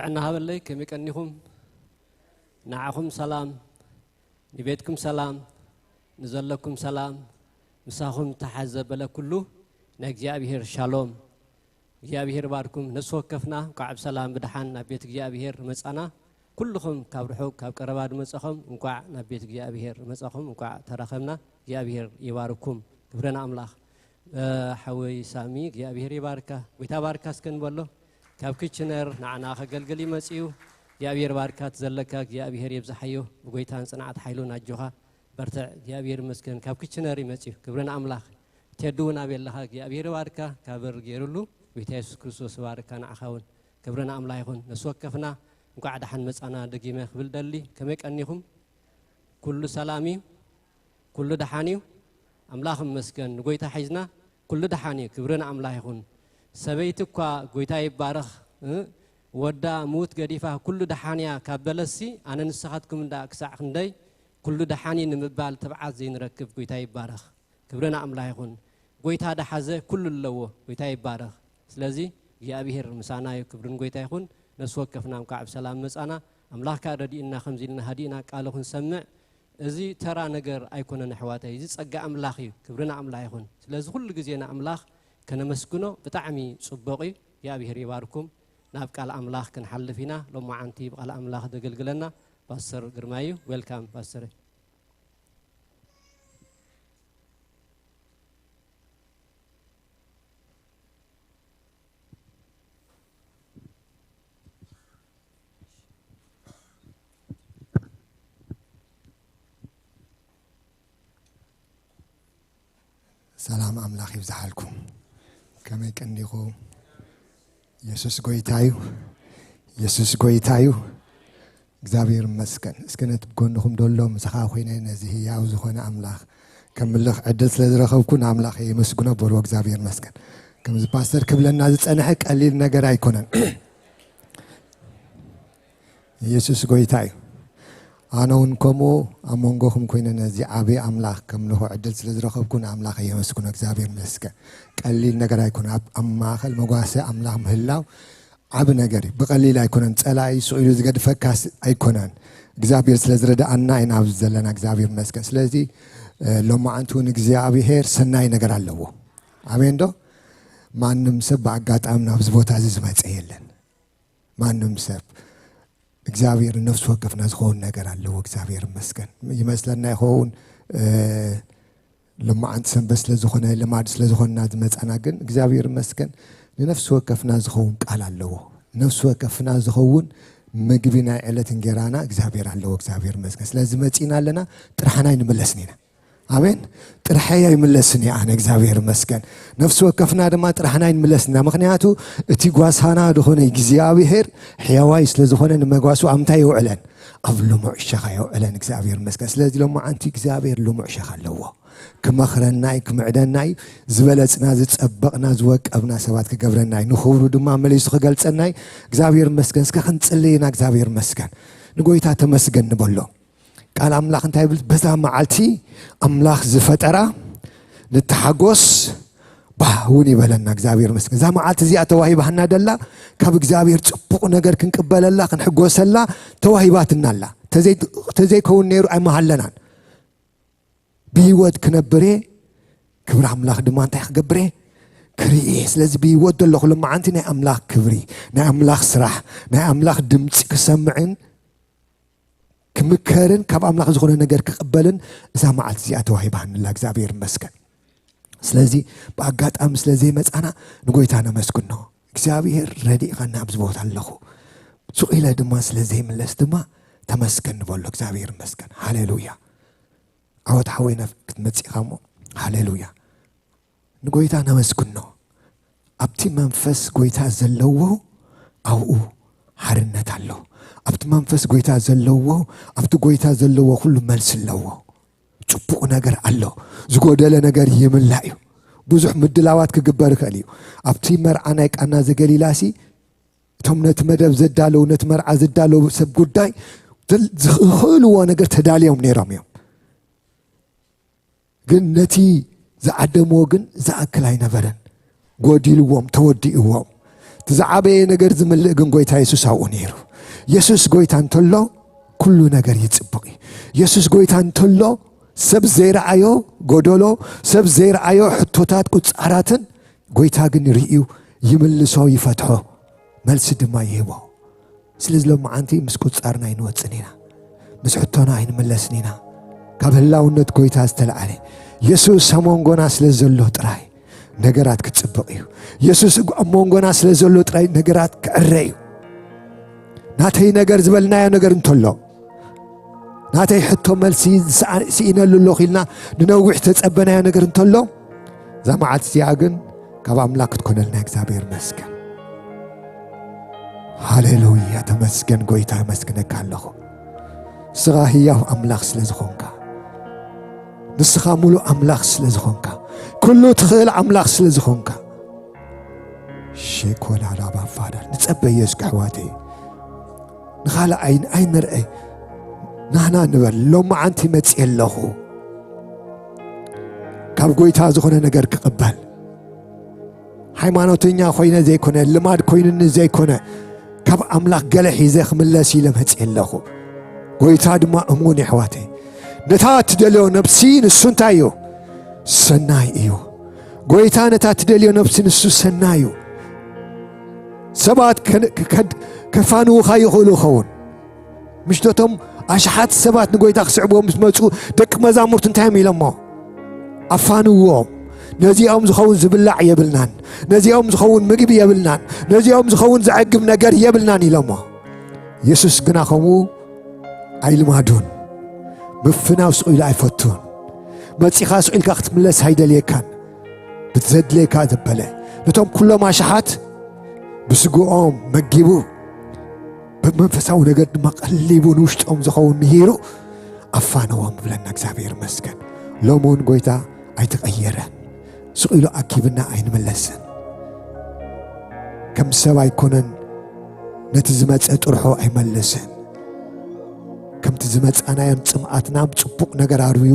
ጥዕና ሃበለይ፣ ከመይ ቀኒኹም? ንዓኹም ሰላም፣ ንቤትኩም ሰላም፣ ንዘለኩም ሰላም፣ ምሳኹም ተሓዘ በለ ኩሉ ናይ እግዚኣብሔር ሻሎም። እግዚኣብሔር ባርኩም። ነፍሲ ወከፍና እንኳዕ ብሰላም ብደሓን ናብ ቤት እግዚኣብሔር መጻና። ኩልኹም ካብ ርሑቕ ካብ ቀረባ ድመጻኹም እንኳዕ ናብ ቤት እግዚኣብሔር መጻኹም፣ እንኳዕ ተራኸብና። እግዚኣብሔር ይባርኩም። ክብረን ኣምላኽ። እ፣ ሓወይ ሳሚ እግዚኣብሔር ይባርካ። ጎይታ ባርካ እስከ ንበሎ። ካብ ክችነር ንዓና ከገልግል ይመጽእ እዩ። እግዚኣብሔር ባርካ። እቲ ዘለካ እግዚኣብሔር የብዝሓዮ። ብጎይታን ጽንዓት ሓይሉን ኣጆኻ በርትዕ። እግዚኣብሔር ይመስገን። ካብ ክችነር ይመጽእ እዩ። ክብረን ኣምላኽ። ቴዱ እውን ኣበይ ኣለኻ? እግዚኣብሔር ይባርካ። ካብ በር ገይሩሉ። ጎይታ የሱስ ክርስቶስ ይባርካ ንዓኻ እውን። ክብረን ኣምላኽ ይኹን። ነፍሲ ወከፍና እንኳዕ ደሓን መጻና ደጊመ ክብል ደሊ። ከመይ ቀኒኹም? ኩሉ ሰላም እዩ? ኩሉ ደሓን እዩ? ኣምላኽ ይመስገን። ንጎይታ ሒዝና ኩሉ ደሓን እዩ። ክብሪ ንኣምላኽ ይኹን። ሰበይቲ እኳ ጎይታ ይባረኽ፣ እ፣ ወዳ ምዉት ገዲፋ ኩሉ ደሓን እያ ካብ በለሲ፣ ኣነ ንስኻትኩም እንዳ ክሳዕ ክንደይ ኩሉ ደሓን እዩ ንምባል ትብዓት ዘይንረክብ? ጎይታ ይባረኽ። ክብሪ ንኣምላኽ ይኹን። ጎይታ ደሓዘ ኩሉ ኣለዎ። ጎይታ ይባረኽ። ስለዚ እግዚኣብሔር ምሳና እዩ። ክብሪ ንጎይታ ይኹን። ነፍሲ ወከፍና እንኳዕ ብሰላም መጻና። ኣምላኽ ከኣ ረዲእና ከምዚ ኢልና ሃዲእና ቃሉ ክንሰምዕ። እዚ ተራ ነገር ኣይኮነን ኣሕዋተይ። እዚ ጸጋ ኣምላኽ እዩ። ክብሪ ንኣምላኽ ይኹን። ስለዚ ኩሉ ግዜ ንኣምላኽ ከነመስግኖ ብጣዕሚ ጽቡቕ እዩ። እግዚኣብሔር ይባርኩም። ናብ ቃል ኣምላኽ ክንሓልፍ ኢና። ሎማዓንቲ ብቃል ኣምላኽ ዘገልግለና ፓስተር ግርማ እዩ። ዌልካም ፓስተር። ሰላም ኣምላኽ ይብዝሓልኩም። ከመይ ቀኒኹም? የሱስ ጎይታ እዩ። የሱስ ጎይታ እዩ። እግዚኣብሔር ይመስገን። እስከ ነቲ ብጎንኹም ደሎ ምሳኻ ኮይነ ነዚ ህያው ዝኾነ ኣምላኽ ከምልኽ ዕድል ስለ ዝረኸብኩ ንኣምላኽ የመስግኖ በልዎ። እግዚኣብሔር ይመስገን። ከምዚ ፓስተር ክብለና ዝጸንሐ ቀሊል ነገር ኣይኮነን። የሱስ ጎይታ እዩ። ኣነ እውን ከምኡ ኣብ መንጎኹም ኮይነ ነዚ ዓብዪ ኣምላኽ ከምልኾ ዕድል ስለ ዝረኸብኩ ንኣምላኽ የመስግኖ። እግዚኣብሔር ይመስገን። ቀሊል ነገር ኣይኮነን። ኣብ፣ ኣብ ማእኸል መጓሰ ኣምላኽ ምህላው ዓቢ ነገር እዩ። ብቐሊል ኣይኮነን። ጸላኢ ስቕ ኢሉ ዝገድፈካስ ኣይኮነን። እግዚኣብሔር ስለ ዝረድኣና ኢና ኣብዚ ዘለና። እግዚኣብሔር ይመስገን። ስለዚ፣ እ፣ ሎማዓንቲ እውን እግዚኣብሔር ሰናይ ነገር ኣለዎ። ኣሜን ዶ? ማንም ሰብ ብኣጋጣሚ ናብዚ ቦታ እዚ ዝመጸ የለን። ማንም ሰብ እግዚኣብሔር ነፍሲ ወከፍና ዝኸውን ነገር ኣለዎ። እግዚኣብሔር ይመስገን። ይመስለና ይኸውን፣ እ፣ ሎማዓንቲ ሰንበት ስለ ዝኾነ፣ ልማድ ስለ ዝኾንና ዝመጻና፣ ግን እግዚኣብሔር ይመስገን፣ ንነፍሲ ወከፍና ዝኸውን ቃል ኣለዎ። ነፍሲ ወከፍና ዝኸውን ምግቢ ናይ ዕለት እንጌራና እግዚኣብሔር ኣለዎ። እግዚኣብሔር ይመስገን። ስለዚ መጺና ኣለና፣ ጥራሕና ኣይንምለስን ኢና። ኣሜን። ጥራሐይ ኣይምለስን እየ ኣነ፣ እግዚኣብሔር ይመስገን። ነፍሲ ወከፍና ድማ ጥራሕና ኣይንምለስን ኢና። ምኽንያቱ እቲ ጓሳና ዝኾነ እግዚኣብሔር ሕያዋይ ስለ ዝኾነ ንመጓሱ ኣብ ምንታይ የውዕለን? ኣብ ልሙዕ ሸኻ የውዕለን። እግዚኣብሔር ይመስገን። ስለዚ ሎማዓንቲ እግዚኣብሔር ልሙዕ ሸኻ ኣለዎ። ክመኽረናይ፣ ክምዕደናይ፣ ዝበለጽና፣ ዝጸበቕና፣ ዝወቀብና ሰባት ክገብረናይ፣ ንኽብሩ ድማ መሊሱ ክገልጸናይ እግዚኣብሔር ይመስገን። እስከ ክንጽሊ ኢና። እግዚኣብሔር ይመስገን። ንጎይታ ተመስገን ንበሎ። ቃል ኣምላኽ እንታይ ይብል? በዛ መዓልቲ ኣምላኽ ዝፈጠራ ንተሓጎስ ባህ እውን ይበለና። እግዚኣብሔር ይመስገን። እዛ መዓልቲ እዚኣ ተዋሂባህና ደላ ካብ እግዚኣብሔር ጽቡቕ ነገር ክንቅበለላ ክንሕጎሰላ ተዋሂባትና ኣላ። ተዘይ-፣ ተዘይከውን ነይሩ ኣይመሃለናን። ብህይወት ክነብር እየ፣ ክብሪ ኣምላኽ ድማ እንታይ ክገብር እየ? ክርኢ እየ። ስለዚ ብህይወት ዘለኹ ሎማዓንቲ ናይ ኣምላኽ ክብሪ፣ ናይ ኣምላኽ ስራሕ፣ ናይ ኣምላኽ ድምፂ ክሰምዕን ክምከርን ካብ ኣምላኽ ዝኾነ ነገር ክቕበልን እዛ መዓልቲ እዚኣ ተዋሂባንላ። እግዚኣብሔር ይመስገን። ስለዚ ብኣጋጣሚ ስለ ዘይመጻና ንጎይታ ነመስግኖ። እግዚኣብሔር ረዲእኻና ኣብዚ ቦታ ኣለኹ። ስቕ ኢለ ድማ ስለ ዘይምለስ ድማ ተመስገን ንበሎ። እግዚኣብሔር ይመስገን። ሃሌሉያ። ዓወት ሓወይና ክትመጽእ ኢኻ እሞ፣ ሃሌሉያ። ንጎይታ ነመስግኖ። ኣብቲ መንፈስ ጎይታ ዘለዎ ኣብኡ ሓርነት ኣሎ። ኣብቲ መንፈስ ጎይታ ዘለዎ፣ ኣብቲ ጎይታ ዘለዎ ኩሉ መልሲ ኣለዎ። ጽቡቕ ነገር ኣሎ። ዝጎደለ ነገር ይምላእ እዩ። ብዙሕ ምድላዋት ክግበር ይኽእል እዩ። ኣብቲ መርዓ ናይ ቃና ዘገሊላሲ እቶም ነቲ መደብ ዘዳለዉ፣ ነቲ መርዓ ዘዳለዉ ሰብ ጉዳይ ዝኽእልዎ ነገር ተዳልዮም ነይሮም እዮም። ግን ነቲ ዝዓደምዎ ግን ዝኣክል ኣይነበረን። ጎዲልዎም፣ ተወዲእዎም። እቲ ዝዓበየ ነገር ዝምልእ ግን ጎይታ የሱስ ኣብኡ ነይሩ። የሱስ ጎይታ እንተሎ ኩሉ ነገር ይጽብቕ እዩ። የሱስ ጎይታ እንተሎ ሰብ ዘይረኣዮ ጎደሎ፣ ሰብ ዘይረኣዮ ሕቶታት ቁጻራትን ጎይታ ግን ርእዩ ይምልሶ፣ ይፈትሖ፣ መልሲ ድማ ይህቦ። ስለዚ ሎመዓንቲ ምስ ቁጻርና ኣይንወጽን ኢና፣ ምስ ሕቶና ኣይንምለስን ኢና። ካብ ህላውነት ጎይታ ዝተለዓለ የሱስ ኣብ መንጎና ስለ ዘሎ ጥራይ ነገራት ክጽብቕ እዩ። የሱስ ኣብ መንጎና ስለ ዘሎ ጥራይ ነገራት ክዕረ እዩ። ናተይ ነገር ዝበልናዮ ነገር እንተሎ፣ ናተይ ሕቶ መልሲ ዝሰኣ-፣ ስኢነሉ ኣለኹ ኢልና ንነዊሕ ተጸበናዮ ነገር እንተሎ፣ እዛ መዓልቲ እዚኣ ግን ካብ ኣምላኽ ክትኮነልና እግዚኣብሔር ይመስገን። ሃሌሉያ፣ ተመስገን ጎይታ፣ የመስግነካ ኣለኹ። ንስኻ ህያው ኣምላኽ ስለ ዝኾንካ፣ ንስኻ ሙሉእ ኣምላኽ ስለ ዝኾንካ፣ ኩሉ ትኽእል ኣምላኽ ስለ ዝኾንካ፣ ሼኮላላባፋዳ ንጸበ የስክ ኣሕዋተይ፣ ንኻልእ ኣይን-፣ ኣይንርአ፣ ናህና ንበል። ሎመዓንቲ መጽእ ኣለኹ፣ ካብ ጎይታ ዝኾነ ነገር ክቕበል። ሃይማኖተኛ ኮይነ ዘይኮነ፣ ልማድ ኮይኑኒ ዘይኮነ፣ ካብ ኣምላኽ ገለ ሒዘ ክምለስ ኢለ መጽእ ኣለኹ። ጎይታ ድማ እሙን፣ የሕዋተይ። ነታ እትደልዮ ነብሲ ንሱ እንታይ እዩ? ሰናይ እዩ። ጎይታ ነታ እትደልዮ ነብሲ ንሱ ሰናይ እዩ። ሰባት ከ-፣ ከ-፣ ከድ-፣ ከፋንዉኻ ይኽእሉ ይኸውን። ምሽ ነቶም ኣሽሓት ሰባት ንጎይታ ክስዕብዎም ምስ መጹ፣ ደቂ መዛሙርቱ እንታይ እዮም ኢሎሞ? ኣፋንዎም። ነዚኦም ዝኸውን ዝብላዕ የብልናን፣ ነዚኦም ዝኸውን ምግቢ የብልናን፣ ነዚኦም ዝኸውን ዘዕግብ ነገር የብልናን ኢሎሞ። የሱስ ግና ከምኡ ኣይልማዱን። ምፍናው ስቕ ኢሉ ኣይፈቱን። መጺኻ ስቕ ኢልካ ክትምለስ ኣይደልየካን። ብዘድልየካ ዘበለ ነቶም ኩሎም ኣሽሓት ብስግኦም መጊቡ፣ ብመንፈሳዊ ነገር ድማ ቀሊቡ፣ ንውሽጦም ዝኸውን ምሂሩ ኣፋነዎም ብለና። እግዚኣብሔር ይመስገን። ሎሚ እውን ጎይታ ኣይተቐየረን። ስቕ ኢሉ ኣኪብና ኣይንምለስን። ከም ሰብ ኣይኮነን፣ ነቲ ዝመጸ ጥርሖ ኣይመልስን። ከምቲ ዝመጻናዮን ጽምኣትና ብጽቡቕ ነገር ኣርብዩ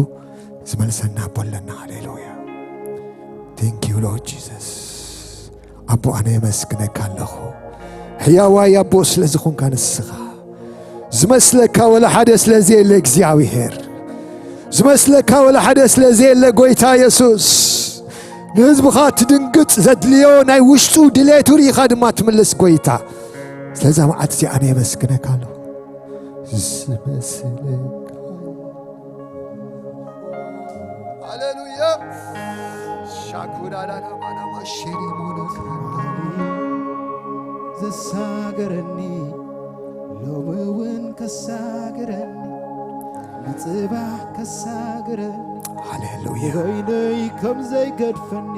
ዝመልሰና ኣቦ ኣለና። ሃሌሉያ። Thank you Lord Jesus። ኣቦ ኣነ የመስግነካ ኣለኹ። ሕያዋይ ኣቦ ስለ ዝኾንካ ንስኻ። ዝመስለካ ወላ ሓደ ስለ ዘየለ እግዚኣብሔር። ዝመስለካ ወላ ሓደ ስለ ዘየለ ጎይታ የሱስ። ንህዝብኻ ትድንግጽ ዘድልዮ ናይ ውሽጡ ድሌቱ ርኢኻ ድማ ትምልስ ጎይታ። ስለዛ መዓልቲ እዚኣ ኣነ የመስግነካ ኣለኹ። ዝመስለካ። ሃሌሉያ። ሻኩዳዳዳባዳማ ሼሪሞኖ ዘሳገረኒ ሎሚ እውን ከሳግረኒ ንጽባሕ ከሳግረኒ ሃሌሉያ። በይነይ ከም ዘይገድፈኒ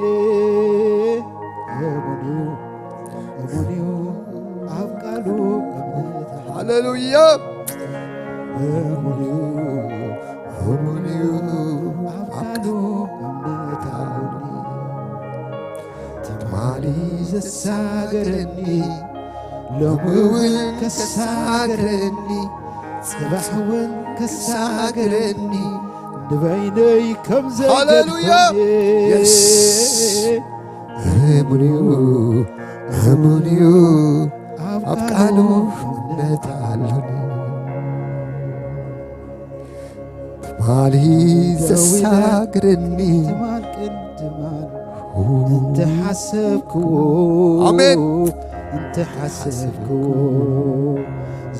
እሙን እዩ፣ እሙን እዩ ኣብ ቃሉ እምነት ሃሌሉያ። እሙን እዩ፣ እሙን እዩ ኣብ ቃሉ እምነት ኣለኒ። ትማሊ ዘሳገረኒ ሎሚ እውን ከሳግረኒ ጽባሕ እውን ከሳግረኒ ንበይነይ ከም ሃሌሉያ። ዘይገድፈኒ የስ። እሙን እዩ፣ እሙን እዩ ኣብ ቃሉ እምነት ኣለኒ። ትማሊ ዘሳግረኒ ትማል ቅድማል እንተሓሰብክዎ ኣሜን። እንተሓሰብክዎ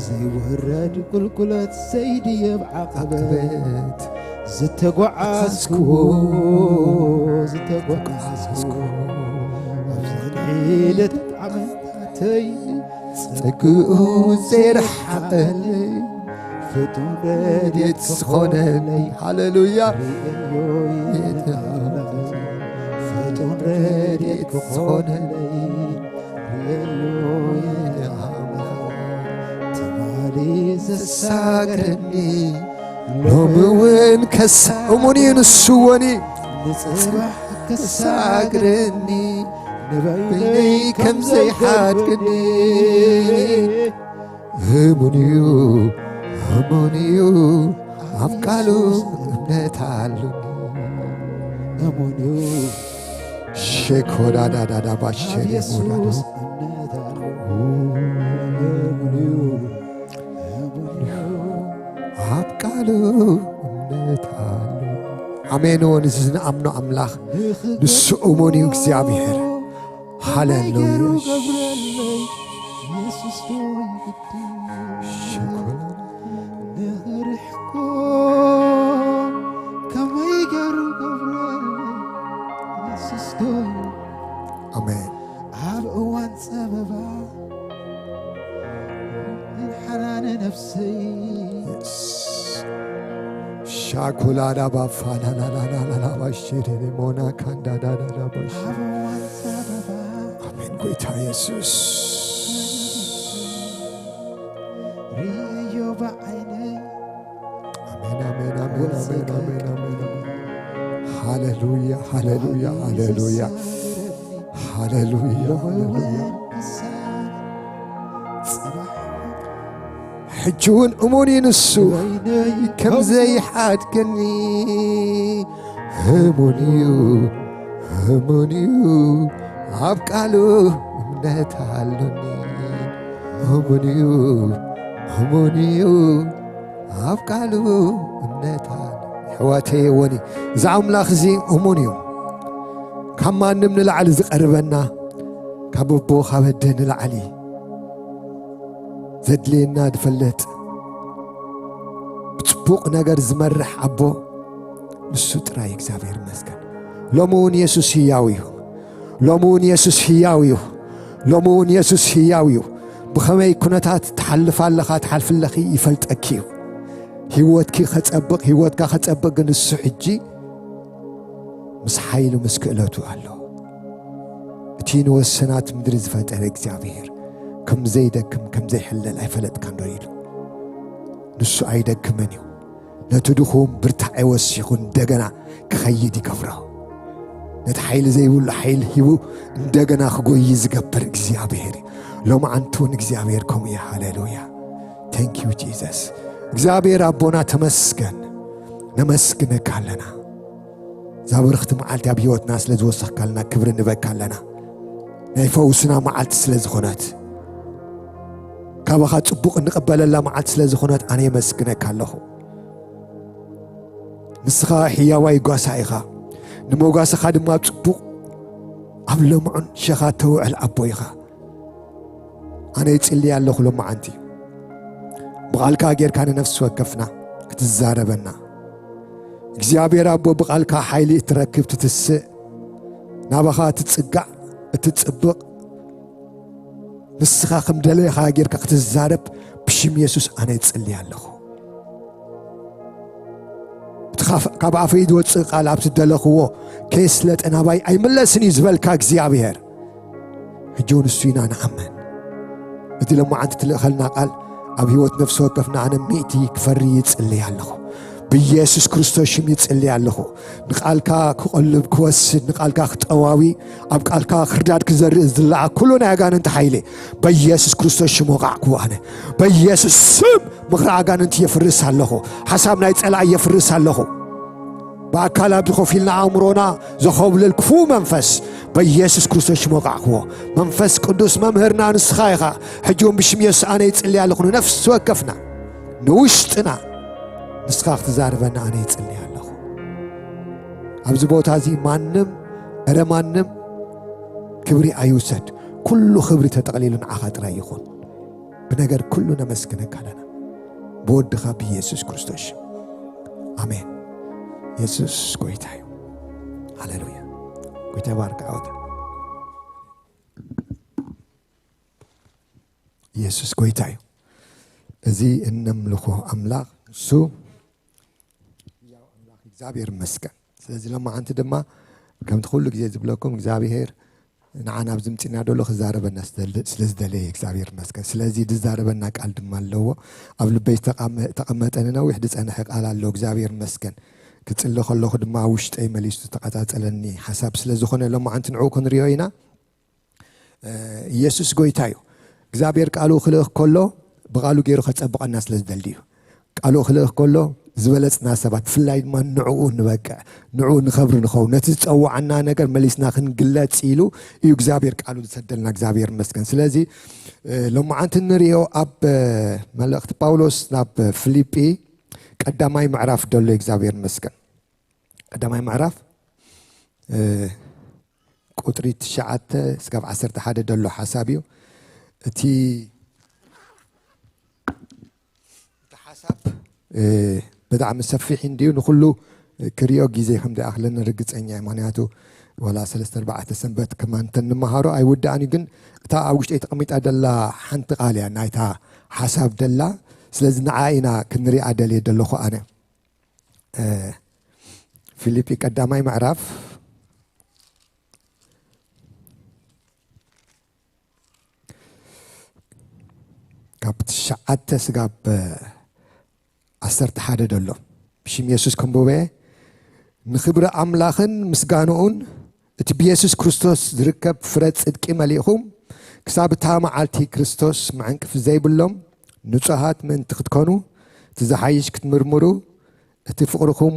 ዘይወረድ ቁልቁለት ዘይድየብ ዓቐበት ዓቐበት ዝተጓዓዝክዎ ዝተጓዓዝክዎ ኣብዚ ሒደት ዓመታተይ ጸግኡ ዘይረሓቐለይ ፍጡን ረድኤት ዝኾነለይ ሃሌሉያ ርእዮ የድሃበለይ ፍጡን ረድኤት ዝኾነለይ ርእዮ የድሃበለይ ትማሊ ዘሳገረኒ ሎሚ እውን ከሳ እሙን እዩ ንሱ ወኒ ንጽባሕ ከሳግረኒ ንበይነይ ከም ዘይሓድግኒ እሙን እዩ እሙን እዩ ኣብ ቃሉ እምነት ኣሉኒ እሙን እዩ ሼኮዳዳዳዳ ባሸሪ የሱስ እምነት ኣብ ቃሉ እምነት ኣሎ። ኣሜን። እውን እዚ ንኣምኖ ኣምላኽ ንሱ እሙን እዩ እግዚኣብሔር። ሃሌሉያ። ኣሜን። ኣብ እዋን ጸበባ ሓናነ ነፍሰይ ሻኩላዳ ባፋላላላላላባሽሬ ሞና ካንዳዳዳዳባሽ። ኣብ እዋን ጸበባ ኣሜን። ጎይታ የሱስ ርእዮ ብዓይነይ ኣሜን፣ ኣሜን፣ ኣሜን፣ ኣሜን፣ ኣሜን፣ ኣሜን፣ ኣሜን። ሃሌሉያ፣ ሃሌሉያ፣ ሃሌሉያ፣ ሃሌሉያ፣ ሃሌሉያ። ሕጂ እውን እሙን እዩ ንሱ፣ ከም ዘይሓድገኒ እሙን እዩ፣ እሙን እዩ፣ ኣብ ቃሉ እምነት ኣሎኒ። እሙን እዩ፣ እሙን እዩ፣ ኣብ ቃሉ እምነት ኣሎ። ኣሕዋተይ የወኒ፣ እዚ ኣምላኽ እዚ እሙን እዩ። ካብ ማንም ንላዕሊ ዝቐርበና፣ ካብ ኣቦ ካብ ኣደ ንላዕሊ ዘድልየና ዝፈልጥ፣ ብጽቡቕ ነገር ዝመርሕ ኣቦ ንሱ ጥራይ። እግዚኣብሔር ይመስገን። ሎሚ እውን የሱስ ህያው እዩ። ሎሚ እውን የሱስ ህያው እዩ። ሎሚ እውን የሱስ ህያው እዩ። ብኸመይ ኩነታት ትሓልፍ ኣለኻ፣ ትሓልፊ ኣለኺ ይፈልጠኪ እዩ። ህይወትኪ ከጸብቕ፣ ህይወትካ ከጸብቕ ግን እሱ ሕጂ ምስ ሓይሉ ምስ ክእለቱ ኣሎ። እቲ ንወሰናት ምድሪ ዝፈጠረ እግዚኣብሔር ከም ዘይደክም ከም ዘይሕለል ኣይፈለጥካን ዶ ኢሉ? ንሱ ኣይደክምን እዩ። ነቲ ድኹም ብርታዐ ወሲኹ እንደገና ክኸይድ ይገብሮ። ነቲ ሓይሊ ዘይብሉ ሓይሊ ሂቡ እንደገና ክጎይ ዝገብር እግዚኣብሔር እዩ። ሎማዓንቲ እውን እግዚኣብሔር ከምኡ እዩ። ሃሌሉያ። Thank you Jesus። እግዚኣብሔር ኣቦና ተመስገን። ነመስግነካ ኣለና። እዛ ብርኽቲ መዓልቲ ኣብ ህይወትና ስለ ዝወሰኽካልና ክብሪ ንበካ ኣለና። ናይ ፈውስና መዓልቲ ስለ ዝኾነት፣ ካባኻ ጽቡቕ እንቕበለላ መዓልቲ ስለ ዝኾነት ኣነ የመስግነካ ኣለኹ። ንስኻ ሕያዋይ ጓሳ ኢኻ። ንመጓሰኻ ድማ ኣብ ጽቡቕ ኣብ ልምዑን ሸኻ ተውዕል ኣቦ ኢኻ። ኣነ ይጽሊ ኣለኹ ሎማዓንቲ። ብቓልካ ጌርካ ንነፍሲ ወከፍና ክትዛረበና። እግዚኣብሔር ኣቦ ብቓልካ ሓይሊ እትረክብ ትትስእ፣ ናባኻ እትጽጋዕ እትጽብቕ፣ ንስኻ ከም ደለኻ ጌርካ ክትዛረብ ብሽም የሱስ ኣነ ይጽሊ ኣለኹ። እቲ ካብ፣ ካብ ኣፈይ ዝወጽእ ቃል ኣብቲ ደለኽዎ ከየስለጠ ናባይ ኣይምለስን እዩ ዝበልካ እግዚኣብሔር፣ ሕጂ እውን እሱ ኢና ንኣምን። እቲ ሎማዓንቲ ትልእኸልና ቃል ኣብ ህይወት ነፍሲ ወከፍና ኣነ ሚእቲ ክፈሪ ይጽልይ ኣለኹ። ብኢየሱስ ክርስቶስ ሽም ይጽልይ ኣለኹ። ንቃልካ ክቐልብ ክወስድ፣ ንቃልካ ክጠዋዊ፣ ኣብ ቃልካ ክርዳድ ክዘርእ ዝለዓ ኩሉ ናይ ኣጋንንቲ ሓይሊ በኢየሱስ ክርስቶስ ሽም ወቃዕኩዎ። ኣነ በኢየሱስ ስም ምኽሪ ኣጋንንቲ የፍርስ ኣለኹ። ሓሳብ ናይ ጸላኢ የፍርስ ኣለኹ። ብኣካል ኣብዚ ኮፍ ኢልና ኣእምሮና ዘኸብልል ክፉእ መንፈስ በኢየሱስ ክርስቶስ ሽም ወቃዕኩዎ። መንፈስ ቅዱስ መምህርና ንስኻ ኢኻ። ሕጂ እውን ብሽም የሱስ ኣነ ይጽሊ ኣለኹ። ንነፍሲ ወከፍና፣ ንውሽጥና ንስኻ ክትዛርበና ኣነ ይጽሊ ኣለኹ። ኣብዚ ቦታ እዚ ማንም፣ እረ ማንም ክብሪ ኣይውሰድ። ኩሉ ክብሪ ተጠቕሊሉ ንዓኻ ጥራይ ይኹን። ብነገር ኩሉ ነመስግነካ ኣለና። ብወድኻ ብኢየሱስ ክርስቶስ ሽም። ኣሜን። የሱስ ጎይታ እዩ። ሃሌሉያ። ጎይታ ይባርክ ዓወት። የሱስ ጎይታ እዩ። እዚ እነምልኾ ኣምላኽ እሱ ህያው ኣምላኽ እግዚኣብሔር ይመስገን። ስለዚ ሎማዓንቲ ድማ ከምቲ ኩሉ ግዜ ዝብለኩም እግዚኣብሔር ንዓና ኣብዚ ምጺና ደሎ ክዛረበና ስለ ዝደለየ እግዚኣብሔር ይመስገን። ስለዚ ዝዛረበና ቃል ድማ ኣለዎ። ኣብ ልበይ ዝተቐመ-፣ ዝተቐመጠ ንነዊሕ ዝጸንሐ ቃል ኣሎ። እግዚኣብሔር ይመስገን። ክጽሊ ከለኹ ድማ ውሽጠይ መሊሱ ዝተቐጻጸለኒ ሓሳብ ስለ ዝኾነ ሎማዓንቲ ንዕኡ ክንሪኦ ኢና። እ፣ ኢየሱስ ጎይታ እዩ። እግዚኣብሔር ቃሉ ክልእኽ ከሎ ብቃሉ ገይሩ ከጸብቐና ስለ ዝደሊ እዩ። ቃሉ ክልእኽ ከሎ ዝበለጽና ሰባት፣ ብፍላይ ድማ ንዕኡ ንበቅዕ፣ ንዕኡ ንኸብሪ ንኸውን፣ ነቲ ዝጸዋዓና ነገር መሊስና ክንግለጽ ኢሉ እዩ እግዚኣብሔር ቃሉ ዝሰደልና። እግዚኣብሔር ይመስገን። ስለዚ እ፣ ሎማዓንቲ እንሪኦ ኣብ እ፣ መልእኽቲ ጳውሎስ ናብ ፊልጲ ቀዳማይ ምዕራፍ ደሎ እግዚኣብሔር ይመስገን። ቀዳማይ ምዕራፍ እ፣ ቁጥሪ ትሽዓተ እስካብ ዓሰርተ ሓደ ደሎ ሓሳብ እዩ። እቲ እቲ ሓሳብ እ፣ ብጣዕሚ ሰፊሕ እንድዩ፣ ንኹሉ ክሪኦ ግዜ ከም ደኣኽለኒ ርግጸኛ እየ። ምኽንያቱ ዋላ ሰለስተ ኣርባዕተ ሰንበት ከማን እንተንመሃሮ ኣይውዳእን እዩ። ግን እታ ኣብ ውሽጠይ ተቐሚጣ ደላ ሓንቲ ቃል እያ ናይታ ሓሳብ ደላ። ስለዚ ንዓ ኢና ክንሪኣ ደልየ ደለኹ ኣነ። እ፣ ፊልጲ ቀዳማይ ምዕራፍ ካብ ትሽዓተ ስጋብ ዓሰርተ ሓደ ደሎ። ብሽም የሱስ ከንብበ። ንኽብሪ ኣምላኽን ምስጋንኡን እቲ ብየሱስ ክርስቶስ ዝርከብ ፍረ ጽድቂ መሊእኹም፣ ክሳብ እታ መዓልቲ ክርስቶስ መዕንቅፊ ዘይብሎም ንጹሃት ምእንቲ ክትኮኑ፣ እቲ ዝሓይሽ ክትምርምሩ፣ እቲ ፍቕርኹም፣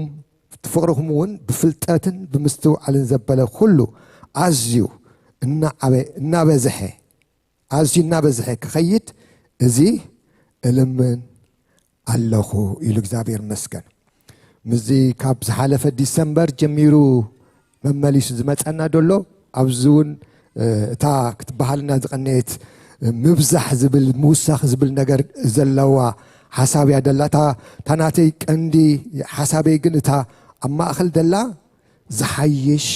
እቲ ፍቕርኹም እውን ብፍልጠትን ብምስትውዓልን ዘበለ ኩሉ ኣዝዩ እናዓበ-፣ እናበዝሐ፣ ኣዝዩ እናበዝሐ ክኸይድ እዚ እልምን ኣለኹ ኢሉ። እግዚኣብሔር ይመስገን። ምስዚ ካብ ዝሓለፈ ዲሰምበር ጀሚሩ መመሊሱ ዝመጸና ደሎ፣ ኣብዚ እውን፣ እ፣ እታ ክትበሃልና ዝቐነየት፣ እ፣ ምብዛሕ ዝብል፣ ምውሳኽ ዝብል ነገር ዘለዋ ሓሳብ እያ ደላ። እታ፣ እታ ናተይ ቀንዲ ሓሳበይ ግን እታ ኣብ ማእከል ደላ ዝሓይሽ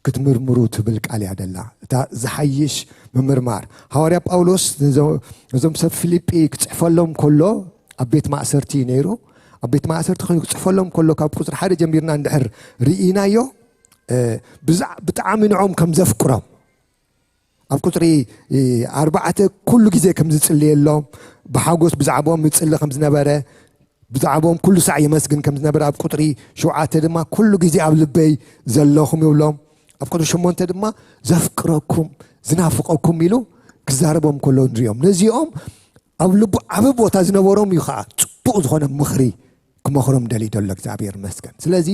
ክትምርምሩ ትብል ቃል እያ ደላ። እታ ዝሓይሽ ምምርማር። ሃዋርያ ጳውሎስ ነዞ-፣ ነዞም ሰብ ፊልጲ ክጽሕፈሎም ከሎ ኣብ ቤት ማእሰርቲ እዩ ነይሩ። ኣብ ቤት ማእሰርቲ ኮይኑ ክጽሕፈሎም ከሎ ካብ ቁጽሪ ሓደ ጀሚርና እንድሕር ርኢናዮ፣ እ፣ ብዛ-፣ ብጣዕሚ ንዖም ከም ዘፍቅሮም ኣብ ቁጽሪ፣ እ፣ ኣርባዕተ ኩሉ ግዜ ከም ዝጽልየሎም፣ ብሓጎስ ብዛዕባኦም ይጽሊ ከም ዝነበረ፣ ብዛዕባኦም ኩሉ ሳዕ የመስግን ከም ዝነበረ፣ ኣብ ቁጽሪ ሸውዓተ ድማ ኩሉ ግዜ ኣብ ልበይ ዘለኹም ይብሎም። ኣብ ቁጽሪ ሸሞንተ ድማ ዘፍቅረኩም፣ ዝናፍቐኩም ኢሉ ክዛረቦም ከሎ ንሪኦም። ነዚኦም ኣብ ልቡ ዓቢ ቦታ ዝነበሮም እዩ ከዓ ጽቡቕ ዝኾነ ምኽሪ ክመኽሮም ደልዩ ዘሎ እግዚኣብሔር ይመስገን። ስለዚ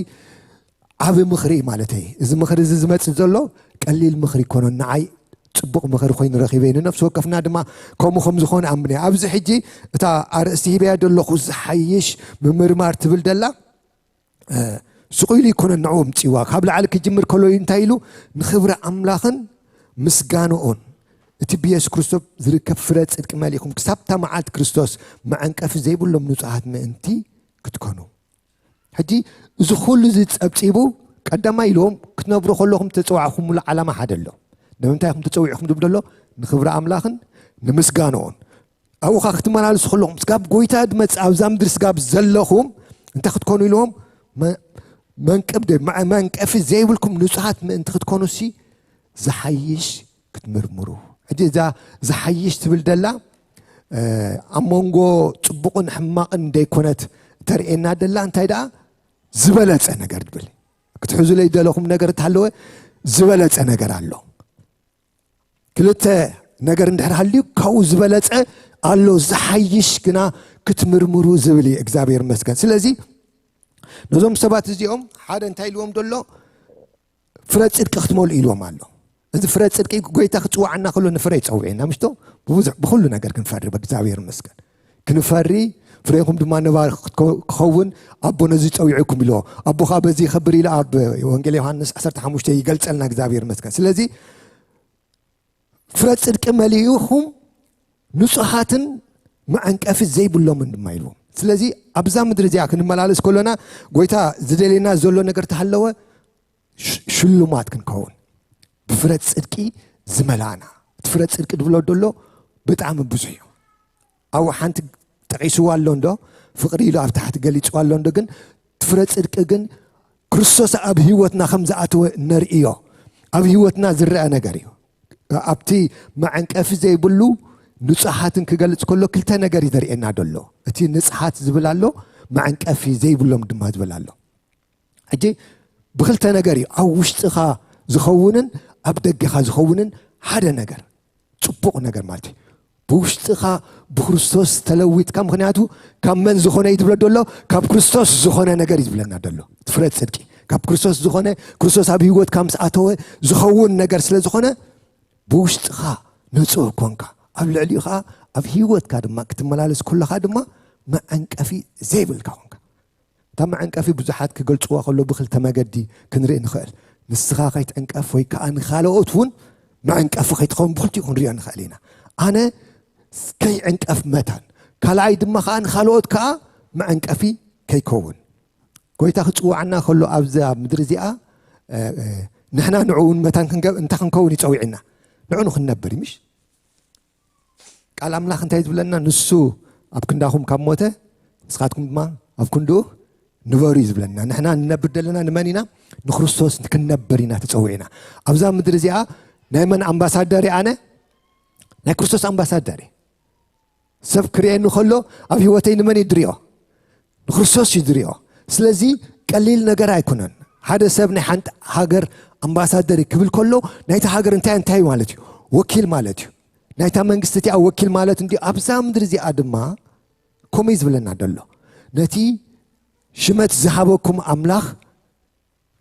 ዓቢ ምኽሪ ማለተይ። እዚ ምኽሪ እዚ ዝመጽእ ዘሎ ቀሊል ምኽሪ ይኮኖን። ንዓይ ጽቡቕ ምኽሪ ኮይኑ ረኺበ። ንነፍሲ ወከፍና ድማ ከምኡ ከም ዝኾነ ኣምነ። ኣብዚ ሕጂ እታ ኣርእስቲ ሂበያ ዘለኹ ዝሓይሽ ምምርማር ትብል ደላ፣ እ፣ ስቕ ኢሉ ይኮነን ንዕኡ ኣምጺዋ። ካብ ላዕሊ ክጅምር ከሎ እዩ እንታይ ኢሉ? ንኽብሪ ኣምላኽን ምስጋንኡን እቲ ብየሱስ ክርስቶስ ዝርከብ ፍረ ጽድቂ መሊእኩም ክሳብ እታ መዓልቲ ክርስቶስ መዐንቀፊ ዘይብሎም ንጹሃት ምእንቲ ክትኮኑ። ሕጂ እዚ ኩሉ እዚ ጸብጺቡ ቀዳማይ ኢልዎም ክትነብሩ ከለኹም ተጸዋዕኹምሉ ዓላማ ሓደ ኣሎ። ንምንታይ ኢኹም ተጸዊዕኹም ዝብል ዘሎ ንኽብሪ ኣምላኽን ንምስጋንኡን። ኣብኡ ኸኣ ክትመላለሱ ከለኹም ስጋብ ጎይታ ዝመጽእ ኣብዛ ምድሪ ስጋብ ዘለኹም እንታይ ክትኮኑ ኢልዎም? መ-፣ መንቅብ ደ-፣ መ-፣ መንቀፊ ዘይብልኩም ንጹሃት ምእንቲ ክትኮኑሲ ዝሓይሽ ክትምርምሩ። ሕጂ እዛ ዝሓይሽ ትብል ደላ፣ እ፣ ኣብ መንጎ ጽቡቕን ሕማቕን እንደይኮነት ተርእየና ደላ፣ እንታይ ደኣ ዝበለጸ ነገር ትብል። ክትሕዙለይ ደለኹም ነገር እንተሃለወ ዝበለጸ ነገር ኣሎ። ክልተ ነገር እንድሕር ሃልዩ ካብኡ ዝበለጸ ኣሎ፣ ዝሓይሽ ግና ክትምርምሩ ዝብል እዩ። እግዚኣብሔር ይመስገን። ስለዚ ነዞም ሰባት እዚኦም ሓደ እንታይ ኢልዎም ደሎ? ፍረ ጽድቂ ክትመልኡ ኢልዎም ኣሎ። እዚ ፍረ ጽድቂ ጎይታ ክጽውዓና ከሎ ንፍረ ይጸውዕና፣ ምሽቶ? ብብዙሕ፣ ብኹሉ ነገር ክንፈሪ፣ ብእግዚኣብሔር ይመስገን። ክንፈሪ፣ ፍሬኹም ድማ ነባሪ ክትኮ-፣ ክኸውን ኣቦ ነዚ ጸዊዑኩም ኢልዎ። ኣቦ ኸኣ በዚ ይኸብር ኢሉ ኣብ ወንጌል ዮሃንስ ዓሰርተ ሓሙሽተ ይገልጸልና፣ እግዚኣብሔር ይመስገን። ስለዚ ፍረ ጽድቂ መሊኡኹም ንጹሃትን መዐንቀፊ ዘይብሎምን ድማ ኢልዎም። ስለዚ ኣብዛ ምድሪ እዚኣ ክንመላለስ ከሎና ጎይታ ዝደልየና ዘሎ ነገር ተሃለወ ሽ-፣ ሽሉማት ክንከውን ብፍረ ጽድቂ ዝመላእና። እቲ ፍረ ጽድቂ ዝብሎ ዘሎ ብጣዕሚ ብዙሕ እዩ። ኣብኡ ሓንቲ ጠቒስዋ ኣሎ እንዶ፣ ፍቕሪ ኢሉ ኣብ ታሕቲ ገሊጽዋ ኣሎ እንዶ፣ ግን እቲ ፍረ ጽድቂ ግን ክርስቶስ ኣብ ህይወትና ከም ዝኣተወ ነርእዮ። ኣብ ህይወትና ዝረአ ነገር እዩ። ኣብቲ መዐንቀፊ ዘይብሉ ንጹሃትን ክገልጽ ከሎ ክልተ ነገር እዩ ዘርእየና ዘሎ። እቲ ንጽሃት ዝብል ኣሎ፣ መዐንቀፊ ዘይብሎም ድማ ዝብል ኣሎ። ሕጂ ብክልተ ነገር እዩ፣ ኣብ ውሽጥኻ ዝኸውንን ኣብ ደገኻ ዝኸውንን ሓደ ነገር፣ ጽቡቕ ነገር ማለት እዩ። ብውሽጥኻ ብክርስቶስ ተለዊጥካ። ምክንያቱ ካብ መን ዝኾነ እዩ ዝብለ ዘሎ? ካብ ክርስቶስ ዝኾነ ነገር እዩ ዝብለና ዘሎ። እቲ ፍረ ጽድቂ ካብ ክርስቶስ ዝኾነ፣ ክርስቶስ ኣብ ህይወትካ ምስ ኣተወ ዝኸውን ነገር ስለ ዝኾነ፣ ብውሽጥኻ ንጹህ ኮንካ፣ ኣብ ልዕሊኡ ኸዓ ኣብ ህይወትካ ድማ ክትመላለስ ከለኻ ድማ መዐንቀፊ ዘይብልካ ኮንካ። እታ መዐንቀፊ ብዙሓት ክገልጽዋ ከሎ ብክልተ መገዲ ክንርኢ ንኽእል። ንስኻ ከይትዕንቀፍ ወይ ከኣ ንኻልኦት እውን መዐንቀፊ ከይትኸውን ብክልቲኡ ክንሪኦ ንኽእል ኢና። ኣነ ከይዕንቀፍ መታን፣ ካልኣይ ድማ ከኣ ንኻልኦት ከኣ መዐንቀፊ ከይከውን። ጎይታ ክጽውዓና ከሎ ኣብዛ ምድሪ እዚኣ፣ እ፣ እ፣ ንሕና ንዕኡ እውን መታን ክንገብ-፣ እንታይ ክንከውን እዩ ጸዊዕና? ንዑ ንክንነብር እዩ፣ ምሽ? ቃል ኣምላኽ እንታይ ዝብለና? ንሱ ኣብ ክንዳኹም ካብ ሞተ፣ ንስኻትኩም ድማ ኣብ ክንድኡ ንበሩ እዩ ዝብለና። ንሕና ንነብር ዘለና ንመን ኢና? ንክርስቶስ ክንነብር ኢና ተጸዊዕና። ኣብዛ ምድሪ እዚኣ ናይ መን ኣምባሳደር እየ ኣነ? ናይ ክርስቶስ ኣምባሳደር እየ። ሰብ ክርእየኒ ከሎ ኣብ ህይወተይ ንመን እዩ ዝሪኦ? ንክርስቶስ እዩ ዝሪኦ። ስለዚ ቀሊል ነገር ኣይኮነን። ሓደ ሰብ ናይ ሓንቲ ሃገር ኣምባሳደር ክብል ከሎ ናይታ ሃገር እንታይ፣ እንታይ ማለት እዩ? ወኪል ማለት እዩ። ናይታ መንግስቲ እቲኣ ወኪል ማለት እንዲ ኣብዛ ምድሪ እዚኣ ድማ ከምኡ እዩ ዝብለና ዘሎ። ነቲ ሽመት ዝሃበኩም ኣምላኽ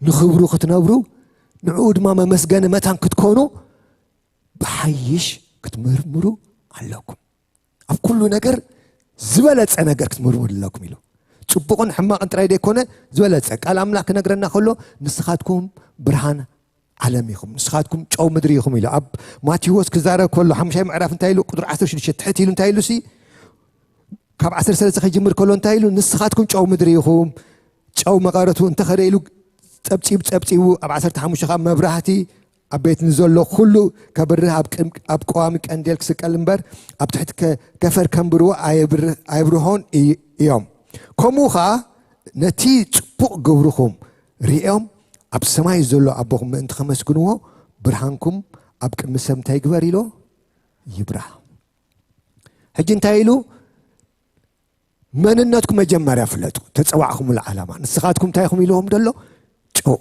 ንኽብሩ ክትነብሩ፣ ንዕኡ ድማ መመስገኒ መታን ክትኮኑ ብሓይሽ ክትምርምሩ ኣለኩም። ኣብ ኩሉ ነገር ዝበለጸ ነገር ክትምርምሩ ኣለኩም ኢሉ። ጽቡቕን ሕማቕን ጥራይ ዘይኮነ ዝበለጸ። ቃል ኣምላኽ ክነግረና ከሎ ንስኻትኩም ብርሃን ዓለም ኢኹም፣ ንስኻትኩም ጨው ምድሪ ኢኹም ኢሉ። ኣብ ማቴዎስ ክዛረብ ከሎ ሓሙሻይ ምዕራፍ እንታይ ኢሉ? ቁጥሪ ዓሰርተ ሽዱሽተ ትሕት ኢሉ እንታይ ኢሉ ሲ? ካብ ዓሰርተ ሰለስተ ከይጅምር ከሎ እንታይ ኢሉ? ንስኻትኩም ጨው ምድሪ ኢኹም። ጨው መቐረቱ እንተኸደ ኢሉ ጸብጺብ ጸብጺቡ ኣብ ዓሰርተ ሓሙሽተ ካብ መብራህቲ ኣብ ቤት ንዘሎ ኩሉ ከብርህ ኣብ ቅም-፣ ኣብ ቀዋሚ ቀንዴል ክስቀል እምበር ኣብ ትሕቲ ከ-፣ ከፈር ከንብርዎ ኣየብር-፣ ኣየብርሆን እይ-፣ እዮም። ከምኡ ኸኣ ነቲ ጽቡቕ ግብርኹም ርእዮም ኣብ ሰማይ ዘሎ ኣቦኹም ምእንቲ ከመስግንዎ ብርሃንኩም ኣብ ቅድሚ ሰብ እንታይ ይግበር ኢሎ? ይብራህ። ሕጂ እንታይ ኢሉ? መንነትኩም መጀመርያ ፍለጡ። ተጸዋዕኹምሉ ዓላማ። ንስኻትኩም እንታይ ኢኹም ኢልዎም ደሎ? ጨው።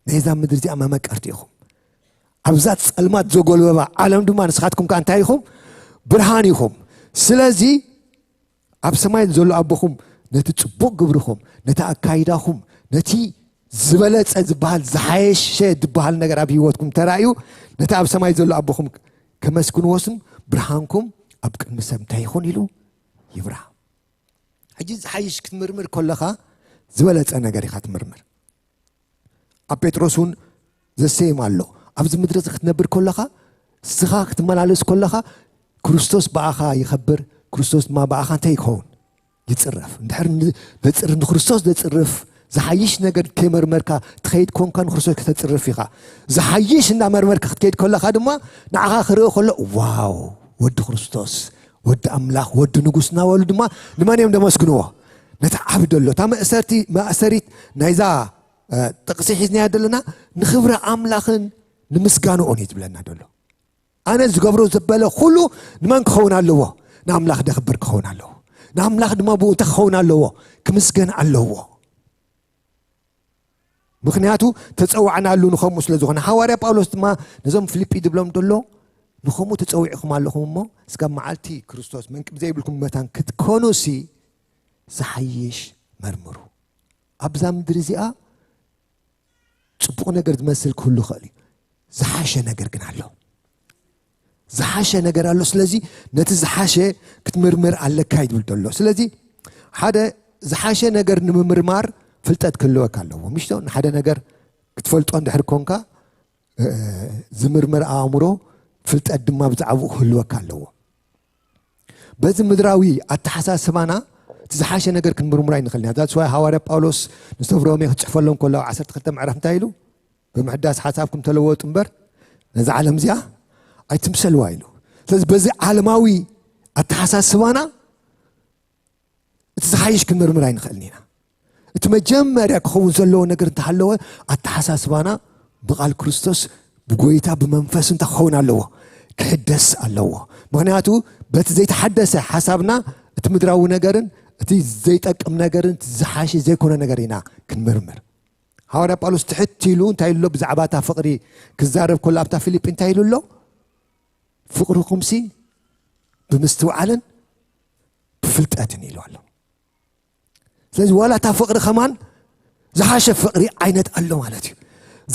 ናይዛ ምድሪ እዚኣ መመቀርቲ ኢኹም። ኣብዛ ጸልማት ዘጎልበባ ዓለም ድማ ንስኻትኩም ከኣ እንታይ ኢኹም? ብርሃን ኢኹም። ስለዚ ኣብ ሰማይ ዘሎ ኣቦኹም ነቲ ጽቡቕ ግብርኹም፣ ነቲ ኣካይዳኹም፣ ነቲ ዝበለጸ ዝበሃል፣ ዝሓየሸ ዝበሃል ነገር ኣብ ህይወትኩም ተራእዩ፣ ነቲ ኣብ ሰማይ ዘሎ ኣቦኹም ከመስግንዎ ስም ብርሃንኩም ኣብ ቅድሚ ሰብ እንታይ ይኹን ኢሉ ይብራህ። ሕጂ ዝሓይሽ ክትምርምር ከለኻ ዝበለጸ ነገር ኢኻ ትምርምር። ኣብ ጴጥሮስ እውን ዘሰይም ኣሎ። ኣብዚ ምድሪ እዚ ክትነብር ከለኻ፣ ንስኻ ክትመላለስ ከለኻ፣ ክርስቶስ ብኣኻ ይኸብር፣ ክርስቶስ ድማ ብኣኻ እንታይ ይኸውን? ይጽረፍ። እንድሕር ን-፣ ዘጽር-፣ ንክርስቶስ ዘጽርፍ ዝሓይሽ ነገር ከይመርመርካ ትኸይድ ኮንካ ንክርስቶስ ከተጽርፍ ኢኻ። ዝሓይሽ እንዳመርመርካ ክትከይድ ከለኻ ድማ ንዓኻ ክርኢ ከሎ፣ "ዋው፣ ወዲ ክርስቶስ፣ ወዲ ኣምላኽ፣ ወዲ ንጉስ" እናበሉ ድማ ንመን እዮም ደመስግንዎ? ነቲ ዓቢ ደሎ። እታ መእሰርቲ-፣ መእሰሪት ናይዛ፣ እ፣ ጥቕሲ ሒዝናያ ደለና ንኽብሪ ኣምላኽን ንምስጋንኦን እዩ ዝብለና ደሎ። ኣነ ዝገብሮ ዘበለ ኩሉ ንመን ክኸውን ኣለዎ? ንኣምላኽ ደኽብር ክኸውን ኣለዎ። ንኣምላኽ ድማ ብኡ እንታይ ክኸውን ኣለዎ? ክምስገን ኣለዎ። ምኽንያቱ ተጸዋዕናሉ ንኸምኡ ስለ ዝኾነ። ሃዋርያ ጳውሎስ ድማ ነዞም ፊልጲ ዝብሎም ደሎ፣ ንኸምኡ ተጸዊዕኹም ኣለኹም እሞ፣ ስጋብ መዓልቲ ክርስቶስ መንቅብ ዘይብልኩም መታን ክትኮኑሲ፣ ዝሓይሽ መርምሩ። ኣብዛ ምድሪ እዚኣ ጽቡቕ ነገር ዝመስል ክህሉ ይኽእል እዩ። ዝሓሸ ነገር ግን ኣሎ። ዝሓሸ ነገር ኣሎ። ስለዚ ነቲ ዝሓሸ ክትምርምር ኣለካ እዩ ዝብል ዘሎ። ስለዚ ሓደ ዝሓሸ ነገር ንምምርማር ፍልጠት ክህልወካ ኣለዎ። ምሽቶ ንሓደ ነገር ክትፈልጦ እንድሕር ኮንካ፣ እ፣ ዝምርምር ኣእምሮ ፍልጠት ድማ ብዛዕባኡ ክህልወካ ኣለዎ። በዚ ምድራዊ ኣተሓሳስባና እቲ ዝሓሸ ነገር ክንምርምሮ ኣይንኽእልን ኢና። That's why ሃዋርያ ጳውሎስ ንሰብ ሮሜ ክጽሕፈሎም ከሎ ኣብ ዓሰርተ ክልተ ምዕራፍ እንታይ ኢሉ? "ብምሕዳስ ሓሳብኩም ተለወጡ እምበር ነዛ ዓለም እዚኣ ኣይትምሰልዋ" ኢሉ። ስለዚ በዚ ዓለማዊ ኣተሓሳስባና እቲ ዝሓይሽ ክንምርምር ኣይንኽእልን ኢና። እቲ መጀመርያ ክኸውን ዘለዎ ነገር እንተሃለወ ኣተሓሳስባና ብቓል ክርስቶስ ብጎይታ ብመንፈስ እንታይ ክኸውን ኣለዎ? ክሕደስ ኣለዎ። ምኽንያቱ በቲ ዘይተሓደሰ ሓሳብና እቲ ምድራዊ ነገርን እቲ ዘይጠቅም ነገርን እቲ ዝሓሸ ዘይኮነ ነገር ኢና ክንምርምር። ሃዋርያ ጳውሎስ ትሕት ኢሉ እንታይ ኢሉ ኣሎ? ብዛዕባ እታ ፍቕሪ ክዛረብ ከሎ ኣብታ ፊልጲ እንታይ ኢሉ ኣሎ? "ፍቕርኹምሲ ብምስትውዓልን ብፍልጠትን ኢሉ ኣሎ። ስለዚ ዋላ እታ ፍቕሪ ከማን ዝሓሸ ፍቕሪ ዓይነት ኣሎ ማለት እዩ።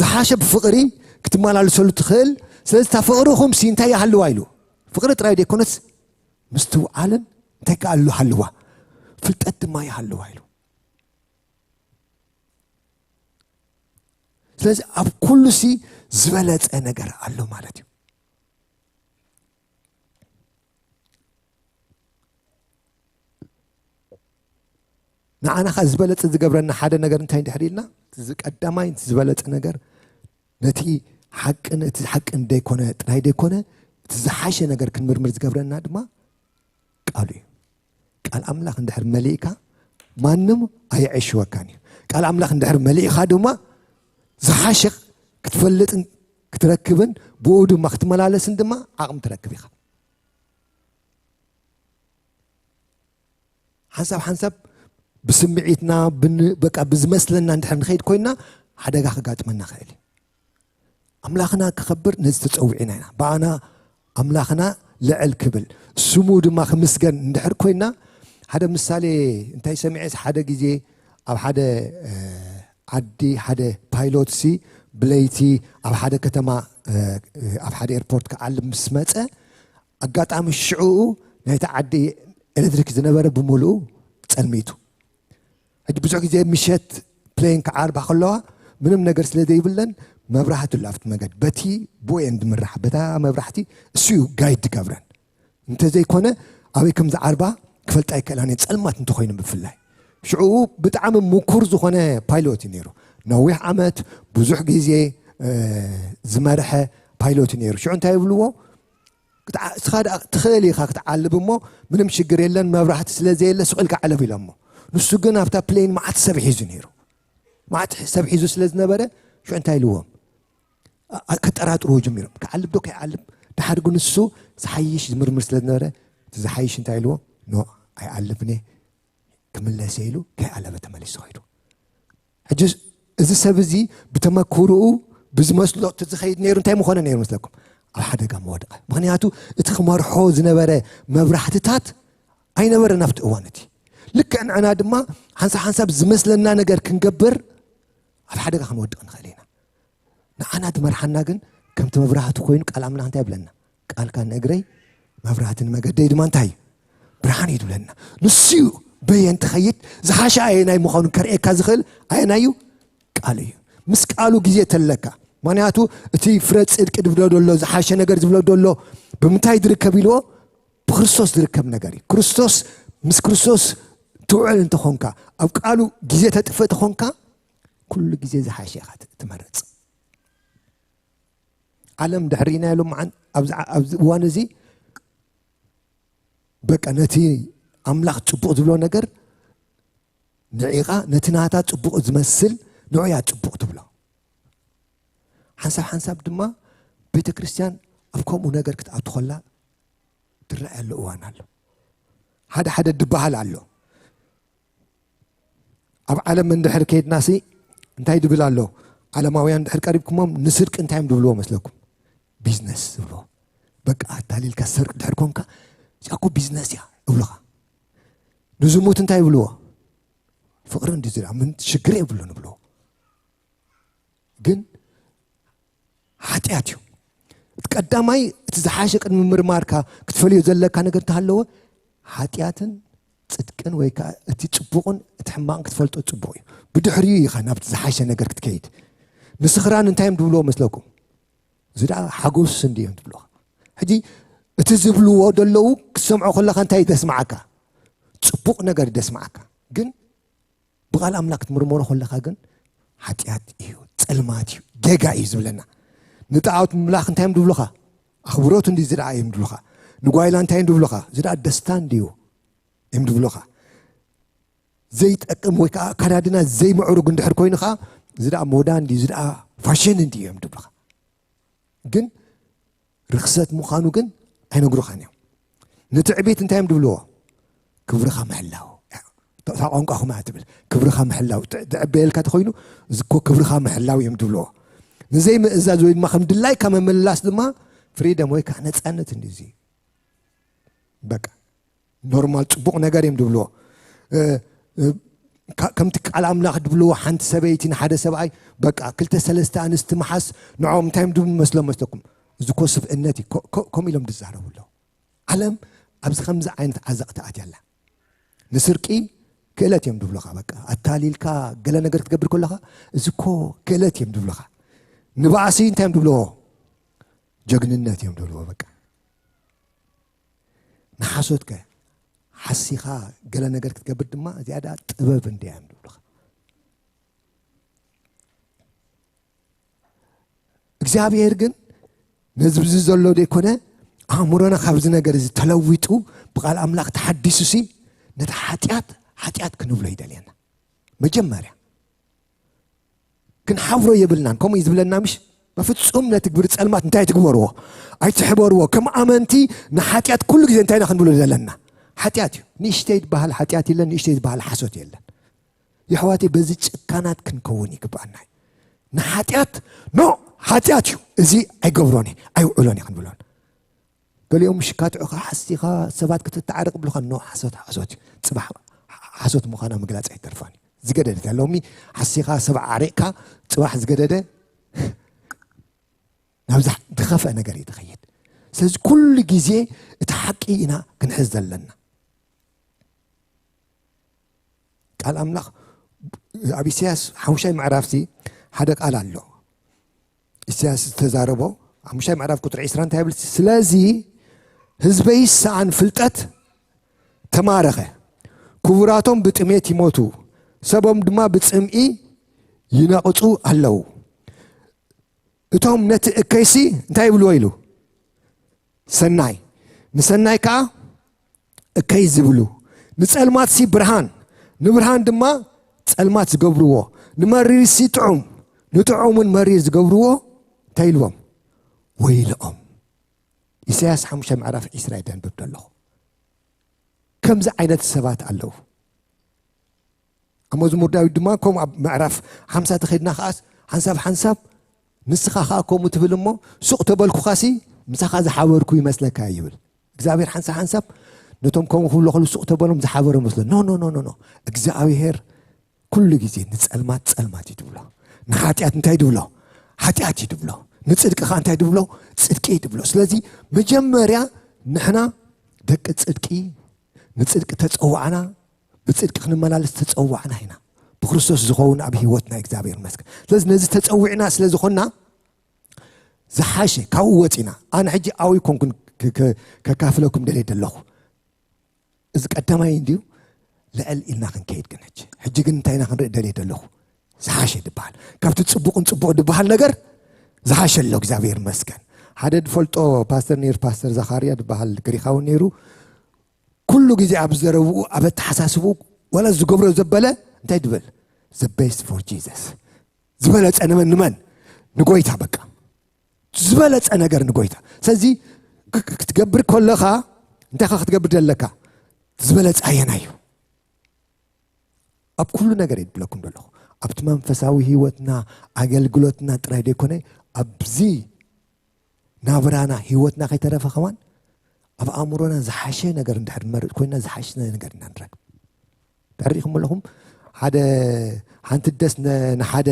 ዝሓሸ ብፍቕሪ ክትመላለሰሉ ትኽእል። ስለዚ እታ ፍቕርኹም ሲ እንታይ ይሃልዋ ኢሉ? ፍቕሪ ጥራይ ዘይኮነስ ምስትውዓልን እንታይ ከኣሉ ሃልዋ፣ ፍልጠት ድማ ይሃልዋ ኢሉ። ስለዚ ኣብ ኩሉ ሲ ዝበለጸ ነገር ኣሎ ማለት እዩ። ንዓና ኸ ዝበለጸ ዝገብረና ሓደ ነገር እንታይ እንድሕር ኢልና፣ እዚ ቀዳማይ ዝበለጸ ነገር ነቲ ሓቅን እቲ ሓቅን ደይኮነ ጥራይ ደይኮነ እቲ ዝሓሸ ነገር ክንምርምር ዝገብረና ድማ ቃሉ እዩ። ቃል ኣምላኽ እንድሕር መሊእካ ማንም ኣየዕሽወካን እዩ። ቃል ኣምላኽ እንድሕር መሊእኻ ድማ ዝሓሸ ክትፈልጥን ክትረክብን ብኡ ድማ ክትመላለስን ድማ ዓቕሚ ትረክብ ኢኻ። ሓንሳብ ሓንሳብ ብስምዒትና ብን- በቃ ብዝመስለና እንድሕር ንኸይድ ኮይና ሓደጋ ክጋጥመና ኽእል እዩ። ኣምላኽና ክኸብር ነዚ ተጸዊዕና ኢና። ብኣና ኣምላኽና ልዕል ክብል ስሙ ድማ ክምስገን እንድሕር ኮይና ሓደ ምሳሌ እንታይ ሰሚዐ ሓደ ግዜ ኣብ ሓደ ዓዲ ሓደ ፓይሎት ሲ ብለይቲ ኣብ ሓደ ከተማ ኣብ ሓደ ኤርፖርት ክዓልብ ምስ መጸ ኣጋጣሚ ሽዑኡ ናይቲ ዓዲ ኤሌክትሪክ ዝነበረ ብምሉኡ ጸልሚቱ። ሕጂ ብዙሕ ግዜ ምሸት ፕሌን ክዓርባ ከለዋ ምንም ነገር ስለ ዘይብለን መብራህቲ ኣሎ ኣብቲ መገድ በቲ ብኡ እየን ዝምራሕ በታ መብራህቲ እሱ እዩ ጋይድ ዝገብረን። እንተዘይኮነ ኣበይ ከም ዝዓርባ ክፈልጣ ኣይክእላን እየን ጸልማት እንተኮይኑ ብፍላይ። ሽዑኡ ብጣዕሚ ምኩር ዝኾነ ፓይሎት እዩ ነይሩ። ነዊሕ ዓመት ብዙሕ ግዜ ዝመርሐ ፓይሎት እዩ ነይሩ። ሽዑ እንታይ ይብልዎ? እስኻ ትኽእል ኢኻ ክትዓልብ እሞ ምንም ሽግር የለን መብራህቲ ስለ ዘየለ ስቕ ኢልካ ዕለብ ኢሎሞ። ንሱ ግን ኣብታ ፕሌን መዓት ሰብ ሒዙ ነይሩ። መዓት ሰብ ሒዙ ስለ ዝነበረ ሽዑ እንታይ ኢልዎም? ከጠራጥርዎ ጀሚሮም። ክዓልብ ዶ ከይዓልብ? ድሓር ግን ንሱ ዝሓይሽ ዝምርምር ስለ ዝነበረ እቲ ዝሓይሽ እንታይ ኢልዎ? ኖ ኣይዓልብን እየ ክምለስ እየ ኢሉ ከይዓለበ ተመሊሱ ኸይዱ። ሕጂ እዚ ሰብ እዚ ብተመክርኡ ብዝመስሎ እቲ ዝኸይድ ነይሩ እንታይ ምኾነ ነይሩ መስለኩም? ኣብ ሓደጋ ምወደቐ። ምኽንያቱ እቲ ክመርሖ ዝነበረ መብራህትታት ኣይነበረን ኣብቲ እዋን እቲ። ልክዕ ንዕና ድማ ሓንሳብ ሓንሳብ ዝመስለና ነገር ክንገብር ኣብ ሓደጋ ክንወድቕ ንኽእል ኢና። ንዓና ዝመርሓና ግን ከምቲ መብራህቲ ኮይኑ ቃል ኣምላኽ እንታይ ይብለና? ቃልካ ንእግረይ መብራህቲ ንመገደይ ድማ እንታይ እዩ? ብርሃን እዩ ትብለና። ንሱ እዩ በየን ትኸይድ ዝሓሸ ኣየናይ ምዃኑ ከርእየካ ዝኽእል ኣየናይ እዩ? ቃሉ እዩ። ምስ ቃሉ ግዜ ተለካ። ምክንያቱ እቲ ፍረ ጽድቂ ዝብሎ ዘሎ ዝሓሸ ነገር ዝብሎ ዘሎ ብምንታይ ዝርከብ ኢልዎ? ብክርስቶስ ዝርከብ ነገር እዩ። ክርስቶስ ምስ ክርስቶስ ትውዕል እንተኾንካ ኣብ ቃሉ ግዜ ተጥፍእ ተኾንካ ኩሉ ግዜ ዝሓሸ ኢኻ ትመርጽ። ዓለም ድሕር ኢና ኢሎም መዓን ኣብዚ እዋን እዚ በቃ ነቲ ኣምላኽ ጽቡቕ ዝብሎ ነገር ንዒቓ ነቲ ናታ ጽቡቕ ዝመስል ንዑያ ጽቡቕ ትብሎ። ሓንሳብ ሓንሳብ ድማ ቤተ ክርስቲያን ኣብ ከምኡ ነገር ክትኣቱ ከላ ትረኣየሉ እዋን ኣሎ። ሓደ ሓደ ድበሃል ኣሎ። ኣብ ዓለም እንድሕር ከይድናሲ እንታይ ድብል ኣሎ? ዓለማውያን እንድሕር ቀሪብኩሞም ንስርቂ እንታይ እዮም ድብልዎ መስለኩም? ቢዝነስ ዝብልዎ። በቃ ኣታሊልካ ሰርቂ ድሕር ኮንካ እዚኣ እኮ ቢዝነስ እያ እብሉኻ። ንዝሙት እንታይ ይብልዎ? ፍቅሪ እንዲ ዝዳ ምን ሽግር የብሉን ይብልዎ። ግን ሓጢኣት እዩ። እቲ ቀዳማይ እቲ ዝሓሸ ቅድሚ ምርማርካ ክትፈልዮ ዘለካ ነገር እንተሃለወ ሓጢኣትን ጽድቅን ወይ ከዓ እቲ ጽቡቕን እቲ ሕማቕን ክትፈልጦ ጽቡቕ እዩ። ብድሕሪኡ ኢኻ ናብቲ ዝሓሸ ነገር ክትከይድ። ንስኽራን እንታይ እዮም ዝብልዎ መስለኩም? እዚ ደኣ ሓጎስ እንዲ እዮም ዝብልዎ። ሕጂ እቲ ዝብልዎ ዘለዉ ክትሰምዖ ከለኻ እንታይ ደስማዓካ? ጽቡቕ ነገር ደስማዓካ። ግን ብቓል ኣምላኽ ክትምርመሮ ከለኻ ግን ሓጢኣት እዩ፣ ጸልማት እዩ፣ ጌጋ እዩ ዝብለና። ንጣዖት ምምላኽ እንታይ እዮም ዝብሉኻ? ኣኽብሮት እንዲ ዝደኣ እዮም ዝብሉኻ። ንጓይላ እንታይ እዮም ዝብሉኻ? ዝደኣ ደስታ እንድዩ እዮም ዝብሉኻ። ዘይጠቅም ወይ ከዓ ኣካዳድና ዘይምዕሩግ እንድሕር ኮይኑ ከዓ ዝደኣ ሞዳ እንዲ ዝደኣ ፋሽን እንዲ እዮም ዝብሉኻ። ግን ርኽሰት ምዃኑ ግን ኣይነግሩኻን እዮም። ንትዕቢት እንታይ እዮም ዝብልዎ? ክብርኻ ምሕላው። እታ ቋንቋኹም እያ ትብል። ክብርኻ ምሕላው። ትዕበየልካ ተኾይኑ እዚ እኮ ክብርኻ ምሕላው እዮም ዝብልዎ። ንዘይምእዛዝ ወይ ድማ ከም ድላይካ መመላስ ድማ ፍሪደም ወይ ከዓ ነፃነት እንድዚ። በቃ ኖርማል ጽቡቕ ነገር እዮም ድብልዎ። እ፣ እ፣ ካ- ከምቲ ቃል ኣምላኽ ድብልዎ፣ ሓንቲ ሰበይቲ ንሓደ ሰብኣይ በቃ ክልተ ሰለስተ ኣንስቲ መሓስ፣ ንዕኦም እንታይ እዮም ድብሉ መስሎም መስለኩም? እዚ ኮ ስብእነት እዩ። ኮ- ኮ- ከምኡ ኢሎም ዝዛረቡ ኣለዉ። ዓለም ኣብዚ ከምዚ ዓይነት ዓዘቕቲ ኣትያ ኣላ። ንስርቂ ክእለት እዮም ድብሉኻ። በቃ ኣታሊልካ ገለ ነገር ክትገብር ከለኻ፣ እዚ ኮ ክእለት እዮም ድብሉኻ። ንባእሲ እንታይ እዮም ድብልዎ? ጀግንነት እዮም ድብልዎ። በቃ ንሓሶትከ ሓሲኻ ገለ ነገር ክትገብር ድማ እዚኣ ደኣ ጥበብ እንድያ እዮም ድብሉኻ። እግዚኣብሔር ግን ነዚ ብዚ ዘሎ ዘይኮነ፣ ኣእምሮና ካብዚ ነገር እዚ ተለዊጡ ብቓል ኣምላኽ ተሓዲሱሲ፣ ነቲ ሓጢኣት ሓጢኣት ክንብሎ ይደልየና። መጀመርያ ክንሓብሮ የብልናን። ከምኡ እዩ ዝብለና ምሽ? በፍጹም ነቲ ግብሪ ጸልማት እንታይ ትግበርዎ? ኣይትሕበርዎ። ከም ኣመንቲ ንሓጢኣት ኩሉ ግዜ እንታይ ኢና ክንብሎ ዘለና? ሓጢኣት እዩ። ንእሽተይ ዝበሃል ሓጢኣት የለን፣ ንእሽተይ ዝበሃል ሓሶት የለን። የሕዋተይ፣ በዚ ጭካናት ክንከውን ይግባኣና እዩ። ንሓጢኣት ኖ ሓጢኣት እዩ፣ እዚ ኣይገብሮን እየ፣ ኣይውዕሎን እየ ክንብሎን። ገሊኦም ሽካትዑኻ ሓሲኻ ሰባት ክትተዓረቕ ብሉኻ፣ ኖ ሓሶት ሓሶት እዩ። ጽባሕ ሓሶት ምዃና ምግላጽ ኣይተርፋን እዩ። ዝገደደ ሎሚ ሓሲኻ ሰብ ዓሪቕካ፣ ጽባሕ ዝገደደ ናብ ዝኸፍአ ነገር እዩ ትኸይድ። ስለዚ ኩሉ ግዜ እቲ ሓቂ ኢና ክንሕዝ ዘለና። ቃል ኣምላኽ ኣብ ኢሳያስ ሓሙሻይ ምዕራፍሲ ሓደ ቃል ኣሎ። ኢሳያስ ዝተዛረቦ ሓሙሻይ ምዕራፍ ቁጥሪ ዕስራ እንታይ ይብል? ስለዚ ህዝበይ ሰኣን ፍልጠት ተማረኸ፣ ክቡራቶም ብጥሜት ይሞቱ፣ ሰቦም ድማ ብጽምኢ ይነቕጹ ኣለዉ። እቶም ነቲ እከይሲ እንታይ ይብልዎ ኢሉ? ሰናይ። ንሰናይ ከኣ እከይ ዝብሉ፣ ንጸልማትሲ ብርሃን፣ ንብርሃን ድማ ጸልማት ዝገብርዎ፣ ንመሪርሲ ጥዑም፣ ንጥዑም እውን መሪር ዝገብርዎ እንታይ ኢልዎም? ወይልኦም። ኢሳያስ ሓሙሽተ ምዕራፍ ዕስራ እዩ ደንብብ ዘለኹ። ከምዚ ዓይነት ሰባት ኣለዉ። ኣብ መዝሙር ዳዊት ድማ ከምኡ ኣብ ምዕራፍ ሓምሳ ተኸድና ከኣስ ሓንሳብ ሓንሳብ ንስኻ ከኣ ከምኡ ትብል እሞ ሱቕ ተበልኩኻሲ ምሳኻ ዝሓበርኩ ይመስለካ ይብል እግዚኣብሔር። ሓንሳብ ሓንሳብ ነቶም ከምኡ ክብሎ ከሉ ሱቕ ተበሎም ዝሓበሮ መስሎ። ኖ ኖ ኖ ኖ ኖ እግዚኣብሔር ኩሉ ግዜ ንጸልማት ጸልማት እዩ ትብሎ፣ ንሓጢኣት እንታይ ትብሎ? ሓጢኣት እዩ ትብሎ፣ ንጽድቂ ከኣ እንታይ ትብሎ? ጽድቂ እዩ ትብሎ። ስለዚ መጀመርያ ንሕና ደቂ ጽድቂ፣ ንጽድቂ ተጸዋዕና፣ ብጽድቂ ክንመላለስ ተጸዋዕና ኢና። ብክርስቶስ ዝኸውን ኣብ ህይወትና እግዚኣብሔር ይመስገን። ስለዚ ነዚ ተጸዊዕና ስለ ዝኾንና ዝሓሸ ካብኡ ወጺና። ኣነ ሕጂ ኣብኡ ኣይኮንኩን ክ- ክ- ከካፍለኩም ደልየ ዘለኹ። እዚ ቀዳማይ እንድዩ ልዕል ኢልና ክንከይድ ግን ሕጂ ሕጂ ግን እንታይ ኢና ክንርኢ ደልየ ዘለኹ? ዝሓሸ ዝበሃል ካብቲ ጽቡቕን ጽቡቕ ዝበሃል ነገር ዝሓሸ ኣሎ። እግዚኣብሔር ይመስገን። ሓደ ዝፈልጦ ፓስተር ነይሩ፣ ፓስተር ዘኻርያ ዝበሃል ግሪኻዊ ነይሩ። ኩሉ ግዜ ኣብ ዘረብኡ ኣብ ኣተሓሳስብኡ ዋላ ዝገብሮ ዘበለ እንታይ ድብል? The best for Jesus። ዝበለጸ ንመን ንመን ንጎይታ በቃ ዝበለጸ ነገር ንጎይታ። ስለዚ ክ- ክ- ክትገብር ከለኻ እንታይ ኻ ክትገብር ዘለካ? ዝበለጸ ኣየናይ እዩ? ኣብ ኩሉ ነገር እየ ዝብለኩም ዘለኹ። ኣብቲ መንፈሳዊ ህይወትና ኣገልግሎትና ጥራይ ዘይኮነ ኣብዚ ናብራና ህይወትና ከይተረፈ ከማን ኣብ ኣእምሮና ዝሓሸ ነገር እንድሕር ንመርጥ ኮይና ዝሓሸ ነገር ኢና ንረክብ። ተሪኢኹም ኣለኹም ሓደ ሓንቲ ደስ ነ- ንሓደ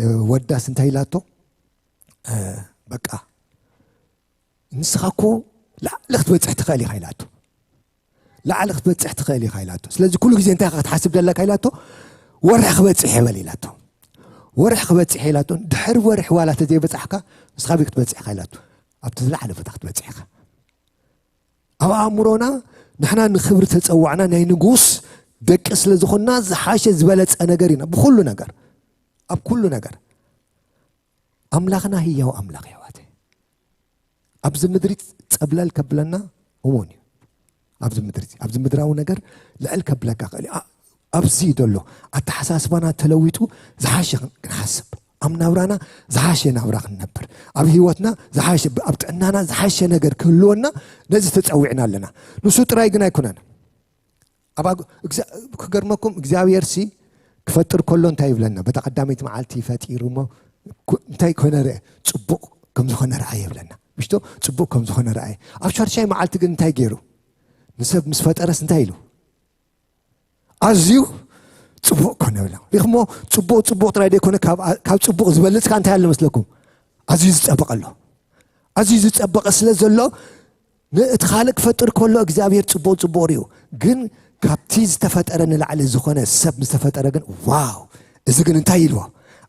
እ፣ ወዳስ እንታይ ኢላቶ? እ፣ በቃ ንስኻ እኮ ላዕሊ ክትበፅሕ ትኽእል ኢኻ ኢላቶ። ላዕሊ ክትበፅሕ ትኽእል ኢኻ ኢላቶ። ስለዚ ኩሉ ግዜ እንታይ ኢኻ ክትሓስብ ዘለካ ኢላቶ? ወርሒ ክበፅሕ ይበል ኢላቶ። ወርሒ ክበፅሕ ኢላቶ። ድሕሪ ወርሒ ዋላ ተዘይበፃሕካ ንስኻ በይ ክትበፅሕ ኢኻ ኢላቶ። ኣብቲ ዝለዓለ ቦታ ክትበፅሕ ኢኻ። ኣብ ኣእምሮና ንሕና ንኽብሪ ተፀዋዕና ናይ ንጉስ ደቂ ስለ ዝኾንና ዝሓሸ ዝበለፀ ነገር ኢና ብኩሉ ነገር ኣብ ኩሉ ነገር ኣምላኽና ህያው ኣምላኽ የሕዋተ ኣብዚ ምድሪ ፀብለል ከብለና እሙን እዩ። ኣብዚ ምድሪ ኣብዚ ምድራዊ ነገር ልዕል ከብለካ ክእል እዩ። ኣ- ኣብዚ ዘሎ ኣተሓሳስባና ተለዊጡ ዝሓሸ ክን- ክንሓስብ ኣብ ናብራና ዝሓሸ ናብራ ክንነብር ኣብ ህይወትና ዝሓሸ ኣብ ጥዕናና ዝሓሸ ነገር ክህልወና ነዚ ተፀዊዕና ኣለና። ንሱ ጥራይ ግን ኣይኮነን። ኣብ ኣግ- እግዛ- ክገርመኩም እግዚኣብሔር ሲ ክፈጥር ከሎ እንታይ ይብለና? በታ ቀዳመይቲ መዓልቲ ፈጢሩ እሞ ኩ- እንታይ ኮነ ርአ? ፅቡቕ ከም ዝኾነ ረኣየ ይብለና። ምሽቶ ፅቡቕ ከም ዝኾነ ረኣየ። ኣብ ሻድሻይ መዓልቲ ግን እንታይ ገይሩ? ንሰብ ምስ ፈጠረስ እንታይ ኢሉ? ኣዝዩ ጽቡቕ ኮነ ብላ። ሪኽሞ? ጽቡቕ ጽቡቕ ጥራይ ዘይኮነ፣ ካብ፣ ካብ ጽቡቕ ዝበልጽ ከኣ እንታይ ኣሎ መስለኩም? ኣዝዩ ዝጸበቐ ኣሎ። ኣዝዩ ዝጸበቐ ስለ ዘሎ፣ ንእቲ ካልእ ክፈጥር ከሎ እግዚኣብሔር ጽቡቕ ጽቡቕ ርእዩ። ግን ካብቲ ዝተፈጠረ ንላዕሊ ዝኾነ ሰብ ምስ ተፈጠረ ግን፣ ዋው! እዚ ግን እንታይ ኢልዎ?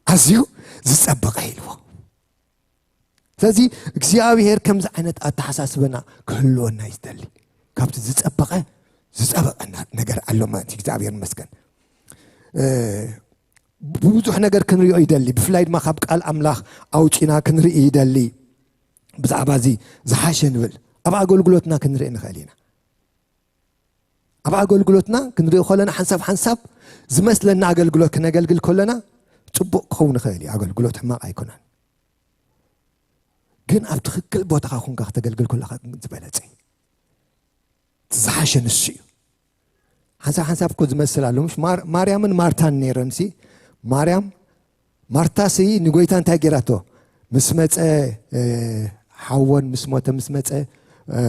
ኣዝዩ ዝጸበቐ ኢልዎ። ስለዚ እግዚኣብሔር ከምዚ ዓይነት ኣተሓሳስበና ክህልወና እዩ ዝደሊ። ካብቲ ዝጸበቐ፣ ዝጸበቐና ነገር ኣሎ ማለት እዩ። እግዚኣብሔር ይመስገን። እ፣ ብዙሕ ነገር ክንሪኦ ይደሊ። ብፍላይ ድማ ካብ ቃል ኣምላኽ ኣውጺና ክንርኢ ይደሊ። ብዛዕባ እዚ ዝሓሸ ንብል። ኣብ ኣገልግሎትና ክንርኢ ንኽእል ኢና። ኣብ ኣገልግሎትና ክንርኢ ከለና ሓንሳብ ሓንሳብ ዝመስለና ኣገልግሎት ክነገልግል ከለና ጽቡቕ ክኸውን ይኽእል እዩ። ኣገልግሎት ሕማቕ ኣይኮነን። ግን ኣብ ትኽክል ቦታኻ ኮንካ ክተገልግል ከለኻ ግን ዝበለጸ እዩ። እቲ ዝሓሸ ንሱ እዩ። ሓንሳብ ሓንሳብ እኮ ዝመስል ኣሎ። ምሽ ማር-፣ ማርያምን ማርታን ነይረን ሲ፣ ማርያም፣ ማርታ ሲ ንጎይታ እንታይ ገይራቶ? ምስ መጸ፣ እ፣ ሓወን ምስ ሞተ ምስ መጸ፣ እ፣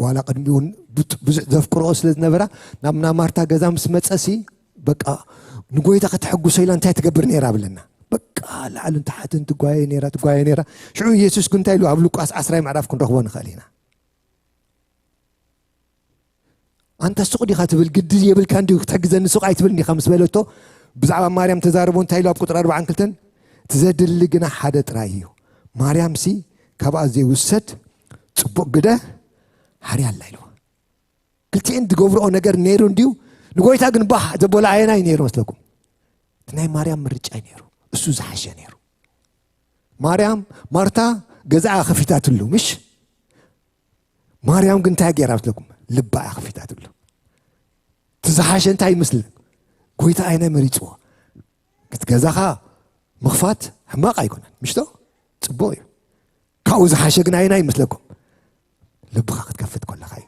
ዋላ ቅድሚኡ እውን ብጥ-፣ ብዙሕ ዘፍቅርኦ ስለ ዝነበራ፣ ናብ፣ ናብ ማርታ ገዛ ምስ መጸ ሲ፣ በቃ ንጎይታ ከተሐጉሶ ኢላ እንታይ ትገብር ነይራ ብለና? በቃ ላዕልን ታሕትን ትጓየ ነይራ፣ ትጓየ ነይራ። ሽዑ ኢየሱስ ግን እንታይ ኢሉ? ኣብ ሉቃስ ዓስራይ ምዕራፍ ክንረኽቦ ንኽእል ኢና። ኣንታ ሱቕ ዲኻ ትብል፣ ግዲ የብልካ እንዲሁ ክትሕግዘኒ ሱቕ ኣይትብል እንዲኻ ምስ በለቶ፣ ብዛዕባ ማርያም ተዛርቦ እንታይ ኢሉ ኣብ ቁጥሪ ኣርባዓን ክልተን? "እቲ ዘድሊ ግና ሓደ ጥራይ እዩ። ማርያምሲ ካብኣ ዘይውሰድ ጽቡቕ ግደ ሓርያ ኣላ" ኢልዋ። ክልቲኤን ዝገብርኦ ነገር ነይሩ እንዲሁ፣ ንጎይታ ግን ባህ ዘበሎ ኣየናይ ነይሩ መስለኩም? እቲ ናይ ማርያም ምርጫ እዩ ነይሩ። እሱ ዝሓሸ ነይሩ። ማርያም፣ ማርታ ገዛኣ ከፊታትሉ፣ ምሽ? ማርያም ግን እንታይ ገይራ መስለኩም? ልባ እያ ከፊታትሉ። እቲ ዝሓሸ እንታይ ይመስል? ጎይታ ኣየናይ መሪጽዎ? እቲ ገዛኻ ምኽፋት ሕማቕ ኣይኮነን፣ ምሽቶ? ጽቡቕ እዩ። ካብኡ ዝሓሸ ግን ኣየናይ ይመስለኩም? ልብኻ ክትከፍት ከለኻ እዩ።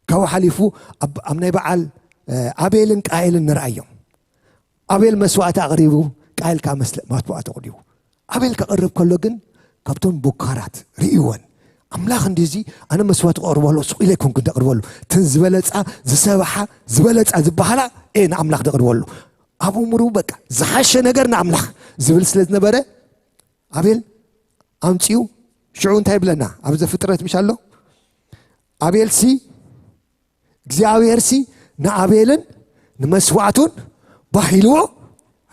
ካብኡ ሓሊፉ ኣብ፣ ኣብ ናይ በዓል፣ እ፣ ኣቤልን ቃኤልን ንርኣዮም። ኣቤል መስዋዕቲ ኣቕሪቡ፣ ቃኤል ከኣ መስለ-፣ መስዋዕቲ ኣቕሪቡ። ኣቤል ከቕርብ ከሎ ግን ካብቶም ቦካራት ርእይወን፣ "ኣምላኽ እንዲዚ ኣነ መስዋዕቲ ክቕርበሉ ሱቕ ኢለ ኣይኮንኩን ደቕርበሉ። እተን ዝበለጻ፣ ዝሰብሓ፣ ዝበለጻ ዝበሃላ እየ ንኣምላኽ ደቕርበሉ። ኣብ እምሩ በቃ ዝሓሸ ነገር ንኣምላኽ" ዝብል ስለ ዝነበረ፣ ኣቤል ኣምጺኡ ሽዑ እንታይ ይብለና? ኣብ ዘፍጥረት ምሽ ኣሎ? "ኣቤልሲ፣ እግዚኣብሔርሲ ንኣቤልን ንመስዋዕቱን ባህ ኢልዎ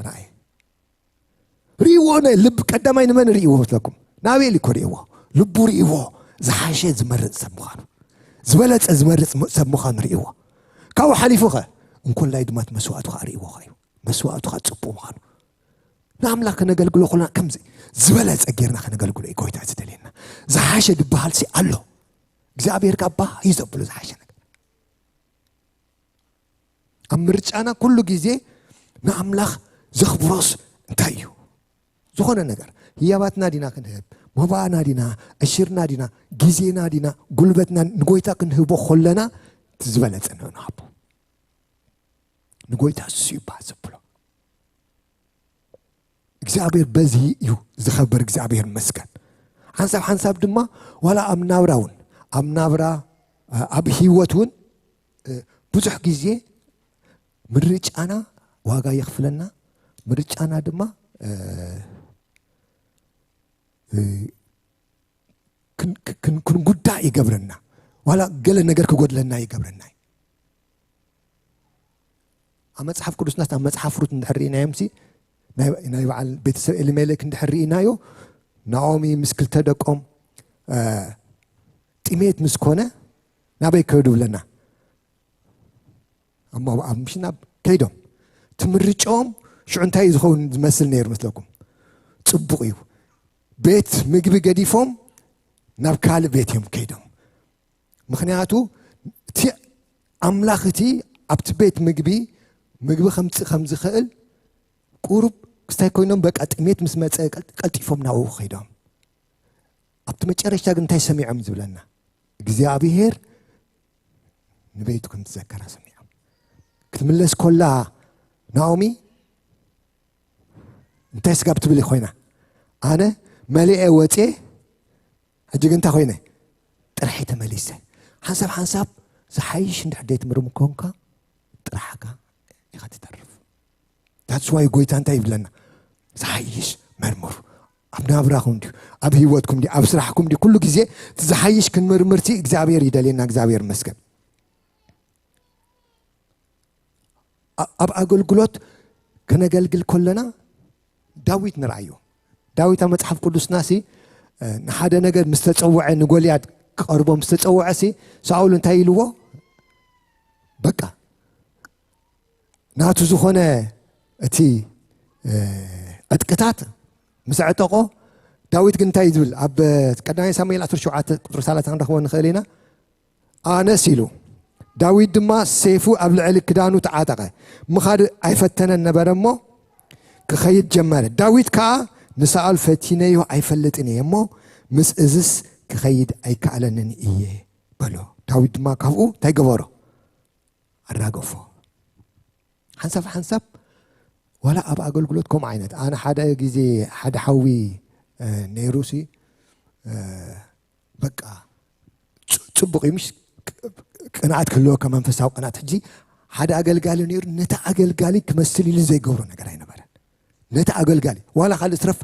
ረኣየ።" ርእይዎ፣ ነ-፣ ልብ ቀዳማይ ንመን ርእይዎ መስለኩም? ንኣቤል እኮ ርእይዎ። ልቡ ርእይዎ። ዝሓሸ ዝመርጽ ሰብ ምዃኑ፣ ዝበለጸ ዝመርጽ ም-፣ ሰብ ምዃኑ ርእይዎ። ካብኡ ሓሊፉ ኸ፣ እንኮላይ ድማ እቲ መስዋዕቱ ኸዓ ርእይዎ ኸ እዩ። መስዋዕቱ ኸዓ ጽቡቕ ምዃኑ። ንኣምላኽ ከነገልግሎ ኾለና ከምዚ ዝበለጸ ጌርና ከነገልግሎ እዩ ጎይታ ዝደልየና። ዝሓሸ ዝበሃልሲ ኣሎ። እግዚኣብሔር ካብ ባህ እዩ ዘብሎ ዝሓሸ ነገር። ኣብ ምርጫና ኩሉ ግዜ ንኣምላኽ ዘኽብሮስ እንታይ እዩ? ዝኾነ ነገር ህያባትና ዲና ክንህብ፣ መባእና ዲና፣ ዕሽርና ዲና፣ ግዜና ዲና፣ ጉልበትና ንጎይታ ክንህቦ ኾለና እቲ ዝበለጸ ንንሃቦ። ንጎይታ እሱ ይባህ ዘብሎ። እግዚኣብሔር በዚ እዩ ዝኸብር። እግዚኣብሔር ይመስገን። ሓንሳብ ሓንሳብ ድማ ዋላ ኣብ ናብራ እውን፣ ኣብ ናብራ፣ ኣብ ህይወት እውን፣ እ፣ ብዙሕ ግዜ ምርጫና ዋጋ የኽፍለና። ምርጫና ድማ፣ እ፣ እ፣ ክን-፣ ክን-፣ ክንጉዳእ ይገብረና። ዋላ ገለ ነገር ክጎድለና ይገብረና። ኣብ መጽሓፍ ቅዱስና፣ ኣብ መጽሓፍ ሩት እንድሕር ርኢናዮም ሲ፣ ናይ፣ ናይ በዓል ቤተሰብ ኤሊሜሌክ እንድሕር ርኢናዮ፣ ናኦሚ ምስ ክልተ ደቆም፣ እ፣ ጥሜት ምስ ኮነ፣ ናበይ ከዱ ብለና? ኣብ፣ ኣብ፣ ኣብ ምሽ ናብ ከይዶም። ትምርጫኦም ሽዑ እንታይ እዩ ዝኸውን ዝመስል ነይሩ መስለኩም? ጽቡቕ እዩ። ቤት ምግቢ ገዲፎም ናብ ካልእ ቤት እዮም ከይዶም። ምኽንያቱ እቲ ኣምላኽ እቲ ኣብቲ ቤት ምግቢ፣ ምግቢ ከምጽእ ከም ዝኽእል ቁሩብ ክስታይ ኮይኖም፣ በቃ ጥሜት ምስ መጸ ቀል-፣ ቀልጢፎም ናብኡ ከይዶም። ኣብቲ መጨረሽታ ግን እንታይ ሰሚዖም ዝብለና? እግዚኣብሔር ንቤቱ ከም ዝዘከራ ሰሚዖም። ክትምለስ ኮላ ናኦሚ እንታይ ስጋብ ትብል ኮይና? ኣነ መሊኤ ወጼ፣ ሕጂ ግን እንታይ ኮይነ? ጥራሕ ተመሊሰ። ሓንሳብ ሓንሳብ ዝሓይሽ እንድሕር ዘይትምርም ኮንካ ጥራሕካ ኢኻ ትተርፍ። That's why ጎይታ እንታይ ይብለና? ዝሓይሽ መርምሩ። ኣብ ናብራኹም ድዩ፣ ኣብ ህይወትኩም ድዩ፣ ኣብ ስራሕኩም ድዩ፣ ኩሉ ግዜ እቲ ዝሓይሽ ክንምርምርቲ እግዚኣብሔር ይደልየና። እግዚኣብሔር ይመስገን። ኣብ ኣገልግሎት ከነገልግል ከለና ዳዊት ንርኣዮ። ዳዊት ኣብ መጽሓፍ ቅዱስና ሲ ንሓደ ነገር ምስ ተጸውዐ፣ ንጎልያድ ክቐርቦ ምስ ተጸውዐ ሲ ሳኦል እንታይ ኢልዎ? በቃ ናቱ ዝኾነ እቲ ዕጥቅታት ምስ ዕጠቆ፣ ዳዊት ግን እንታይ ዝብል? ኣብ ቀዳማይ ሳሙኤል ዓሰርተ ሸውዓተ ቁፅሪ ሰላሳ ክንረኽቦ ንኽእል ኢና። ኣነስ ኢሉ፣ ዳዊት ድማ ሴፉ ኣብ ልዕሊ ክዳኑ ተዓጠቐ። ምኻድ ኣይፈተነን ነበረ እሞ ክኸይድ ጀመረ። ዳዊት ከኣ ንሳኦል፣ ፈቲነዮ ኣይፈልጥን እየ እሞ ምስ እዝስ ክኸይድ ኣይከኣለንን እየ በሎ። ዳዊት ድማ ካብኡ እንታይ ገበሮ? ኣራገፎ። ሓንሳብ ሓንሳብ ዋላ ኣብ ኣገልግሎት ከምኡ ዓይነት። ኣነ ሓደ ግዜ ሓደ ሓዊ ነይሩ ሲ በቃ ጽቡቕ እዩ፣ ምሽ ቅንኣት ክህልወካ፣ መንፈሳዊ ቅንኣት። ሕጂ ሓደ ኣገልጋሊ ነይሩ፣ ነቲ ኣገልጋሊ ክመስል ኢሉ ዘይገብሮ ነገር ኣይነበረን። ነቲ ኣገልጋሊ ዋላ ካልእ ትረፍ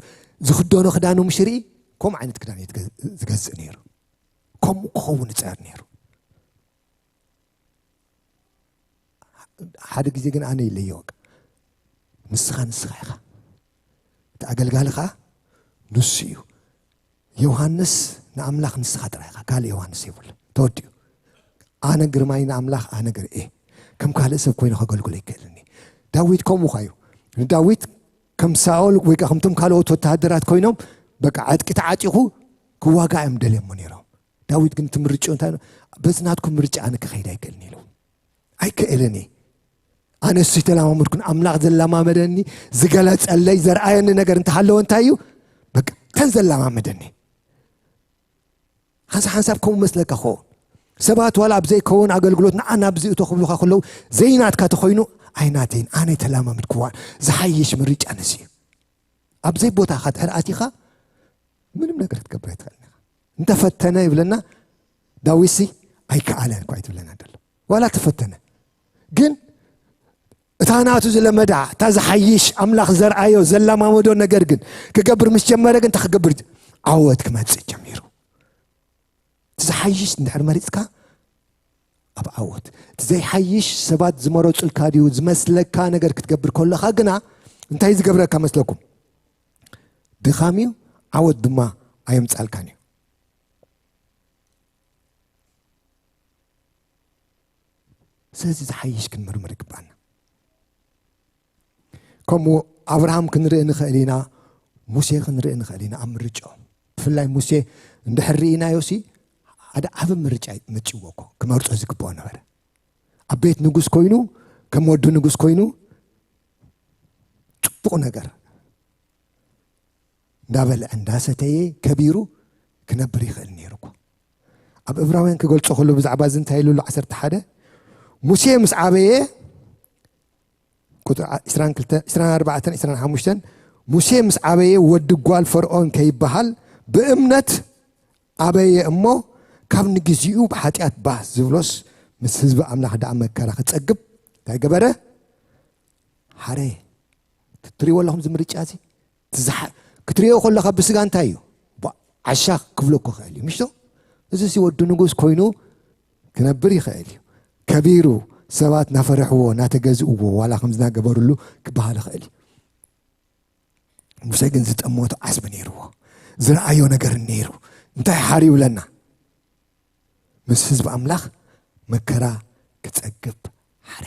ዝኽደኖ ክዳኑ ምሽ ርኢ ከምኡ ዓይነት ክዳን እዩ ዝገዝእ ነይሩ። ከምኡ ክኸውን ይጽዕር ነይሩ። ሓደ ግዜ ግን ኣነ ኢለዮ፣ በቃ ንስኻ ንስኻ ኢኻ፣ እቲ ኣገልጋሊ ኸኣ ንሱ እዩ። ዮሃንስ ንኣምላኽ ንስኻ ጥራይ ኢኻ፣ ካልእ ዮሃንስ የብሉ፣ ተወዲኡ። ኣነ ግርማይ ንኣምላኽ ኣነ ገርኤ፣ ከም ካልእ ሰብ ኮይነ ከገልግሎ ይክእልኒ። ዳዊት ከምኡ ኸዩ። ንዳዊት ከም ሳኦል ወይ ከምቶም ካልኦት ወተሃደራት ኮይኖም በቃ ዕጥቂ ተዓጢቑ ክዋጋ እዮም ደልዮሞ ነይሮም። ዳዊት ግን ትምርጭ እንታይ? በዚ ናትኩም ምርጫ ኣነ ክኸይድ ኣይክእልን ኢሉ። ኣይክእልን እየ። ኣነ እሱ ተለማመድኩን ኣምላኽ ዘላማመደኒ፣ ዝገለጸለይ፣ ዘርኣየኒ ነገር እንተሃለወ እንታይ እዩ? በቃ ተን ዘላማመደኒ። ሓንሳ ሓንሳብ ከምኡ መስለካ ኸውን። ሰባት ዋላ ኣብ ዘይከውን ኣገልግሎት ንዓና ኣብዚ እቶ ክብሉካ ከለዉ ዘይናትካ ተኾይኑ ኣይናተይን ኣነ ተላማምድክዋን ዝሓይሽ ምርጫ ነዚ እዩ። ኣብ ዘይቦታኻ ድሕር ኣቲኻ ምንም ነገር ክትገብር ኣይትኽእልን ኢኻ። እንተፈተነ ይብለና ዳዊትሲ ኣይከኣለን እኳ እዩ ትብለና ደሎ። ዋላ ተፈተነ ግን እታ ናቱ ዝለመዳ እታ ዝሓይሽ ኣምላኽ ዘርኣዮ ዘላማመዶ ነገር ግን ክገብር ምስ ጀመረ ግን እንታይ ክገብር ዓወት ክመጽእ ጀሚሩ። እቲ ዝሓይሽ እንድሕር መሪጽካ ኣብ ዓወት፣ እቲ ዘይሓይሽ ሰባት ዝመረጹልካ ድዩ ዝመስለካ ነገር ክትገብር ከለኻ ግና እንታይ ዝገብረካ መስለኩም? ድኻም እዩ፣ ዓወት ድማ ኣየምጻልካን እዩ። ስለዚ ዝሓይሽ ክንምርምር ይግባኣና። ከምኡ ኣብርሃም ክንርኢ ንኽእል ኢና፣ ሙሴ ክንርኢ ንኽእል ኢና ኣብ ምርጫኦም። ብፍላይ ሙሴ እንድሕር ርኢናዮ ሲ ሓደ ዓቢ ምርጫ መጺእዎ እኮ ክመርጾ ዝግብኦ ነበረ። ኣብ ቤት ንጉስ ኮይኑ ከም ወዲ ንጉስ ኮይኑ ጽቡቕ ነገር እንዳበልዐ እንዳሰተየ ከቢሩ ክነብር ይኽእል ነይሩ እኮ። ኣብ እብራውያን ክገልጾ ከሎ ብዛዕባ እዚ እንታይ ኢሉ ኣሎ? ዓሰርተ ሓደ ሙሴ ምስ ዓበየ ቁጥሪ ዓ- ዕስራን ክልተ ዕስራን ኣርባዕተን ዕስራን ሓሙሽተን ሙሴ ምስ ዓበየ ወዲ ጓል ፈርዖን ከይበሃል ብእምነት ኣበየ እሞ ካብ ንግዚኡ ብሓጢኣት ባህ ዝብሎስ ምስ ህዝቢ ኣምላኽ ደኣ መከራ ክጸግብ እንታይ ገበረ? ሓረየ። ትሪእዎ ኣለኹም እዚ ምርጫ እዚ? ትዝሓ- ክትሪኦ ከለኻ ብስጋ እንታይ እዩ? ቧ- ዓሻ ክብሎ እኮ ክእል እዩ ምሽቶ? እዚ ሲ ወዲ ንጉስ ኮይኑ ክነብር ይኽእል እዩ። ከቢሩ ሰባት ናፈርሕዎ ናተገዝእዎ ዋላ ከምዚ ናገበርሉ ክበሃል ይኽእል እዩ። ሙሴ ግን ዝጠመቶ ዓስቢ ነይርዎ፣ ዝረኣዮ ነገር ነይሩ። እንታይ ሓር ይብለና? ምስ ህዝቢ ኣምላኽ መከራ ክጸግብ ሓረ።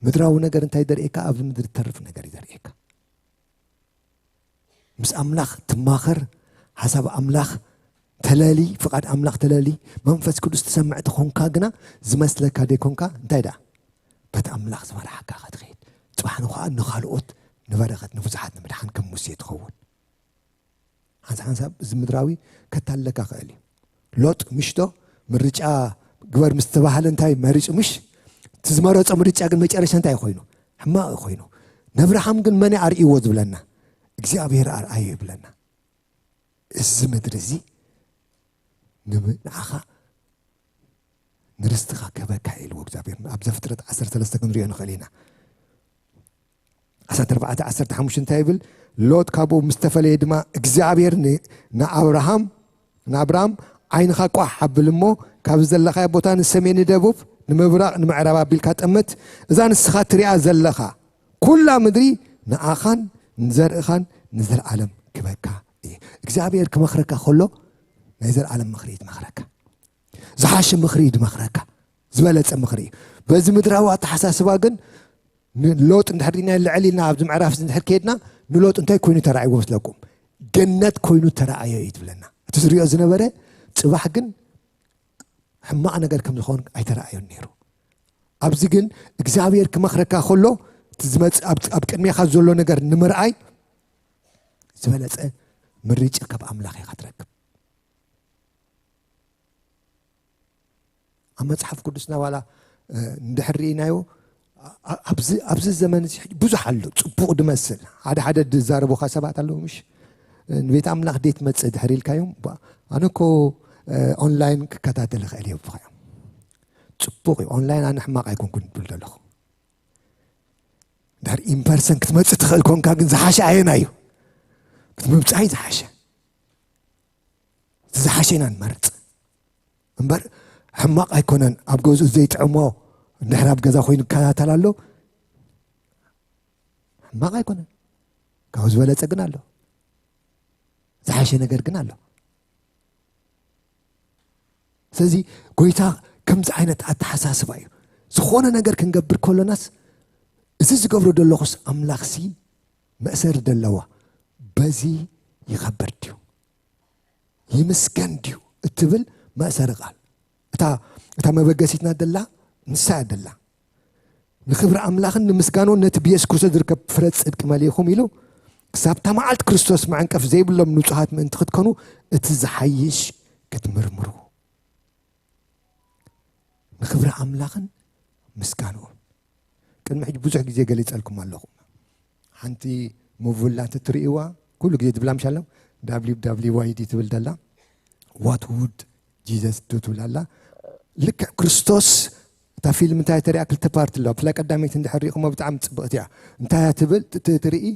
ምድራዊ ነገር እንታይ ዘርእየካ? ኣብዚ ምድሪ ተርፍ ነገር እዩ ዘርእየካ። ምስ ኣምላኽ ትማኸር፣ ሓሳብ ኣምላኽ ተለሊ፣ ፍቓድ ኣምላኽ ተለሊ፣ መንፈስ ቅዱስ ትሰምዕ ተኾንካ ግና ዝመስለካ ደይኮንካ እንታይ ደኣ በቲ ኣምላኽ ዝመርሓካ ኸትኸይድ፣ ጽባሕ ንኸዓ ንኻልኦት ንበረኸት ንብዙሓት ንምድሓን ከም ሙሴ ትኸውን። ሓንሳ ሓንሳብ እዚ ምድራዊ ከታለካ ኽእል እዩ። ሎጥ ምሽቶ ምርጫ ግበር ምስ ተባህለ እንታይ መሪጹ? ምሽ እቲ ዝመረጾ ምርጫ ግን መጨረሻ እንታይ ኮይኑ? ሕማቕ ኮይኑ። ነብርሃም ግን መን ኣርእይዎ ዝብለና? እግዚኣብሔር ኣርኣዮ ይብለና። እዚ ምድሪ እዚ ንብ- ንዓኻ ንርስትኻ ክህበካ ኢልዎ እግዚኣብሔር። ኣብ ዘፍጥረት ዓሰርተ ሰለስተ ክንሪኦ ንኽእል ኢና። ዓሰርተ ኣርባዕተ ዓሰርተ ሓሙሽተ እንታይ ይብል? ሎጥ ካብኡ ምስ ተፈለየ ድማ እግዚኣብሔር ን- ንኣብርሃም ንኣብርሃም ዓይንኻ ቋሕ ኣብል እሞ ካብዚ ዘለኻዮ ቦታ ንሰሜን ንደቡብ ንምብራቕ ንምዕራብ ኣቢልካ ጠምት። እዛ ንስኻ ትሪኣ ዘለኻ ኩላ ምድሪ ንኣኻን ንዘርእኻን ንዘለኣለም ክበካ እየ። እግዚኣብሔር ክመኽረካ ከሎ ናይ ዘለኣለም ምኽሪ እዩ ዝመኽረካ። ዝሓሸ ምኽሪ እዩ ዝመኽረካ። ዝበለጸ ምኽሪ እዩ። በዚ ምድራዊ ኣተሓሳስባ ግን ንሎጥ እንድሕር ዲና ልዕል ኢልና ኣብዚ ምዕራፍ እዚ እንድሕር ከይድና ንሎጥ እንታይ ኮይኑ ተራእይዎ መስለኩም? ገነት ኮይኑ ተራእዮ እዩ ትብለና። እቲ ዝሪኦ ዝነበረ ጽባሕ ግን ሕማቕ ነገር ከም ዝኾን ኣይተራእዮን ነይሩ። ኣብዚ ግን እግዚኣብሔር ክመኽረካ ከሎ እቲ ዝመጽእ ኣብ- ኣብ ቅድሜኻ ዘሎ ነገር ንምርኣይ ዝበለጸ ምርጫ ካብ ኣምላኽ ኢኻ ትረክብ። ኣብ መጽሓፍ ቅዱስና ዋላ እ፣ እንድሕር ርኢናዮ ኣ- ኣብዚ ኣብዚ ዘመን እዚ ሕጂ ብዙሕ ኣሎ ጽቡቕ ድመስል ሓደ ሓደ ዝዛረቡኻ ሰባት ኣለዉ ምሽ ንቤት ኣምላኽ ደይ ትመጽእ ድሕር ኢልካዮም ባ- ኣነ እኮ እ፣ ኦንላይን ክከታተል ይኽእል እየ ብኻ ጽቡቕ እዩ ኦንላይን ኣነ ሕማቕ ኣይኮንኩን ትብል ዘለኹ ድሕር ኢንፐርሰን ክትመጽእ ትኽእል ኮንካ ግን ዝሓሸ ኣየና እዩ ክትምብጻይ ዝሓሸ ዝሓሸ ኢና ንመርጽ እምበር ሕማቕ ኣይኮነን ኣብ ገዝኡ ዘይጥዕሞ እንድሕር ኣብ ገዛ ኮይኑ ይከታተል ኣሎ ሕማቕ ኣይኮነን ካብኡ ዝበለጸ ግን ኣሎ ዝሓሸ ነገር ግን ኣሎ ስለዚ ጎይታ ከምዚ ዓይነት ኣተሓሳስባ እዩ ዝኾነ ነገር ክንገብር ከሎናስ እዚ ዝገብሮ ዘለኹስ ኣምላኽሲ መእሰሪ ደለዋ በዚ ይኸብር ድዩ ይምስገን ድዩ እትብል መእሰሪ ቃል እታ እታ መበገሲትና ደላ ንሳ ደላ ንክብሪ ኣምላኽን ንምስጋኖን ነቲ ብየሱስ ክርስቶስ ዝርከብ ፍረ ጽድቂ መሊእኹም ኢሉ ክሳብታ መዓልቲ ክርስቶስ መዕንቀፍ ዘይብሎም ንጹሃት ምእንቲ ክትከኑ እቲ ዝሓይሽ ክትምርምሩ ንክብሪ ኣምላኽን ምስጋንኡ ቅድሚ ሕጂ ብዙሕ ግዜ ገሊጸልኩም ኣለኹ ሓንቲ ሙቭላ ትትርእይዋ ኩሉ ግዜ ትብላ ምሻሎም wwyd ትብል ደላ what would Jesus do ትብል ኣላ ልክዕ ክርስቶስ እታ ፊልም እንታይ ተሪኣ ክልተ ፓርት ኣለዋ ብፍላይ ቀዳመይቲ እንድሕር ሪኢኹሞ ብጣዕሚ ፅብቕቲ እያ እንታይ እያ ትብል ት- ትርኢ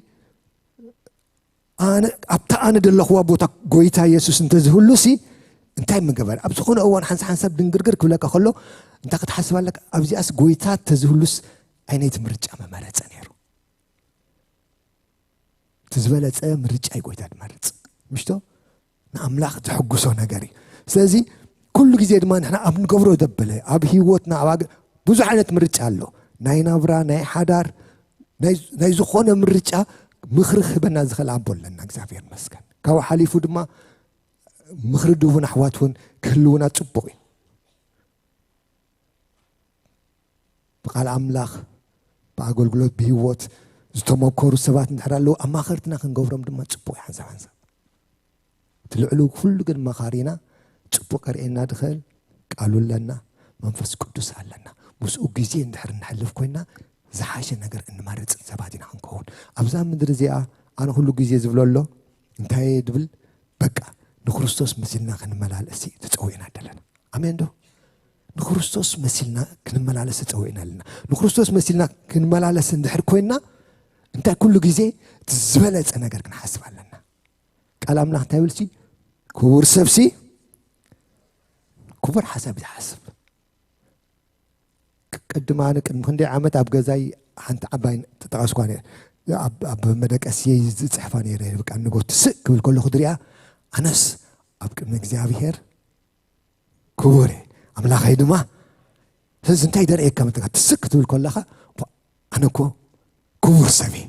ኣነ ኣብታ ኣነ ዘለኽዋ ቦታ ጎይታ የሱስ እንተዝህሉ ሲ እንታይ ምገበር ኣብ ዝኾነ እዋን ሓንሳ ሓንሳብ ድንግርግር ክብለካ ከሎ እንታይ ክትሓስብ ኣለካ ኣብዚኣስ ጎይታ ተዝህሉስ ኣይነይቲ ምርጫ መመረፀ ነይሩ እቲ ዝበለፀ ምርጫ እዩ ጎይታ ድመርፅ ምሽቶ ንኣምላኽ ዘሐጉሶ ነገር እዩ ስለዚ ኩሉ ግዜ ድማ ንሕና ኣብ ንገብሮ ዘበለ ኣብ ህይወትና ኣብ ኣገ- ብዙሕ ዓይነት ምርጫ ኣሎ ናይ ናብራ ናይ ሓዳር ናይ- ናይ ዝኾነ ምርጫ ምኽሪ ክህበና ዝኽእል ኣቦ ኣለና እግዚኣብሔር መስገን ካብኡ ሓሊፉ ድማ ምኽሪ ድቡን ኣሕዋት እውን ክህልውና ፅቡቕ እዩ ብቃል ኣምላኽ ብኣገልግሎት ብህይወት ዝተመከሩ ሰባት እንድሕር ኣለዉ ኣማኸርትና ክንገብሮም ድማ ፅቡቕ እዩ ሓንሳብ ሓንሳብ እቲ ልዕሉ ኩሉ ግን መኻሪና ፅቡቕ ከርእየና ድኽእል ቃሉ ኣለና መንፈስ ቅዱስ ኣለና ምስኡ ግዜ እንድሕር እንሕልፍ ኮይና ዝሓሸ ነገር እንመርፅን ሰባት ኢና ክንከውን ኣብዛ ምድሪ እዚኣ ኣነ ኩሉ ግዜ ዝብሎ ኣሎ እንታይ ድብል በቃ ንክርስቶስ መሲልና ክንመላለስ እዩ ተፀዊዕና ኣለና ኣሜን ዶ ንክርስቶስ መሲልና ክንመላለስ ተፀዊዕና ኣለና ንክርስቶስ መሲልና ክንመላለስ እንድሕር ኮይና እንታይ ኩሉ ግዜ እቲ ዝበለፀ ነገር ክንሓስብ ኣለና ቃል ኣምላኽ እንታይ ይብል ሲ ክቡር ሰብ ሲ ክቡር ሓሳብ ይሓስብ ቅድም ኣነ ቅድሚ ክንደይ ዓመት ኣብ ገዛይ ሓንቲ ዓባይ ተጠቐስኳ ነየ ኣብ መደቀስየይ ዝፅሕፋ ነይረ በቃ ንጎ ትስእ ክብል ከለኹ ድሪኣ ኣነስ ኣብ ቅድሚ እግዚኣብሄር ክቡር እየ ኣምላኸይ ድማ ስለዚ እንታይ ደርእየካ መጠቃ ትስእ ክትብል ከለኻ ኣነ እኮ ክቡር ሰብ እየ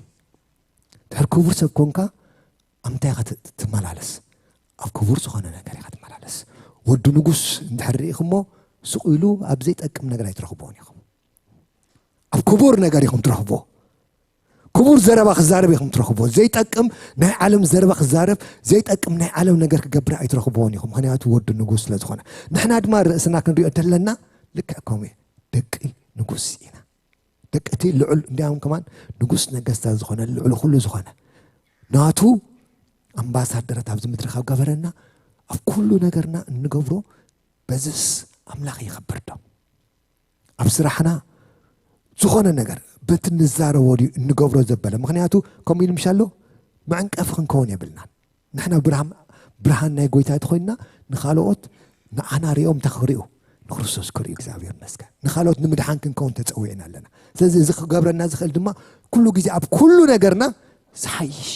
ድሕር ክቡር ሰብ ኮንካ ኣብ ምንታይ ኢኻ ትመላለስ ኣብ ክቡር ዝኾነ ነገር ኢኻ ትመላለስ ወዲ ንጉስ እንድሕር ርኢኹሞ ስቕ ኢሉ ኣብ ዘይጠቅም ነገር ኣይትረኽብዎን ኢኹም ኣብ ክቡር ነገር ኢኹም ትረኽብዎ ክቡር ዘረባ ክዛረብ ኢኹም ትረኽብዎ ዘይጠቅም ናይ ዓለም ዘረባ ክዛረብ ዘይጠቅም ናይ ዓለም ነገር ክገብር ኣይትረኽብዎን ኢኹም ምክንያቱ ወዲ ንጉስ ስለ ዝኾነ ንሕና ድማ ርእስና ክንሪኦ ደለና ልክዕ ከምኡ ደቂ ንጉስ ኢና ደቂ እቲ ልዑል እንዲያውም ከማን ንጉስ ነገስታት ዝኾነ ልዑል ኩሉ ዝኾነ ናቱ ኣምባሳደራት ኣብዚ ምድሪ ካብ ገበረና ኣብ ኩሉ ነገርና እንገብሮ በዝስ ኣምላኽ ይኸብር ዶ? ኣብ ስራሕና ዝኾነ ነገር በቲ ንዛረቦ ድዩ እንገብሮ ዘበለ? ምኽንያቱ ከምኡ ኢሉ ምሻሎ መዕንቀፊ ክንከውን የብልናን። ንሕና ብርሃን ብርሃን ናይ ጎይታ ተኾይንና ንኻልኦት ንዓና ሪኦም እንታይ ክሪኡ? ንክርስቶስ ክሪኡ። እግዚኣብሔር መስገን። ንኻልኦት ንምድሓን ክንከውን ተጸዊዕና ኣለና። ስለዚ እዚ ክገብረና ዝኽእል ድማ ኩሉ ግዜ ኣብ ኩሉ ነገርና ዝሓይሽ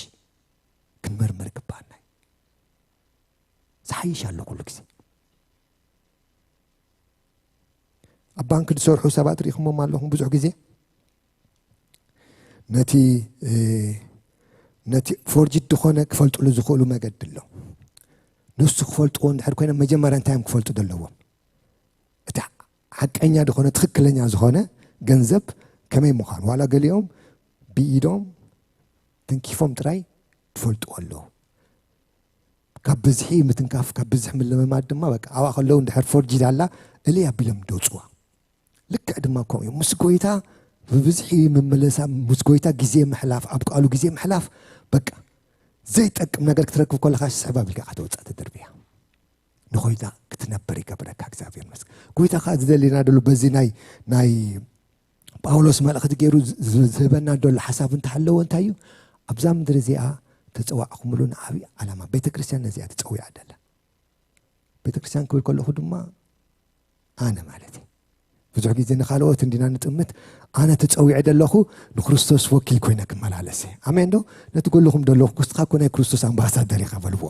ክንመርምር ይግባኣና እዩ። ዝሓይሽ ኣሎ ኩሉ ግዜ። ኣብ ባንክ ዝሰርሑ ሰባት ርኢኹሞም ኣለኹም ብዙሕ ግዜ። ነቲ ነቲ ፎርጅድ ዝኾነ ክፈልጥሉ ዝኽእሉ መገዲ ኣሎ። ንሱ ክፈልጥዎ እንድሕር ኮይኖም መጀመርያ እንታይ እዮም ክፈልጡ ዘለዎም? እቲ ሓቀኛ ዝኾነ ትኽክለኛ ዝኾነ ገንዘብ ከመይ ምዃኑ ዋላ ገሊኦም ብኢዶም ትንኪፎም ጥራይ ትፈልጥዎ ኣለዉ። ካብ ብዝሒ ምትንካፍ ካብ ብዝሒ ምልምማድ ድማ በቃ ኣብኣ ከለዉ እንድሕር ፎርጅድ ኣላ እልይ ኣቢሎም ደውፅዋ። ልክዕ ድማ ከምኡ እዮም ምስ ጎይታ ብብዝሒ ምምልሳ ምስ ጎይታ ግዜ ምሕላፍ ኣብ ቃሉ ግዜ ምሕላፍ በቃ ዘይጠቅም ነገር ክትረክብ ከለኻ ስሕብ ኣቢልካ ከተወፅእ ትድርብያ። ንጎይታ ክትነብር ይገብረካ እግዚኣብሔር መስገን። ጎይታ ከዓ ዝደልየና ደሎ በዚ ናይ ናይ ጳውሎስ መልእኽቲ ገይሩ ዝህበና ደሎ ሓሳብ እንተሃለዎ እንታይ እዩ? ኣብዛ ምድሪ እዚኣ ተፀዋዕኩምሉ ንዓብዪ ዓላማ ቤተ ክርስቲያን ነዚኣ ተፀዊዓ ደላ። ቤተ ክርስቲያን ክብል ከለኹ ድማ ኣነ ማለት እዩ። ብዙሕ ግዜ ንካልኦት እንዲና ንጥምት። ኣነ ተፀዊዐ ደለኹ ንክርስቶስ ወኪል ኮይነ ክመላለስ እየ። ኣሜን ዶ? ነቲ ጎልኹም ደለኹ ኩስትኻ እኮ ናይ ክርስቶስ ኣምባሳደር ኢኻ በልዎ።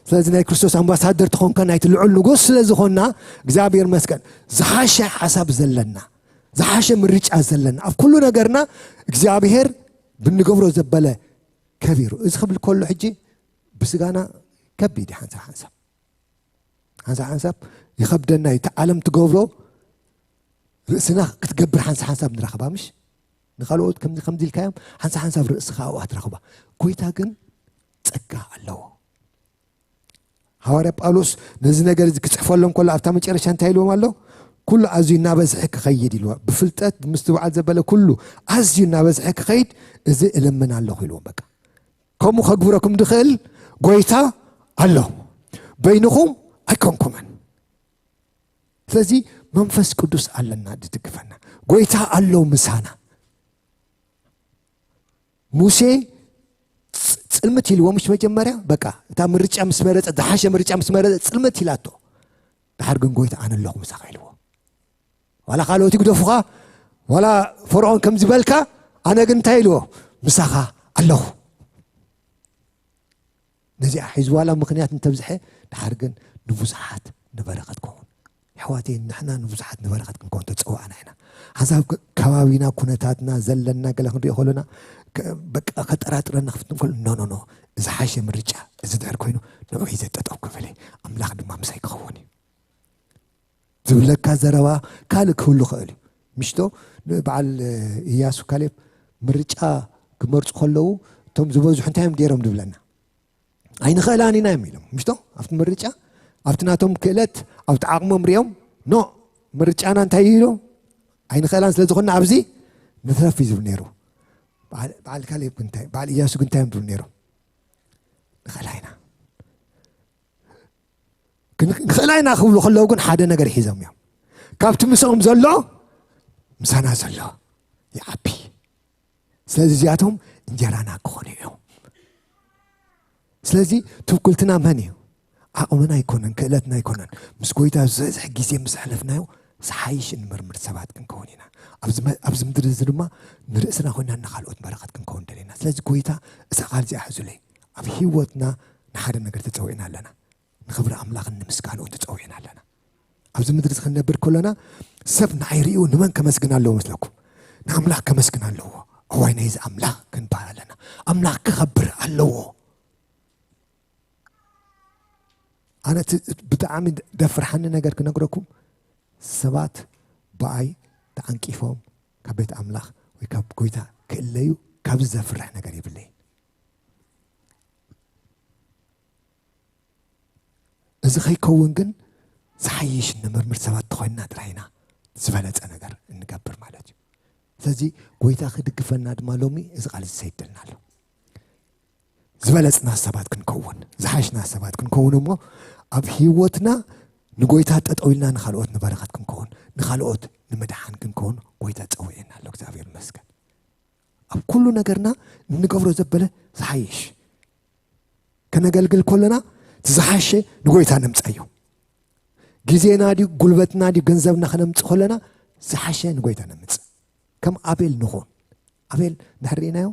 ስለዚ ናይ ክርስቶስ ኣምባሳደር ተኾንካ ናይቲ ልዑል ንጉስ ስለ ዝኾንና እግዚኣብሔር መስገን። ዝሓሸ ሓሳብ ዘለና ዝሓሸ ምርጫ ዘለና ኣብ ኩሉ ነገርና እግዚኣብሔር ብንገብሮ ዘበለ ከቢሩ። እዚ ክብል ከሎ ሕጂ ብስጋና ከቢድ ሓንሳብ ሓንሳብ ሓንሳብ ሓንሳብ ይኸብደና እዩ። እቲ ዓለም ትገብሮ ርእስና ክትገብር ሓንሳብ ሓንሳብ ንረኽባ ምሽ ንካልኦት ከምዚ ከምዚ ኢልካዮም ሓንሳብ ሓንሳብ ርእስኻ ኣብኣ ትረኽባ። ጎይታ ግን ጸጋ ኣለዎ። ሃዋርያ ጳውሎስ ነዚ ነገር እዚ ክጽሕፈሎም ከሎ ኣብታ መጨረሻ እንታይ ኢልዎም ኣሎ? ኩሉ ኣዝዩ እናበዝሐ ክኸይድ ኢልዎ። ብፍልጠት ብምስትውዓል ዘበለ ኩሉ ኣዝዩ እናበዝሐ ክኸይድ እዚ እልምን ኣለኹ ኢልዎም። በቃ ከምኡ ከግብረኩም ድኽእል ጎይታ ኣሎ፣ በይንኹም ኣይኮንኩምን። ስለዚ መንፈስ ቅዱስ ኣለና ድድግፈና። ጎይታ ኣሎ ምሳና። ሙሴ ጽልምት ኢልዎ ምሽ መጀመርያ በቃ እታ ምርጫ ምስ መረጸ ዝሓሸ ምርጫ ምስ መረጸ ጽልምት ኢላቶ። ድሓር ግን ጎይታ ኣነ ኣለኹ ምሳኻ ኢልዎ። ዋላ ካልኦት ይግደፉኻ ዋላ ፈርዖን ከም ዝበልካ ኣነ ግን እንታይ ኢልዎ? ምሳኻ ኣለኹ። ነዚኣ ሒዝዋላ ምኽንያት እንተብዝሐ ድሓር ግን ንብዙሓት ንበረኸት ክኸውን። ኣሕዋተይ ንሕና ንብዙሓት ንበረኸት ክንከውን ተፀዋዕና ኢና። ሓንሳብ ከባቢና ኩነታትና ዘለና ገለ ክንሪኦ ከሎና በቃ ከጠራጥረና ክፍትን ከሎ ኖ ኖ ኖ እዚ ሓሸ ምርጫ እዚ ድሕር ኮይኑ ንዑ ሒዘ ጠጠው ክብል ኣምላኽ ድማ ምሳይ ክኸውን እዩ ዝብለካ ዘረባ ካልእ ክህሉ ክእል እዩ። ምሽቶ በዓል እያሱ ካሌብ ምርጫ ክመርፁ ከለዉ እቶም ዝበዝሑ እንታይ እዮም ገይሮም ዝብለና? ኣይንኽእላን ኢና እዮም ኢሎም ምሽቶ ኣብቲ ምርጫ ኣብቲ ናቶም ክእለት ኣብቲ ዓቕሞም ሪኦም ኖ ምርጫና እንታይ እዩ ኢሉ ኣይንኽእላን ስለ ዝኾንና ኣብዚ ንትረፍ እዩ ዝብል ነይሩ። በዓል ካሌብ ግንታይ በዓል እያሱ ግንታይ እዮም ዝብል ነይሮም? ንኽእላ ኢና ንኽእላ ኢና ክብሉ ከለዉ ግን ሓደ ነገር ሒዞም እዮም። ካብቲ ምስኦም ዘሎ ምሳና ዘሎ ይዓቢ። ስለዚ እዚኣቶም እንጀራና ክኾኑ እዮም። ስለዚ ትውክልትና መን እዩ? ዓቕምና ኣይኮነን፣ ክእለትና ኣይኮነን። ምስ ጎይታ ዝበዝሕ ግዜ ምስ ኣሕለፍናዮ ዝሓይሽ እንምርምር ሰባት ክንከውን ኢና። ኣብዚ ምድሪ እዚ ድማ ንርእስና ኮይና ንካልኦት በረኸት ክንከውን ደለና። ስለዚ ጎይታ እዛ ቃል እዚኣ ሕዙለይ። ኣብ ህይወትና ንሓደ ነገር ተፀዊዕና ኣለና። ንኽብሪ ኣምላኽን ንምስጋንኡ ተጸዊዕና ኣለና። ኣብዚ ምድሪ እዚ ክንነብር ከሎና ሰብ ንዓይ ርእዩ ንመን ከመስግን ኣለዎ መስለኩም? ንኣምላኽ ከመስግን ኣለዎ። እዋይ ናይዚ ኣምላኽ ክንበሃል ኣለና። ኣምላኽ ክኸብር ኣለዎ። ኣነ እቲ ብጣዕሚ ደፍርሓኒ ነገር ክነግረኩም ሰባት ብኣይ ተዓንቂፎም ካብ ቤት ኣምላኽ ወይ ካብ ጎይታ ክእለዩ ካብዚ ዘፍርሕ ነገር የብለይን። እዚ ከይከውን ግን ዝሓይሽ እንምርምር ሰባት ተኾይንና ጥራይ ኢና ዝበለፀ ነገር እንገብር ማለት እዩ። ስለዚ ጎይታ ክድግፈና ድማ ሎሚ እዚ ቃል እዚ ሰይድልና ኣሎ። ዝበለጽና ሰባት ክንከውን፣ ዝሓሽና ሰባት ክንከውን እሞ ኣብ ህይወትና ንጎይታ ጠጠው ኢልና ንኻልኦት ንበረኸት ክንከውን፣ ንኻልኦት ንምድሓን ክንከውን ጎይታ ጸውዒና ኣሎ። እግዚኣብሔር ይመስገን። ኣብ ኩሉ ነገርና እንገብሮ ዘበለ ዝሓይሽ ከነገልግል ከለና እቲ ዝሓሸ ንጎይታ ነምጻዮ። ግዜና ድዩ ጉልበትና ድዩ ገንዘብና ከነምጽእ ከለና ዝሓሸ ንጎይታ ነምጽእ። ከም ኣቤል ንኹን። ኣቤል እንድሕር ርኢናዮ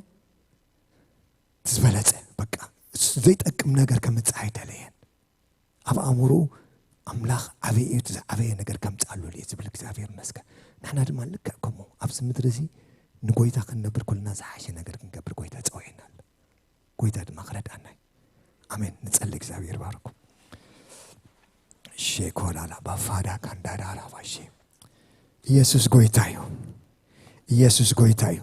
እቲ ዝበለጸ በቃ እሱ ዘይጠቅም ነገር ከምጽእ ኣይደለየን። ኣብ ኣእምሮኡ ኣምላኽ ዓበይ እዩ፣ እቲ ዝዓበየ ነገር ከምጽኣሉ እየ ዝብል እግዚኣብሔር ይመስገን። ንሕና ድማ ልክዕ ከምኡ ኣብዚ ምድሪ እዚ ንጎይታ ክንነብር ኩልና ዝሓሸ ነገር ክንገብር ጎይታ ጸውዒና ኣሎ። ጎይታ ድማ ክረድኣና እዩ። ኣሜን። ንጸሊ እግዚኣብሔር ባርኩም። ሼኮላላ ባፋዳ ካንዳዳላ ባሼ ኢየሱስ ጎይታ እዩ። ኢየሱስ ጎይታ እዩ።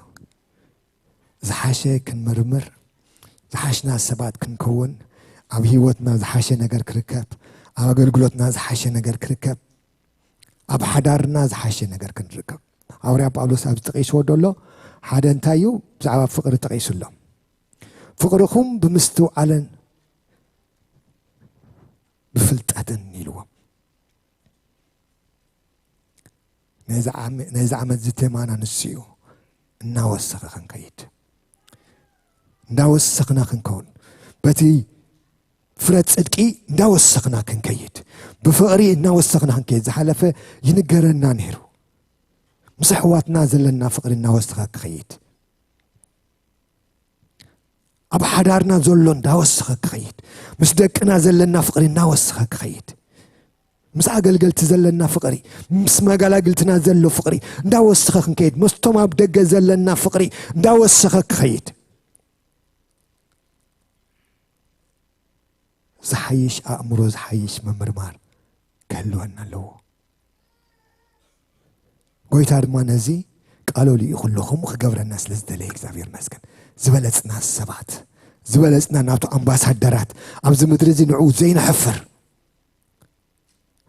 ዝሓሸ ክንምርምር፣ ዝሓሽና ሰባት ክንከውን፣ ኣብ ህይወትና ዝሓሸ ነገር ክርከብ፣ ኣብ ኣገልግሎትና ዝሓሸ ነገር ክርከብ፣ ኣብ ሓዳርና ዝሓሸ ነገር ክንርከብ። ሃዋርያ ጳውሎስ ኣብዚ ጠቒስዎ ደሎ ሓደ እንታይ እዩ? ብዛዕባ ፍቕሪ ጠቒሱ ኣሎ። ፍቕርኹም ብምስትውዓልን ብፍልጠትን ኢልዎም። ነዚ ዓመ-፣ ነዚ ዓመት እዚ ቴማና ንሱ እዩ። እናወሰኸ ክንከይድ፣ እንዳወሰኽና ክንከውን፣ በቲ ፍረ ጽድቂ እንዳወሰኽና ክንከይድ፣ ብፍቕሪ እናወሰኽና ክንከይድ። ዝሓለፈ ይንገረና ነይሩ። ምስ ኣሕዋትና ዘለና ፍቕሪ እናወሰኸ ክኸይድ፣ ኣብ ሓዳርና ዘሎ እንዳወሰኸ ክኸይድ፣ ምስ ደቅና ዘለና ፍቕሪ እናወሰኸ ክኸይድ፣ ምስ ኣገልገልቲ ዘለና ፍቕሪ፣ ምስ መጋላግልትና ዘሎ ፍቕሪ እንዳወሰኸ ክንከይድ፣ ምስቶም ኣብ ደገ ዘለና ፍቕሪ እንዳወሰኸ ክኸይድ፣ ዝሓይሽ ኣእምሮ፣ ዝሓይሽ ምምርማር ክህልወና ኣለዎ። ጎይታ ድማ ነዚ ቃሉ ልኢኹ ኣሎ፣ ከምኡ ክገብረና ስለ ዝደለየ እግዚኣብሔር ይመስገን። ዝበለጽና ሰባት፣ ዝበለጽና ናቱ ኣምባሳደራት፣ ኣብዚ ምድሪ እዚ ንዕኡ ዘይንሕፍር።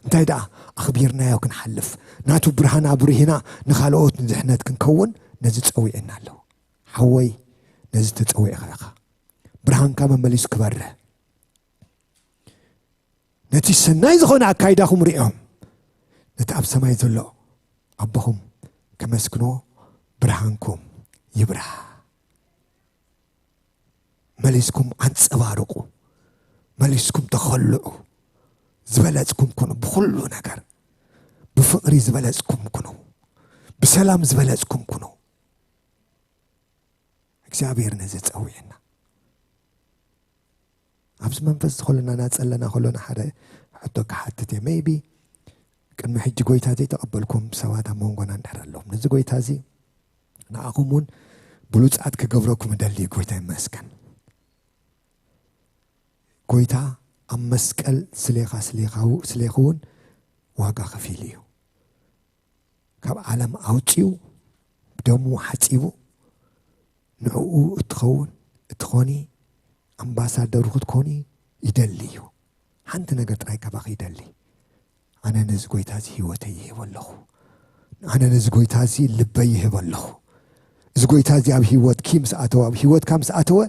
እንታይ ደኣ ኣኽቢርናዮ ክንሓልፍ፣ ናቱ ብርሃን ኣብሪህና ንኻልኦት ንድሕነት ክንከውን ነዚ ጸዊዕና ኣሎ። ሓወይ፣ ነዚ ተጸዊዕኻ ኢኻ። ብርሃንካ መመሊሱ ክበርህ። ነቲ ሰናይ ዝኾነ ኣካይዳኹም ሪኦም፣ ነቲ ኣብ ሰማይ ዘሎ ኣቦኹም ከመስግንዎ፣ ብርሃንኩም ይብራህ። መሊስኩም ኣንጸባርቑ፣ መሊስኩም ተኸልዑ፣ ዝበለጽኩም ኩኑ። ብኹሉ ነገር ብፍቕሪ ዝበለጽኩም ኩኑ፣ ብሰላም ዝበለጽኩም ኩኑ። እግዚኣብሔር ነዚ ጸዊዕና። ኣብዚ መንፈስ እዚ ከለና እናጸለና ከለና ሓደ ሕቶ ክሓትት እየ። ሜይቢ ቅድሚ ሕጂ ጎይታ ዘይተቐበልኩም ሰባት ኣብ መንጎና እንድሕር ኣለኹም፣ ነዚ ጎይታ እዚ ንዓኹም እውን ብሉጻት ክገብረኩም እደሊ። ጎይታ ይመስገን። ጎይታ ኣብ መስቀል ስሌኻ፣ ስሌኻ፣ ስሌኹ እውን ዋጋ ከፊሉ እዩ። ካብ ዓለም ኣውጺኡ፣ ብደሙ ሓጺቡ፣ ንዕኡ እትኸውን፣ እትኾኒ፣ ኣምባሳደሩ ክትኮኒ ይደሊ እዩ። ሓንቲ ነገር ጥራይ ካባኺ ይደሊ። ኣነ ነዚ ጎይታ እዚ ህይወተይ ይህብ ኣለኹ። ኣነ ነዚ ጎይታ እዚ ልበይ ይህብ ኣለኹ። እዚ ጎይታ እዚ ኣብ ህይወትኪ ምስ ኣተወ፣ ኣብ ህይወትካ ምስ ኣተወ፣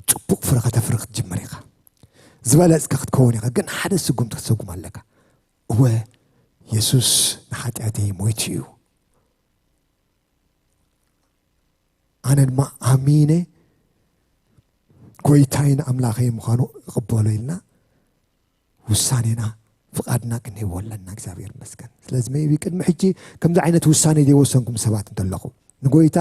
ጽቡቕ ፍረ ከተፍሪ ክትጅምር ኢኻ። ዝበለጽካ ክትከውን ኢኻ። ግን ሓደ ስጉምቲ ክትሰጉም ኣለካ። እወ፣ የሱስ ንሓጢኣተይ ሞይቱ እዩ። ኣነ ድማ ኣሚነ ጎይታይን ኣምላኸይ ምዃኑ እቕበሎ ኢልና ውሳኔና፣ ፍቓድና ክንህቦ ኣለና። እግዚኣብሔር ይመስገን። ስለዚ maybe ቅድሚ ሕጂ ከምዚ ዓይነት ውሳኔ ዘይወሰንኩም ሰባት እንተለኹም፣ ንጎይታ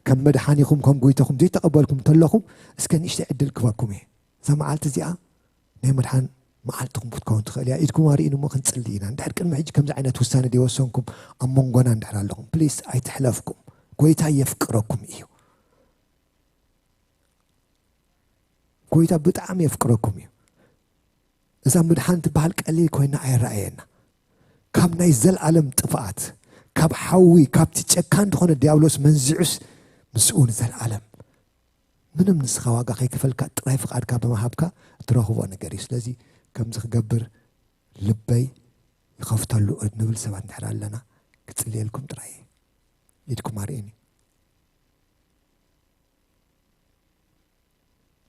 ከም መድሓኒኹም ከም ጎይታኹም ዘይተቐበልኩም እንተለኹም፣ እስከ ንእሽተይ ዕድል ክበኩም እየ። እዛ መዓልቲ እዚኣ ናይ መድሓን መዓልትኹም ክትከውን ትኽእል እያ። ኢድኩም ኣርእዩኒ እሞ ክንጽሊ ኢና። እንድሕር ቅድሚ ሕጂ ከምዚ ዓይነት ውሳነ ዘይወሰንኩም ኣብ መንጎና እንድሕር ኣለኹም፣ ፕሊስ ኣይትሕለፍኩም። ጎይታ የፍቅረኩም እዩ። ጎይታ ብጣዕሚ የፍቅረኩም እዩ። እዛ ምድሓን ትበሃል ቀሊል ኮይና ኣይረኣየና። ካብ ናይ ዘልኣለም ጥፍኣት፣ ካብ ሓዊ፣ ካብቲ ጨካን ዝኾነ ዲያብሎስ መንዚዑስ ምስኡ ንዘልኣለም ምንም ንስኻ ዋጋ ከይከፈልካ ጥራይ ፍቓድካ ብምሃብካ እትረኽቦ ነገር እዩ። ስለዚ ከምዚ ክገብር ልበይ ይኸፍተሉ እንብል ሰባት እንድሕር ኣለና፣ ክጽልየልኩም ጥራይ እየ። ኢድኩም ኣርእኒ።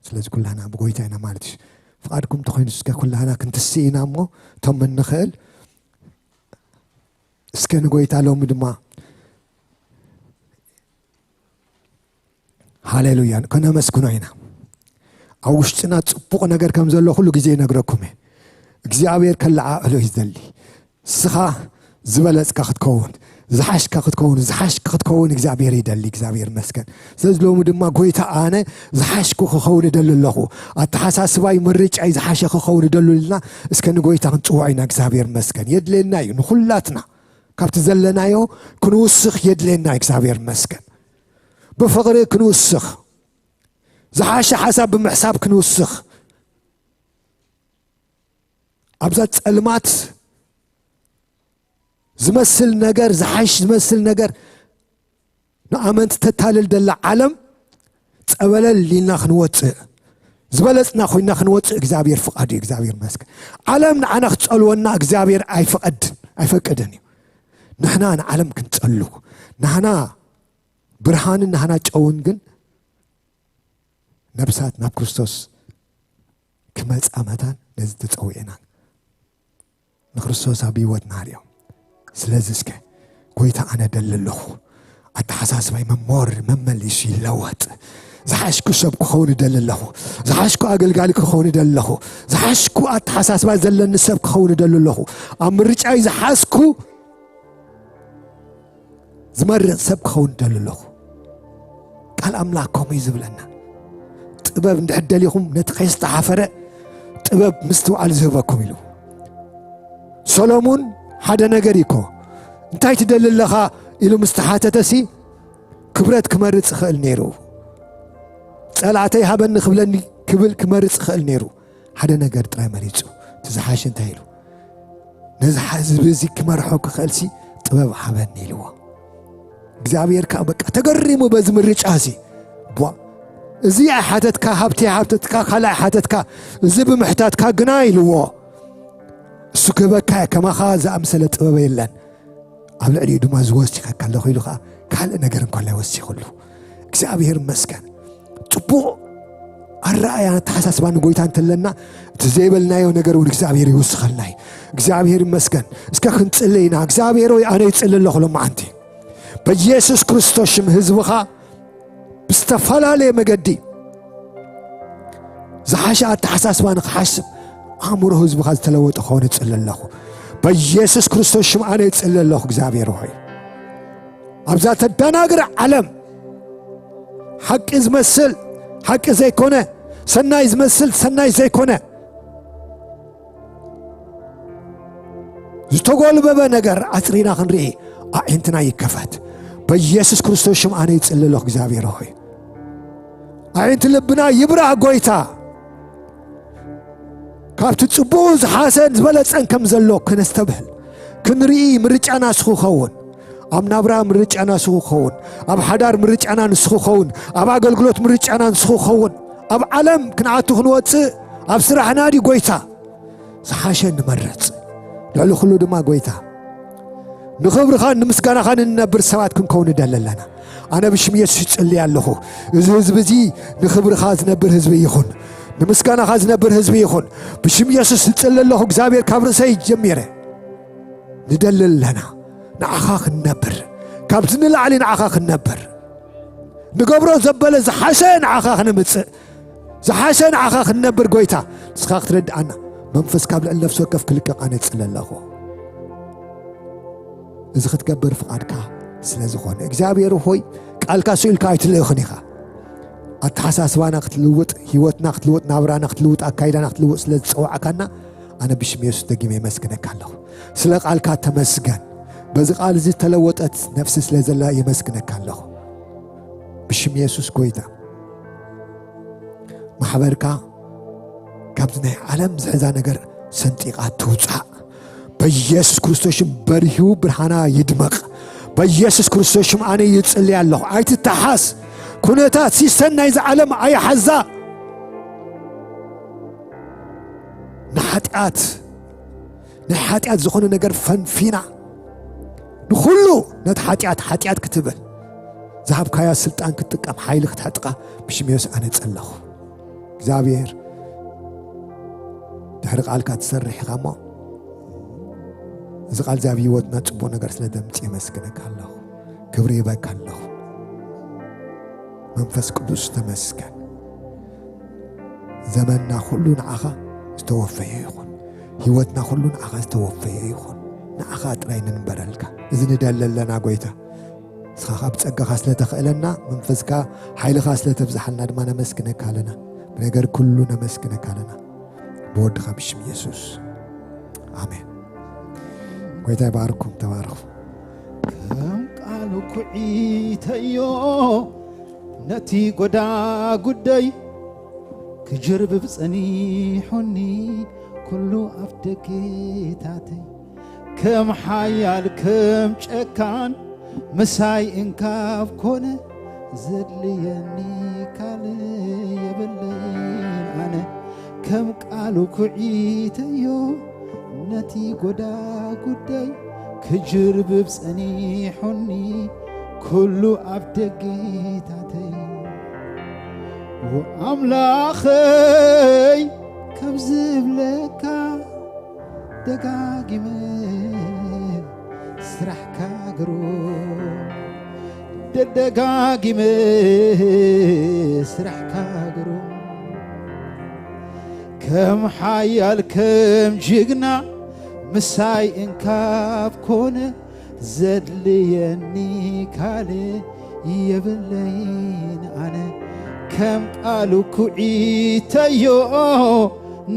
ስለዚ ኩላና ብጎይታ ኢና ማለት እዩ። ፍቓድኩም እንተኾይኑ እስከ ኩላና ክንትስእ ኢና እሞ፣ እቶም እንኽእል እስከ ንጎይታ ሎሚ ድማ ሃሌሉያ ከነመስግኖ ኢና። ኣብ ውሽጥና ጽቡቕ ነገር ከም ዘሎ ኩሉ ግዜ ይነግረኩም እየ። እግዚኣብሔር ከለዓዕሎ እዩ ዝደሊ። ንስኻ ዝበለጽካ ክትከውን፣ ዝሓሽካ ክትከውን፣ ዝሓሽካ ክትከውን እግዚኣብሔር ይደሊ። እግዚኣብሔር መስገን። ስለዚ ሎሚ ድማ ጎይታ ኣነ ዝሓሽኩ ክኸውን እደሊ ኣለኹ፣ ኣተሓሳስባይ ምርጫይ ዝሓሸ ክኸውን እደሉ ኢልና እስከ ንጎይታ ክንጽውዖ ኢና። እግዚኣብሔር መስገን። የድልየና እዩ ንኹላትና ካብቲ ዘለናዮ ክንውስኽ የድልየና። እግዚኣብሔር መስገን። ብፍቕሪ ክንውስኽ፣ ዝሓሸ ሓሳብ ብምሕሳብ ክንውስኽ፣ ኣብዛ ጸልማት ዝመስል ነገር፣ ዝሓሽ ዝመስል ነገር ንኣመንቲ ተታልል ደላ ዓለም ጸበለል ኢልና ክንወጽእ፣ ዝበለጽና ኮይና ክንወጽእ እግዚኣብሔር ፍቓድ እዩ። እግዚኣብሔር መስገን። ዓለም ንዓና ክጸልወና እግዚኣብሔር ኣይፈቐድን፣ ኣይፈቅድን እዩ። ንሕና ንዓለም ክንጸሉ፣ ንሕና ብርሃንን ንሕና ጨውን ግን ነብሳት ናብ ክርስቶስ ክመጻ መታን ነዚ ተጸዊዕና ንክርስቶስ ኣብ ህይወት ናርዮ። ስለዚ እስከ ጎይታ ኣነ ደሊ ኣለኹ፣ ኣተሓሳስባይ መሞር መመሊሱ ይለወጥ። ዝሓሽኩ ሰብ ክኸውን እደሊ ኣለኹ። ዝሓሽኩ ኣገልጋሊ ክኸውን እደሊ ኣለኹ። ዝሓሽኩ ኣተሓሳስባ ዘለኒ ሰብ ክኸውን እደሊ ኣለኹ። ኣብ ምርጫይ ዝሓዝኩ ዝመርጽ ሰብ ክኸውን እደሊ ኣለኹ። ቃል ኣምላኽ ከምኡ እዩ ዝብለና። ጥበብ እንድሕር ደሊኹም ነቲ ከይስተሓፈረ ጥበብ ምስትውዓል ዝህበኩም ኢሉ። ሰሎሙን ሓደ ነገር እዩ እኮ፣ እንታይ ትደሊ ኣለኻ ኢሉ ምስ ተሓተተሲ ክብረት ክመርጽ ይኽእል ነይሩ። ጸላእተይ ሃበኒ ክብለኒ ክብል ክመርጽ ይኽእል ነይሩ። ሓደ ነገር ጥራይ መሪጹ። እቲ ዝሓሸ እንታይ ኢሉ? ነዚ ህዝቢ እዚ ክመርሖ ክኽእልሲ ጥበብ ሃበኒ ኢልዎ። እግዚኣብሔር ከዓ በቃ ተገሪሙ በዚ ምርጫ እዚ። ቧ፣ እዚ ኣይሓተትካ፣ ሃብቲ ኣይሓተትካ፣ ካልእ ኣይሓተትካ፣ እዚ ብምሕታትካ ግና ኢልዎ። እሱ ክህበካ እየ፣ ከማኻ ዝኣምሰለ ጥበብ የለን። ኣብ ልዕሊኡ ድማ እዚ ወሲኸካ ኣለኹ ኢሉ ከዓ ካልእ ነገር እንከሎ ይወሲኽሉ። እግዚኣብሔር ይመስገን። ጽቡቕ ኣረኣእያ ኣተሓሳስባ ንጎይታ እንተለና እቲ ዘይበልናዮ ነገር እውን እግዚኣብሔር ይውስኸልና እዩ። እግዚኣብሔር ይመስገን። እስከ ክንጽሊ ኢና። እግዚኣብሔር ወይ ኣነ ይጽሊ ኣለኹ ሎማዓንቲ በኢየሱስ ክርስቶስ ሽም ህዝብኻ ብዝተፈላለየ መገዲ ዝሓሸ ኣተሓሳስባ ንክሓስብ ኣእምሮ ህዝብኻ ዝተለወጠ ክኸውን እጽሊ ኣለኹ። በኢየሱስ ክርስቶስ ሽም ኣነ እጽሊ ኣለኹ። እግዚኣብሔር ሆይ ኣብዛ ተደናግር ዓለም ሓቂ ዝመስል ሓቂ ዘይኮነ፣ ሰናይ ዝመስል ሰናይ ዘይኮነ ዝተጎልበበ ነገር ኣጽሪና ክንርኢ ኣዒንትና ይከፈት። በኢየሱስ ክርስቶስ ሽም ኣነ ይጽሊ ኣለኹ። እግዚኣብሔር ሆይ ኣዒንቲ ልብና ይብራህ ጎይታ። ካብቲ ጽቡቕ ዝሓሰን ዝበለጸን ከም ዘሎ ከነስተብህል ክንርኢ ምርጫና ንስኹ ኸውን። ኣብ ናብራ ምርጫና ንስኹ ኸውን። ኣብ ሓዳር ምርጫና ንስኹ ኸውን። ኣብ ኣገልግሎት ምርጫና ንስኹ ኸውን። ኣብ ዓለም ክንኣቱ ክንወጽእ ኣብ ስራሕና ድዩ ጎይታ ዝሓሸ ንመርጽ። ልዕሊ ኩሉ ድማ ጎይታ ንኽብርኻን ንምስጋናኻን እንነብር ሰባት ክንከውን እደሊ ኣለና። ኣነ ብሽም የሱስ ይጽሊ ኣለኹ። እዚ ህዝቢ እዚ ንኽብርኻ ዝነብር ህዝቢ ይኹን፣ ንምስጋናኻ ዝነብር ህዝቢ ይኹን። ብሽም የሱስ ይጽሊ ኣለኹ። እግዚኣብሔር ካብ ርእሰይ ጀሚረ ንደሊ ኣለና ንዓኻ ክንነብር፣ ካብዚ ንላዕሊ ንዓኻ ክንነብር ንገብሮ ዘበለ ዝሓሸ ንዓኻ ክነምጽእ ዝሓሸ ንዓኻ ክንነብር ጎይታ ንስኻ ክትረድኣና መንፈስ ካብ ልዕሊ ነፍሲ ወከፍ ክልቀቕ ኣነ እጽሊ ኣለኹ። እዚ ክትገብር ፍቓድካ ስለ ዝኾነ እግዚኣብሔር ሆይ ቃልካ ስኢልካ ኣይትልእኽን ኢኻ። ኣተሓሳስባና ክትልውጥ፣ ህይወትና ክትልውጥ፣ ናብራና ክትልውጥ፣ ኣካይዳና ክትልውጥ ስለ ዝጸዋዕካና ኣነ ብሽም የሱስ ደጊመ የመስግነካ ኣለኹ። ስለ ቃልካ ተመስገን። በዚ ቃል እዚ ተለወጠት ነፍሲ ስለ ዘላ የመስግነካ ኣለኹ። ብሽም የሱስ ጎይታ ማሕበርካ ካብዚ ናይ ዓለም ዝሕዛ ነገር ሰንጢቓ ትውፃእ። በኢየሱስ ክርስቶስ ሽም በሪሁ ብርሃና ይድመቕ። በኢየሱስ ክርስቶስ ሽም ኣነ ይጽሊ ኣለኹ። ኣይትተሓስ። ኩነታት ሲስተን ናይዚ ዓለም ኣይሓዛ። ንሓጢኣት ናይ ሓጢኣት ዝኾነ ነገር ፈንፊና ንኹሉ ነቲ ሓጢኣት ሓጢኣት ክትብል ዝሃብካያ ስልጣን ክትጥቀም ሓይሊ ክትሕጥቃ ብሽም የሱስ ኣነ ጸለኹ። እግዚኣብሔር ድሕሪ ቃልካ ትሰርሕ ኢኻ እሞ፣ እዚ ቃል እዚ ኣብ ህይወትና ጽቡቕ ነገር ስለ ዘምጽእ የመስግነካ ኣለኹ። ክብሪ ይበካ ኣለኹ። መንፈስ ቅዱስ ተመስገን። ዘመንና ኩሉ ንዓኻ ዝተወፈየ ይኹን። ህይወትና ኩሉ ንዓኻ ዝተወፈየ ይኹን። ንዓኻ ጥራይ ንንበረልካ። እዚ ንደሊ ኣለና ጎይታ። ንስኻ ካብ ጸጋኻ ስለ ተኽእለና፣ መንፈስካ ሓይልኻ ስለ ተብዝሓልና ድማ ነመስግነካ ኣለና። ብነገር ኩሉ ነመስግነካ ኣለና። ብወድኻ ብሽም የሱስ። ኣሜን። ጎይታ ይባርኩም። ተባረኹ። ከም ቃሉ ኩዒተዮ ነቲ ጎዳ ጉደይ ክጅርብብ ጸኒሑኒ ኩሉ ኣፍ ደጌታተይ። ከም ሓያል ከም ጨካን ምሳይ እንካብ ኮነ ዘድልየኒ ካልእ የብለይን ኣነ። ከም ቃሉ ኩዒተዮ ነቲ ጎዳ ጉደይ ክጅርብብ ጸኒሑኒ ኩሉ ኣብ ደጌታተይ። ኣምላኸይ ከም ዝብለካ ደጋጊመ ስራሕካ ግሩም፣ ደደጋጊመ ስራሕካ ግሩም። ከም ሓያል ከም ጅግና ምሳይ እንካብ ኮነ ዘድልየኒ ካልእ የብለይን ኣነ። ከም ቃሉ ኩዒተዮ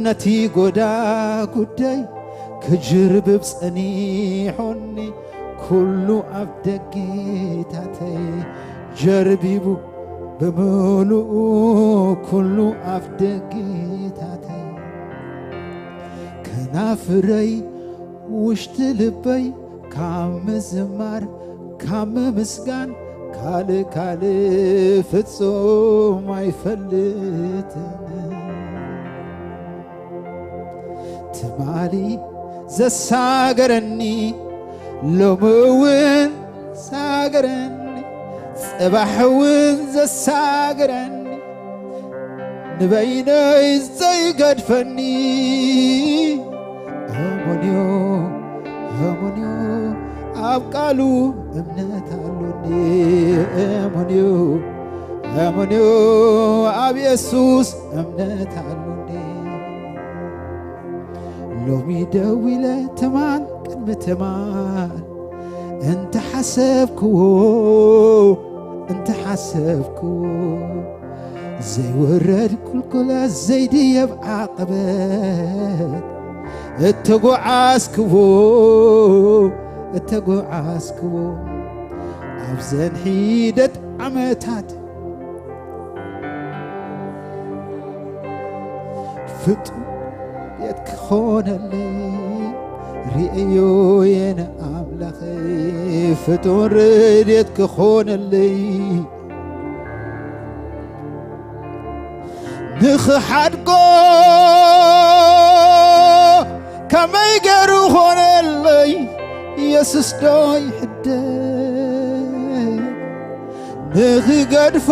ነቲ ጎዳ ጉደይ ክጅርብብ ጸኒሑኒ ኩሉ ኣፍ ደጌታተይ ጀርቢቡ ብምሉኡ ኩሉ ኣፍ ደጌታተይ። ከናፍረይ ውሽጢ ልበይ ካብ ምዝማር ካብ ምምስጋን ካልእ ካልእ ፍጹም ኣይፈልጥን። ትማሊ ዘሳገረኒ ሎሚ እውን ሳገረኒ፣ ጽባሕ እውን ዘሳገረኒ ንበይነይ ዘይገድፈኒ። እሙንዮ እሙንዮ ኣብ ቃሉ እምነት ኣሎኒ። እሙንዮ እሙንዮ ኣብ የሱስ እምነት ኣሎኒ። ሎሚ ደዊለ ትማል ቅድሚ ትማል እንተ ሓሰብክዎ እንተ ሓሰብክዎ ዘይወረድ ቁልቁለት ዘይድየብ ዓቐበት እተጓዓዝክዎ እተጓዓዝክዎ ኣብዘን ሒደት ዓመታት ፍጡር ርድየት ክኾነለይ ርእዮ የነ ኣምላኸይ ፍጡር ርድየት ክኾነለይ ንኽሓድጎ ከመይ ገይሩ ኾነለይ ኢየሱስ ዶ ይሕደግ ንኽገድፎ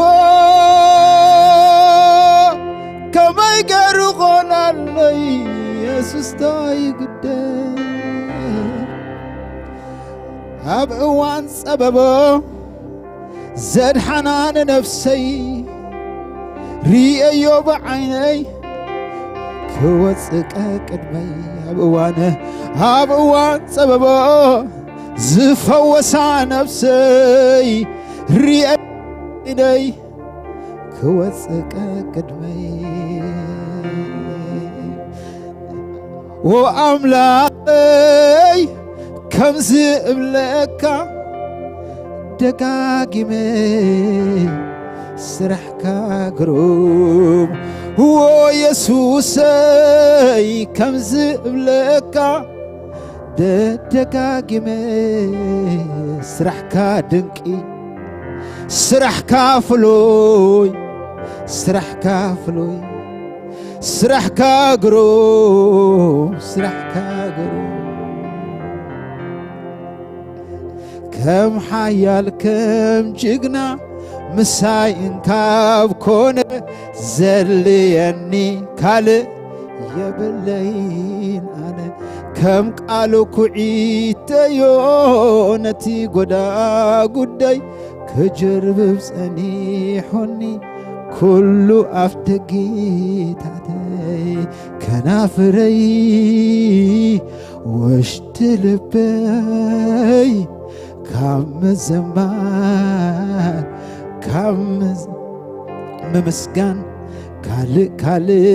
ከመይ ገይሩ ኾናለይ ኢየሱስ ዶ ይግደፍ ኣብ እዋን ጸበቦ ዘድሓና ንነፍሰይ ርእየዮ ብዓይነይ ክወጽእ ቅድመይ ኣብ እዋን ኣብ እዋን ጸበቦ ዝፈወሳ ነፍሰይ ርእየይ ክወጽእ ቅድመይ ወኣምላኸይ ከምዚ እብለካ ደጋጊመ ስራሕካ ግሩም ወየሱሰይ ከምዚ እብለካ ደደጋጊመ ስራሕካ ድንቂ ስራሕካ ፍሉይ ስራሕካ ፍሉይ ስራሕካ ግሩም ስራሕካ ግሩም ከም ሓያል ከም ጅግና ምሳይ እንካብ ኮነ ዘድልየኒ ካልእ የብለይን ኣነ። ከም ቃሉ ኩዒተዮ ነቲ ጎዳ ጉዳይ ክጅርብብ ጸኒሑኒ ኩሉ ኣፍ ደጌታተይ ከናፍረይ ውሽጢ ልበይ ካብ ምዝማር ካብ ምዝ- ምምስጋን ካልእ ካልእ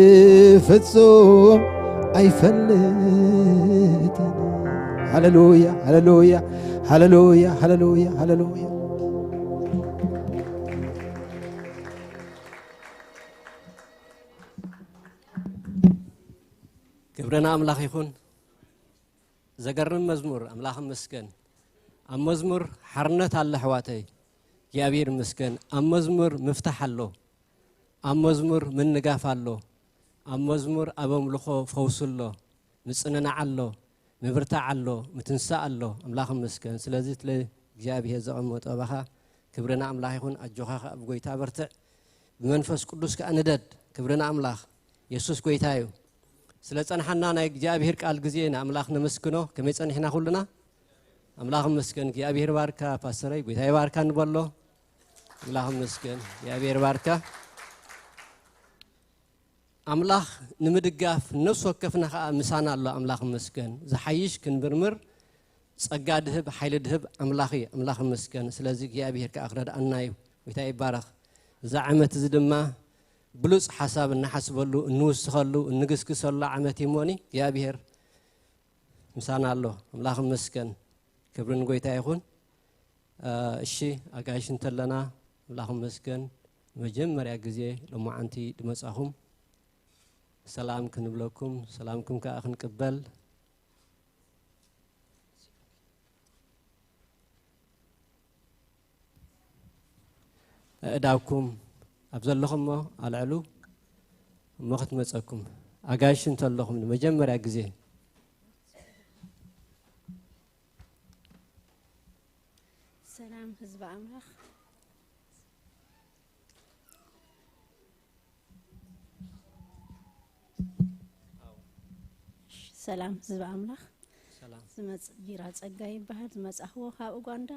ፍጹም ኣይፈልጥን። ሃሌሉያ ሃሌሉያ ሃሌሉያ ሃሌሉያ ሃሌሉያ። ክብሪ ንኣምላኽ ይኹን። ዘገርም መዝሙር፣ ኣምላኽ ይመስገን። ኣብ መዝሙር ሓርነት ኣሎ ኣሕዋተይ፣ እግዚኣብሔር ይመስገን። ኣብ መዝሙር ምፍታሕ ኣሎ፣ ኣብ መዝሙር ምንጋፍ ኣሎ፣ ኣብ መዝሙር ኣብ ኣምልኾ ፈውሲ ኣሎ፣ ምጽንናዕ ኣሎ፣ ምብርታዕ ኣሎ፣ ምትንሳእ ኣሎ። ኣምላኽ ይመስገን። ስለዚ ስለ እግዚኣብሔር ዘቐመጦ ኣባኻ ክብሪ ንኣምላኽ ይኹን። ኣጆኻ ከኣ ብጎይታ በርትዕ፣ ብመንፈስ ቅዱስ ከኣ ንደድ። ክብሪ ንኣምላኽ። የሱስ ጎይታ እዩ። ስለ ጸንሓና ናይ እግዚኣብሔር ቃል ግዜ ንኣምላኽ ነመስግኖ። ከመይ ጸኒሕና ኩልና? ኣምላኽ ይመስገን። እግዚኣብሔር ይባርካ ፓስተረይ፣ ጎይታ ይባርካ ንበሎ። ኣምላኽ ይመስገን። እግዚኣብሔር ይባርካ። ኣምላኽ ንምድጋፍ ነፍሲ ወከፍና ከኣ ምሳና ኣሎ። ኣምላኽ ይመስገን። ዝሓይሽ ክንምርምር ጸጋ ድህብ፣ ሓይሊ ድህብ ኣምላኽ እዩ። ኣምላኽ ይመስገን። ስለዚ እግዚኣብሔር ከኣ ክረድኣና እዩ። ጎይታ ይባረኽ። እዚ ዓመት እዚ ድማ ብሉጽ ሓሳብ እንሓስበሉ፣ እንውስኸሉ፣ እንግስግሰሉ ዓመት እዩ እሞኒ እግዚኣብሔር ምሳና ኣሎ። ኣምላኽ ይመስገን። ክብሪ ንጎይታ ይኹን። እ፣ እሺ፣ ኣጋይሽ እንተለና ኣምላኽ ይመስገን። መጀመርያ ግዜ ሎማዓንቲ ድመጻኹም ሰላም ክንብለኩም፣ ሰላምኩም ከኣ ክንቅበል ኣእዳውኩም ኣብ ዘለኹሞ ኣልዕሉ እሞ ክትመጸኩም። ኣጋይሽ እንተለኹም ንመጀመርያ ግዜ ሰላም ህዝቢ ኣምላኽ። ሰላም ህዝቢ ኣምላኽ። ሰላም። ዝመጽእ ቢራ ጸጋ ይበሃል። ዝመጻኽዎ ካብ ኡጋንዳ።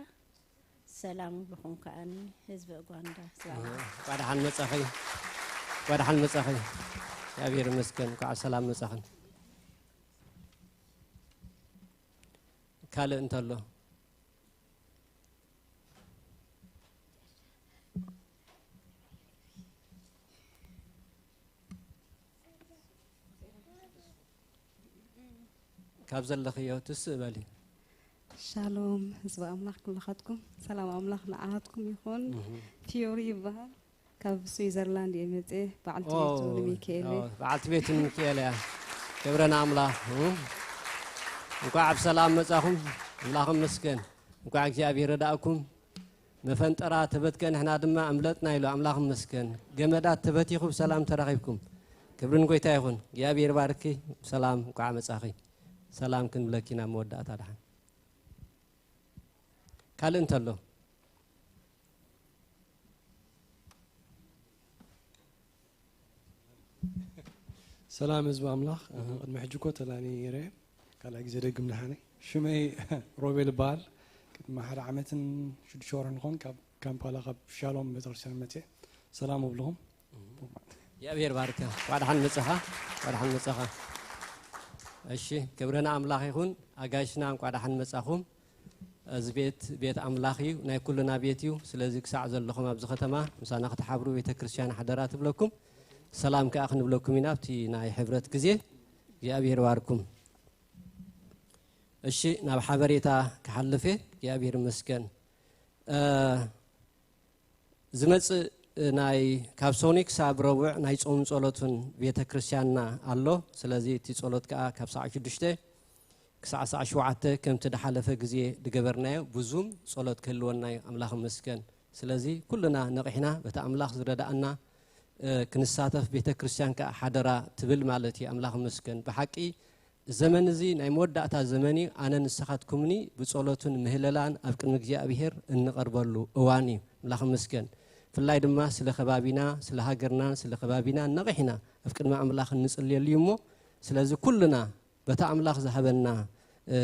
ሰላም ይብልኹም ከኣኒ ህዝቢ ኡጋንዳ። ሰላም። እንኳዕ ደሓን መጻኺ። እንኳዕ ደሓን መጻኺ። እግዚኣብሔር ይመስገን። እንኳዕ ሰላም መጻኽን። ካልእ እንተሎ? ካብ ዘለኽዮ ትስእ በሊ። ሻሎም ህዝቢ ኣምላኽ ኩላኻትኩም፣ ሰላም ኣምላኽ ንዓኻትኩም ይኹን። እህ። ፊዮሪ ይበሃል። ካብ ስዊዘርላንድ እየ መፅየ። በዓልቲ ኦ፣ ቤቱ ንሚካኤል እየ። ኦ፣ በዓልቲ ቤቱ ንሚካኤል እያ። ክብሪ ንኣምላኽ። እህ። እንኳዕ ብሰላም መጻኹም። ኣምላኽ ይመስገን። እንኳዕ እግዚኣብሔር ረዳእኩም። መፈንጠራ ተበትከ፣ ንሕና ድማ ኣምለጥና ኢሉ። ኣምላኽ ይመስገን። ገመዳት ተበቲኹ ብሰላም ተራኺብኩም። ክብሪ ንጎይታ ይኹን። እግዚኣብሔር ባርኪ። ብሰላም እንኳዕ መጻኺ። ሰላም ክንብለኪ ናብ መወዳእታ ደሓን። ካልእ እንተሎ? ሰላም ህዝቢ ኣምላኽ። እህ። ቅድሚ ሕጂ እኮ ተላኒ ነይረ። ካልኣይ ግዜ ደግም ደሓነይ። ሽመይ ሮቤል ይበሃል። ቅድሚ ሓደ ዓመትን ሽዱሽተ ወርሕን ዝኾን ካብ ካምፓላ፣ ካብ ሻሎም ቤተክርስትያን መፅየ። ሰላም እብልኹም። እግዚኣብሔር ባርካ። እንኳዕ ደሓን መጻኻ። እንኳዕ ደሓን መጻኻ። እሺ፣ ክብሪ ንኣምላኽ ይኹን። ኣጋይሽና እንኳዕ ደሓን መጻኹም። እዚ ቤት፣ ቤት ኣምላኽ እዩ፣ ናይ ኩልና ቤት እዩ። ስለዚ ክሳዕ ዘለኹም ኣብዚ ከተማ ምሳና ክትሓብሩ ቤተ ክርስቲያን ሓደራ ትብለኩም። ሰላም ከኣ ክንብለኩም ኢና ኣብቲ ናይ ሕብረት ግዜ። እግዚኣብሔር ባርኩም። እሺ፣ ናብ ሓበሬታ ክሓልፍ እየ። እግዚኣብሔር ይመስገን። እ፣ ዝመጽእ ናይ ካብ ሶኒ ክሳብ ረቡዕ ናይ ጾም ጸሎትን ቤተ ክርስቲያንና ኣሎ። ስለዚ እቲ ጸሎት ከኣ ካብ ሰዓት ሽዱሽተ ክሳዕ ሰዓት ሸውዓተ ከምቲ ድሓለፈ ግዜ ድገበርናዮ ብዙም ጸሎት ክህልወና እዩ። ኣምላኽ ይመስገን። ስለዚ ኩልና ነቒሕና በቲ ኣምላኽ ዝረድኣና፣ እ፣ ክንሳተፍ ቤተ ክርስቲያን ከኣ ሓደራ ትብል ማለት እዩ። ኣምላኽ ይመስገን። ብሓቂ ዘመን እዚ ናይ መወዳእታ ዘመን እዩ። ኣነ ንስኻትኩምኒ ብጸሎትን ምህለላን ኣብ ቅድሚ እግዚኣብሔር እንቐርበሉ እዋን እዩ። ኣምላኽ ይመስገን። ብፍላይ ድማ ስለ ከባቢና፣ ስለ ሃገርናን ስለ ከባቢናን ነቒሕና ኣብ ቅድሚ ኣምላኽ እንጽልየሉ እዩ እሞ፣ ስለዚ ኩልና በታ ኣምላኽ ዝሃበና፣ እ፣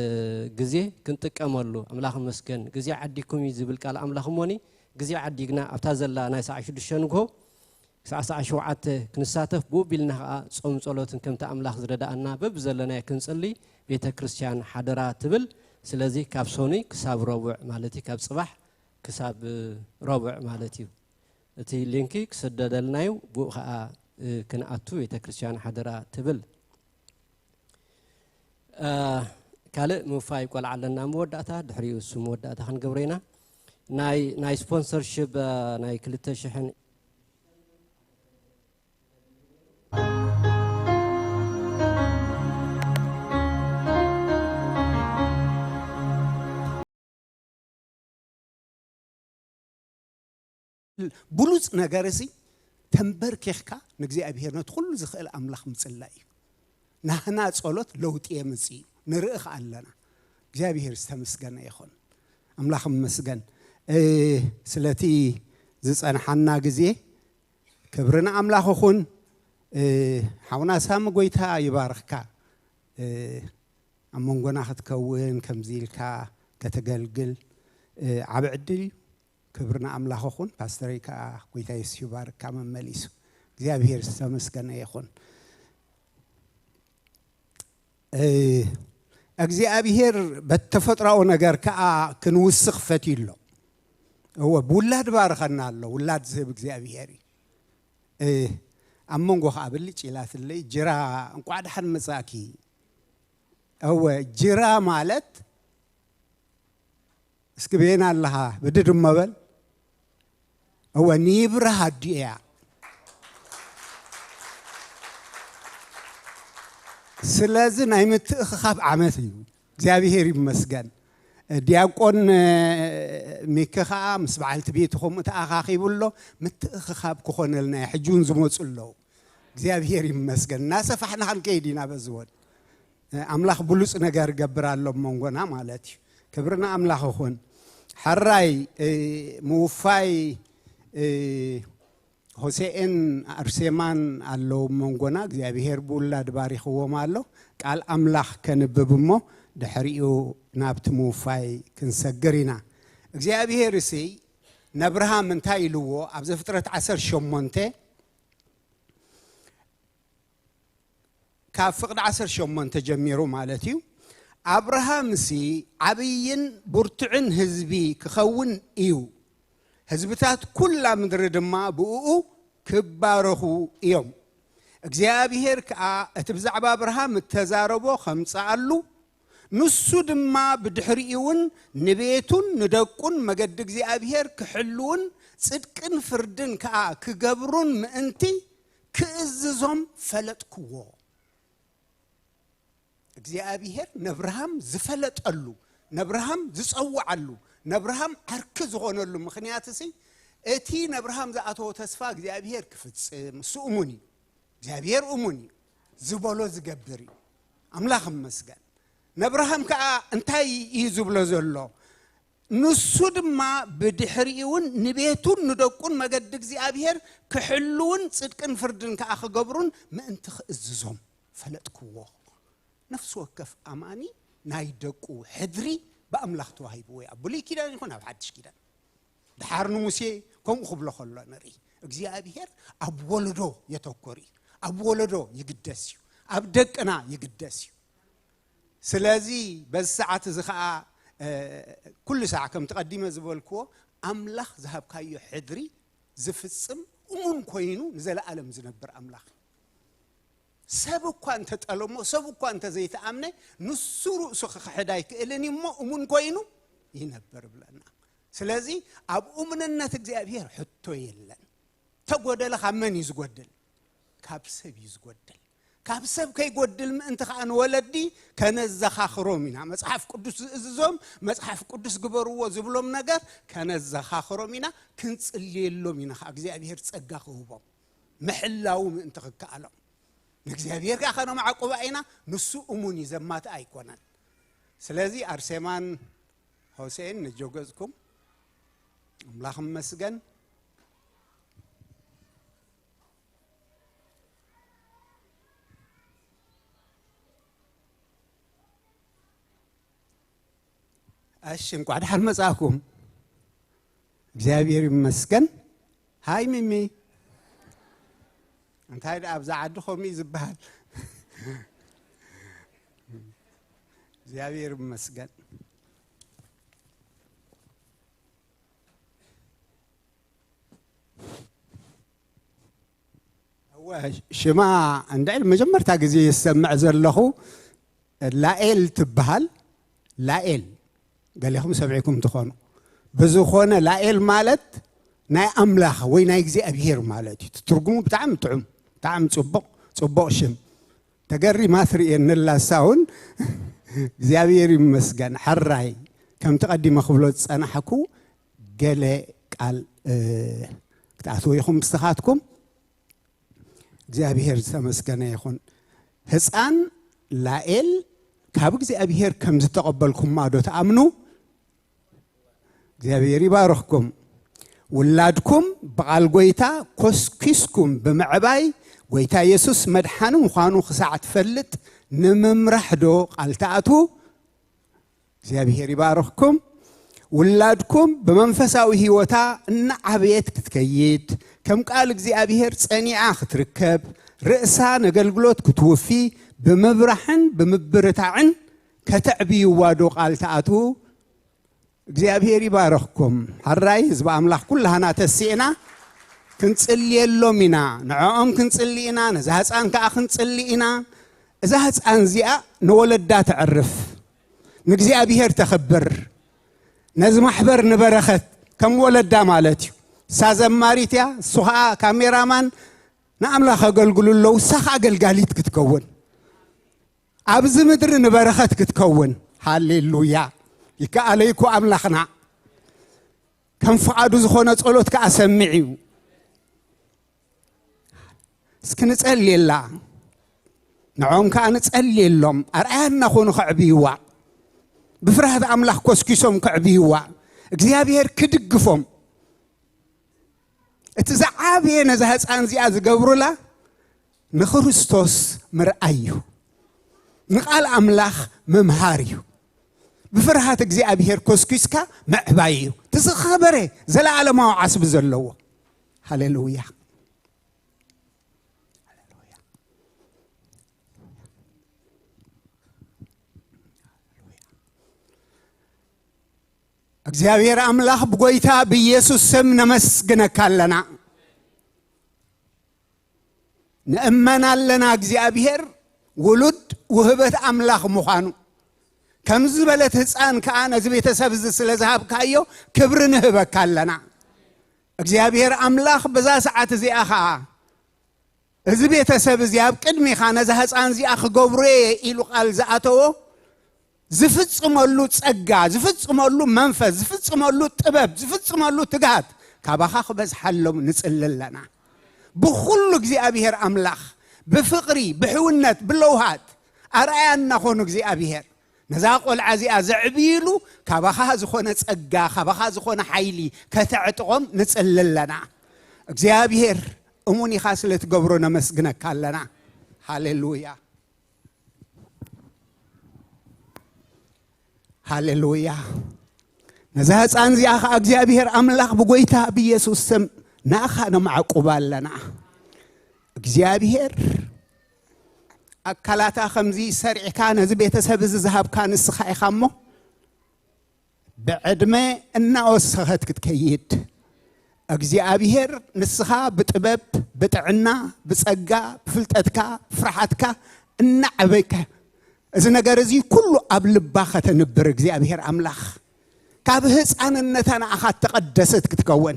ግዜ ክንጥቀመሉ፣ ኣምላኽ ይመስገን፣ ግዜ ዓዲግኩም እዩ ዝብል ቃል ኣምላኽ እሞኒ፣ ግዜ ዓዲግና ኣብታ ዘላ ናይ ሰዓት ሽዱሽተ ንግሆ ክሳዕ ሰዓት ሸውዓተ ክንሳተፍ፣ ብኡ ቢልና ኸዓ ጾም ጸሎትን ከምቲ ኣምላኽ ዝረድኣና በብዘለናዮ ክንጽሊ ቤተ ክርስቲያን ሓደራ ትብል። ስለዚ ካብ ሰኑይ ክሳብ ረቡዕ ማለት እዩ፣ ካብ ጽባሕ ክሳብ ረቡዕ ማለት እዩ። እቲ ሊንኪ ክስደደልና እዩ፣ ብኡ ኸዓ፣ እ፣ ክንኣቱ ቤተ ክርስቲያን ሓደራ ትብል። እ፣ ካልእ ምውፋይ ቆልዓ ኣለና መወዳእታ፣ ድሕሪኡ እሱ መወዳእታ ክንገብሮ ኢና። ናይ፣ ናይ ስፖንሰርሺፕ፣ እ፣ ናይ ክልተ ሽሕን ብሉጽ ነገር እዚ ተንበርኪኽካ ንእግዚኣብሔር ነቲ ኩሉ ዝኽእል ኣምላኽ ምጽላይ እዩ። ናህና ጸሎት ለውጢ የምጽእ እዩ። ንርኢ ከኣ ኣለና። እግዚኣብሔር ዝተመስገነ ይኹን። ኣምላኽ ይመስገን። እ፣ ስለቲ ዝጸንሓና ግዜ ክብሪ ንኣምላኽ ይኹን። እ፣ ሓውና ሳሚ ጎይታ ይባርኽካ። እ፣ ኣብ መንጎና ክትከውን ከምዚ ኢልካ ከተገልግል፣ እ፣ ዓቢ ዕድል እዩ። ክብሪ ንኣምላኽ ይኹን። ፓስተረይ ከኣ ጎይታ የሱስ ይባርካ መመሊሱ። እግዚኣብሔር ዝተመስገነ ይኹን። እ፣ እግዚኣብሔር በቲ ተፈጥሮኣዊ ነገር ከኣ ክንውስኽ ፈትዩ ኣሎ። እወ፣ ብውላድ ባርኸና ኣሎ። ውላድ ዝህብ እግዚኣብሔር እዩ። እ፣ ኣብ መንጎ ከኣ ብልጭ ኢላትለይ፣ ጅራ፣ እንቋዕ ደሓን መጻእኪ። እወ፣ ጅራ ማለት፣ እስኪ በየን ኣለኻ? ብድድ እሞ በል። እወ፣ ንይብራህ ኣዲኡ እያ። ስለዚ ናይ ምትእኽኻብ ዓመት እዩ። እግዚኣብሔር ይመስገን። ዲያቆን፣ እ፣ ሚኪ ኸዓ ምስ በዓልቲ ቤቱ ከምኡ ተኣኻኺቡ ኣሎ። ምትእኽኻብ ክኾነልና እዩ። ሕጂ እውን ዝመፁ ኣለዉ። እግዚኣብሔር ይመስገን። እናሰፋሕና ክንከይድ ኢና በዚ እውን። እ፣ ኣምላኽ ብሉፅ ነገር ይገብር ኣሎ ኣብ መንጎና ማለት እዩ። ክብሪ ንኣምላኽ ይኹን። ሕራይ፣ እ፣ ምውፋይ፣ እ፣ ሆሴኤን ኣርሴማን ኣለዉ ኣብ መንጎና። እግዚኣብሔር ብውላድ ባሪኽዎም ኣሎ። ቃል ኣምላኽ ከንብብ እሞ ድሕሪኡ ናብቲ ምውፋይ ክንሰግር ኢና። እግዚኣብሔር እሲ ነብርሃም እንታይ ኢልዎ? ኣብ ዘፍጥረት ዓሰርተ ሸሞንተ ካብ ፍቕዲ ዓሰርተ ሸሞንተ ጀሚሩ ማለት እዩ። ኣብርሃምሲ ዓብይን ብርቱዕን ህዝቢ ክኸውን እዩ። ህዝብታት ኩላ ምድሪ ድማ ብእኡ ክባረኹ እዮም። እግዚኣብሔር ከኣ እቲ ብዛዕባ ኣብርሃም እተዛረቦ ኸምጽኣሉ፣ ንሱ ድማ ብድሕሪኡ እውን ንቤቱን ንደቁን መገዲ እግዚኣብሔር ክሕልዉን ጽድቅን ፍርድን ከኣ ክገብሩን ምእንቲ ክእዝዞም ፈለጥክዎ። እግዚኣብሔር ነብርሃም ዝፈለጠሉ፣ ነብርሃም ዝጸውዓሉ፣ ነብርሃም ዓርኪ ዝኾነሉ ምኽንያት እሲ፣ እቲ ነብርሃም ዝኣተዎ ተስፋ እግዚኣብሔር ክፍጽም፣ እሱ እሙን እዩ። እግዚኣብሔር እሙን እዩ። ዝበሎ ዝገብር እዩ። ኣምላኽ ይመስገን። ነብርሃም ከኣ እንታይ እዩ ዝብሎ ዘሎ? ንሱ ድማ ብድሕሪኡ እውን ንቤቱን ንደቁን መገዲ እግዚኣብሔር ክሕልውን ጽድቅን ፍርድን ከኣ ክገብሩን ምእንቲ ክእዝዞም ፈለጥክዎ። ነፍሲ ወከፍ ኣማኒ ናይ ደቁ ሕድሪ ብኣምላኽ ተዋሂብዎ እዩ። ኣብ ብሉይ ኪዳን ይኹን ኣብ ሓድሽ ኪዳን። ደሓር ንሙሴ ከምኡ ክብሎ ከሎ ንርኢ። እግዚኣብሔር ኣብ ወለዶ የተኮር እዩ። ኣብ ወለዶ ይግደስ እዩ። ኣብ ደቅና ይግደስ እዩ። ስለዚ በዚ ሰዓት እዚ ኸዓ፣ እ፣ ኩሉ ሰዓት ከምቲ ቀዲመ ዝበልክዎ፣ ኣምላኽ ዝሃብካዮ ሕድሪ ዝፍጽም እሙን ኮይኑ ንዘለኣለም ዝነብር ኣምላኽ እዩ። ሰብ እኳ እንተጠለሞ፣ ሰብ እኳ እንተዘይተኣምነ፣ ንሱ ርእሱ ክኽሕድ ኣይክእልን እዩ እሞ እሙን ኮይኑ ይነብር ብለና። ስለዚ ኣብ እሙንነት እግዚኣብሔር ሕቶ የለን። ተጎደለ ካብ መን እዩ ዝጎድል? ካብ ሰብ እዩ ዝጎድል። ካብ ሰብ ከይጎድል ምእንቲ ኸዓ ንወለዲ ከነዘኻኽሮም ኢና። መጽሓፍ ቅዱስ ዝእዝዞም፣ መጽሓፍ ቅዱስ ግበርዎ ዝብሎም ነገር ከነዘኻኽሮም ኢና፣ ክንጽልየሎም ኢና ኸዓ እግዚኣብሔር ጸጋ ክህቦም፣ ምሕላዉ ምእንቲ ክከኣሎም። ንእግዚኣብሔር ከኣ ከነማዕቁባ ኢና፣ ንሱ እሙን እዩ፣ ዘማትእ ኣይኮነን። ስለዚ ኣርሴማን ሆሴን ነጆገጽኩም፣ ኣምላኽ ይመስገን። እሺ፣ እንኳዕ ደሓን መጻእኩም። እግዚኣብሔር ይመስገን። ሃይ ሚሚ፣ እንታይ ደኣ ኣብዛ ዓዲ ከምኡ እዩ ዝበሃል። እግዚኣብሔር ይመስገን። እወ፣ ሽማ እንድዕል መጀመርታ ግዜ ይሰምዕ ዘለኹ። ላኤል ትበሃል። ላኤል ገሌኹም ሰሚዕኩም ትኾኑ። ብዝኾነ ላኤል ማለት ናይ ኣምላኽ ወይ ናይ እግዚኣብሔር ማለት እዩ። ትርጉሙ ብጣዕሚ ጥዑም፣ ብጣዕሚ ጽቡቕ፣ ጽቡቕ ሽም። ተገሪማ ትርእየኒ ኣላ እሳ እውን። እግዚኣብሔር ይመስገን። ሕራይ ከምቲ ቀዲመ ክብሎ ዝጸናሕኩ ገለ ቃል፣ እ፣ ክትኣትዉ ኢኹም ንስኻትኩም። እግዚኣብሔር ዝተመስገነ ይኹን። ህፃን ላኤል ካብ እግዚኣብሔር ከም ዝተቐበልኩማ ዶ ትኣምኑ? እግዚኣብሔር ይባርኽኩም። ውላድኩም ብቓል ጎይታ ኮስኪስኩም ብምዕባይ ጎይታ የሱስ መድሓኒ ምዃኑ ክሳዕ ትፈልጥ ንምምራሕ ዶ ቃል ትኣትዉ? እግዚኣብሔር ይባርኽኩም። ውላድኩም ብመንፈሳዊ ህይወታ እናዓበየት ክትከይድ፣ ከም ቃል እግዚኣብሔር ጸኒዓ ክትርከብ፣ ርእሳ ነገልግሎት ክትውፊ ብምብራሕን ብምብርታዕን ከተዕብይዋ ዶ ቃል ትኣትዉ? እግዚኣብሔር ይባርኽኩም። ሕራይ ህዝቢ ኣምላኽ ኩላህና ተሲእና ክንጽልየሎም ኢና። ንዕኦም ክንጽሊ ኢና፣ ነዛ ህፃን ከኣ ክንጽሊ ኢና። እዛ ህፃን እዚኣ ንወለዳ ተዕርፍ፣ ንእግዚኣብሔር ተኽብር፣ ነዚ ማሕበር ንበረኸት ከም ወለዳ ማለት እዩ። እሳ ዘማሪት እያ፣ እሱ ኸዓ ካሜራማን፣ ንኣምላኽ ኣገልግሉ ኣለዉ። እሳ ኸዓ ኣገልጋሊት ክትከውን፣ ኣብዚ ምድሪ ንበረኸት ክትከውን። ሃሌሉያ! ይከኣለይኩ ኣምላኽና ከም ፍቓዱ ዝኾነ ጸሎት ከኣ ሰምዕ እዩ። እስኪ ንጸልየላ፣ ንዕኦም ከኣ ንጸልየሎም። ኣርኣያ እናኾኑ ከዕብይዋ፣ ብፍርሃት ኣምላኽ ኮስኪሶም ከዕብይዋ፣ እግዚኣብሔር ክድግፎም። እቲ ዝዓበየ ነዛ ህፃን እዚኣ ዝገብሩላ ንክርስቶስ ምርኣይ እዩ። ንቃል ኣምላኽ ምምሃር እዩ። ብፍርሃት እግዚኣብሔር ኮስኪስካ ምዕባይ እዩ። እቲ ዝኸበረ ዘለዓለማዊ ዓስቢ ዘለዎ። ሃሌሉያ። እግዚኣብሔር ኣምላኽ ብጎይታ ብኢየሱስ ስም ነመስግነካ ኣለና። ንእመን ኣለና እግዚኣብሔር ውሉድ ውህበት ኣምላኽ ምዃኑ። ከምዚ ዝበለት ህፃን ከኣ ነዚ ቤተሰብ እዚ ስለ ዝሃብካዮ ክብሪ ንህበካ ኣለና። እግዚኣብሔር ኣምላኽ በዛ ሰዓት እዚኣ ኸኣ እዚ ቤተሰብ እዚ ኣብ ቅድሚኻ ነዛ ህፃን እዚኣ ክገብሮ እየ ኢሉ ቃል ዝኣተዎ ዝፍጽመሉ ጸጋ፣ ዝፍጽመሉ መንፈስ፣ ዝፍጽመሉ ጥበብ፣ ዝፍጽመሉ ትግሃት ካባኻ ክበዝሓሎም ንጽሊ ኣለና። ብኹሉ እግዚኣብሔር ኣምላኽ ብፍቕሪ፣ ብሕውነት፣ ብለውሃት ኣርኣያ እናኾኑ እግዚኣብሔር ነዛ ቆልዓ እዚኣ ዘዕብይሉ ካባኻ ዝኾነ ጸጋ፣ ካባኻ ዝኾነ ሓይሊ ከተዕጥቖም ንጽሊ ኣለና። እግዚኣብሔር እሙን ኢኻ ስለ ትገብሮ ነመስግነካ ኣለና። ሃሌሉያ። ሃሌሉያ። ነዛ ህፃን እዚኣ ኸዓ እግዚኣብሔር ኣምላኽ ብጎይታ ብኢየሱስ ስም ንኣኻ ነማዕቁባ ኣለና። እግዚኣብሔር ኣካላታ ከምዚ ሰሪዕካ ነዚ ቤተሰብ እዚ ዝሃብካ ንስኻ ኢኻ እሞ ብዕድመ እናወሰኸት ክትከይድ እግዚኣብሔር ንስኻ ብጥበብ፣ ብጥዕና፣ ብጸጋ፣ ብፍልጠትካ፣ ፍርሓትካ እናዓበይካ እዚ ነገር እዚ ኩሉ ኣብ ልባ ከተንብር እግዚኣብሔር ኣምላኽ ካብ ህፃንነታ ንኣኻ እተቐደሰት ክትከውን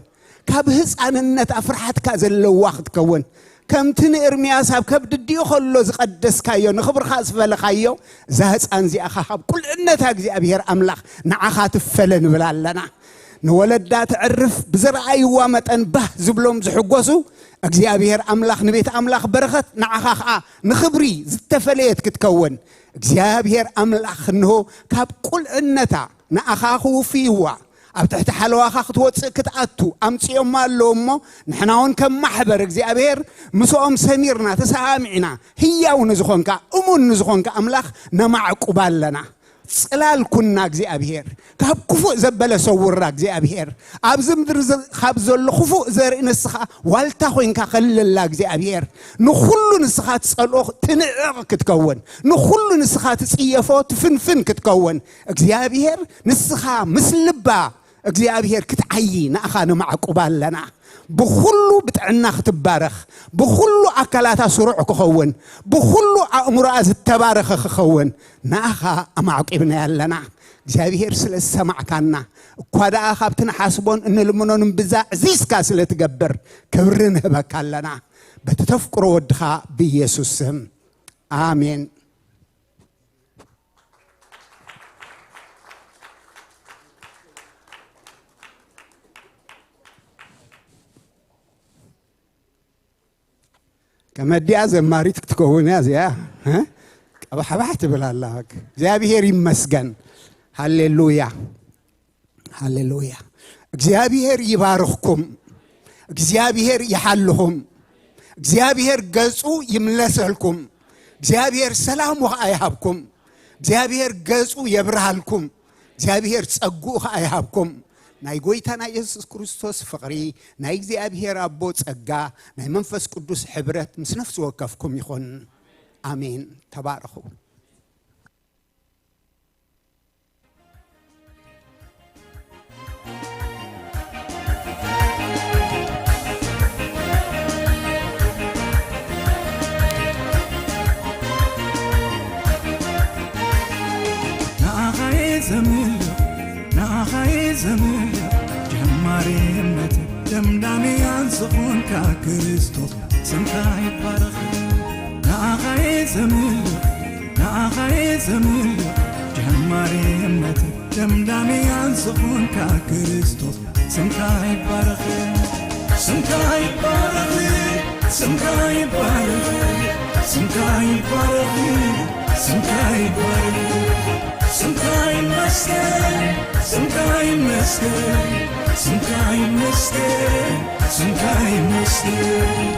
ካብ ህፃንነታ ፍርሓትካ ዘለዋ ክትከውን ከምቲ ንእርምያስ ኣብ ከብዲ ኣዲኡ ከሎ ዝቐደስካዮ ንኽብርኻ ዝፈለኻዮ እዛ ህፃን እዚኣ ኸዓ ካብ ቁልዕነታ እግዚኣብሔር ኣምላኽ ንዓኻ ትፈለ ንብል ኣለና። ንወለዳ ተዕርፍ ብዝረኣይዋ መጠን ባህ ዝብሎም ዝሕጎሱ እግዚኣብሔር ኣምላኽ ንቤት ኣምላኽ በረኸት ንዓኻ ኸዓ ንኽብሪ ዝተፈለየት ክትከውን እግዚኣብሔር ኣምላኽ እንሆ ካብ ቁልዕነታ ንኣኻ ክውፍይዋ ኣብ ትሕቲ ሓለዋኻ ክትወፅእ ክትኣቱ ኣምፅኦማ ኣለዉ እሞ ንሕና እውን ከም ማሕበር እግዚኣብሔር ምስኦም ሰሚርና ተሰማሚዕና ህያው ንዝኾንካ እሙን ንዝኾንካ ኣምላኽ ነማዕቁባ ኣለና። ጽላል ኩና እግዚኣብሔር፣ ካብ ክፉእ ዘበለ ሰውራ እግዚኣብሔር፣ ኣብዚ ምድሪ ዘ-፣ ካብ ዘሎ ክፉእ ዘርኢ ንስኻ ዋልታ ኮይንካ ከልለላ እግዚኣብሔር፣ ንኹሉ ንስኻ ትጸልኦ ትንዕቕ ክትከውን፣ ንኹሉ ንስኻ ትጽየፎ ትፍንፍን ክትከውን፣ እግዚኣብሔር ንስኻ ምስ ልባ እግዚኣብሔር ክትዓዪ ንኣኻ ነማዕቁባ ኣለና። ብኹሉ ብጥዕና ክትባረኽ፣ ብኹሉ ኣካላታ ስሩዕ ክኸውን፣ ብኹሉ ኣእምሮኣ ዝተባረኸ ክኸውን ንኣኻ ኣማዕቂብናያ ኣለና። እግዚኣብሔር ስለ ዝሰማዕካና፣ እኳ ደኣ ካብቲ ንሓስቦን እንልምኖን እምብዛ ዕዚዝካ ስለ ትገብር ክብሪ ንህበካ ኣለና። በቲ ተፍቅሮ ወድኻ ብኢየሱስ ስም ኣሜን። ከመዲያ ዘማሪት ክትከውን እያ እዚኣ። እ? ቀባሕባሕ ትብል ኣላ። እግዚኣብሔር ይመስገን። ሃሌሉያ፣ ሃሌሉያ። እግዚኣብሔር ይባርኽኩም። እግዚኣብሔር ይሓልኹም። እግዚኣብሔር ገጹ ይምለሰልኩም። እግዚኣብሔር ሰላሙ ኸኣ ይሃብኩም። እግዚኣብሔር ገጹ የብርሃልኩም። እግዚኣብሔር ጸግኡ ኸኣ ይሃብኩም። ናይ ጐይታና የሱስ ክርስቶስ ፍቕሪ፣ ናይ እግዚኣብሔር ኣቦ ጸጋ፣ ናይ መንፈስ ቅዱስ ሕብረት ምስ ነፍሲ ወከፍኩም ይኹን። ኣሜን። ተባረኹ። ንኣኻየ ዘምልኽ፣ ንኣኻየ ዘምልኽ፣ ጀማሪ እምነት ደምዳምያን ዝኾንካ ክርስቶስ፣ ስምካ ይባረኽ። ንኣኻየ ዘምልኽ፣ ንኣኻየ ዘምልኽ፣ ጀማሪ እምነት ደምዳምያን ዝኾንካ ክርስቶስ፣ ስምካ ይባረኽ። ስምካ ይባረኽ፣ ስምካ ይባረኽ፣ ስምካ ይባረኽ፣ ስምካ ይባረኽ። ስምካ ይመስገን፣ ስምካ ይመስገን፣ ስምካ ይመስገን፣ ስምካ ይመስገን።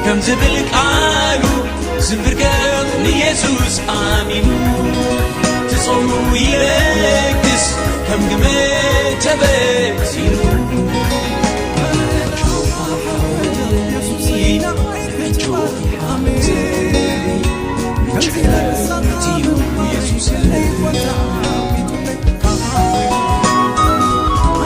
ከም ዝብል ቃሉ ዝንብርከኽ ንየሱስ ኣሚኑ፣ ትጾሙ ይለግስ ከም ግመ ተበቲኑ።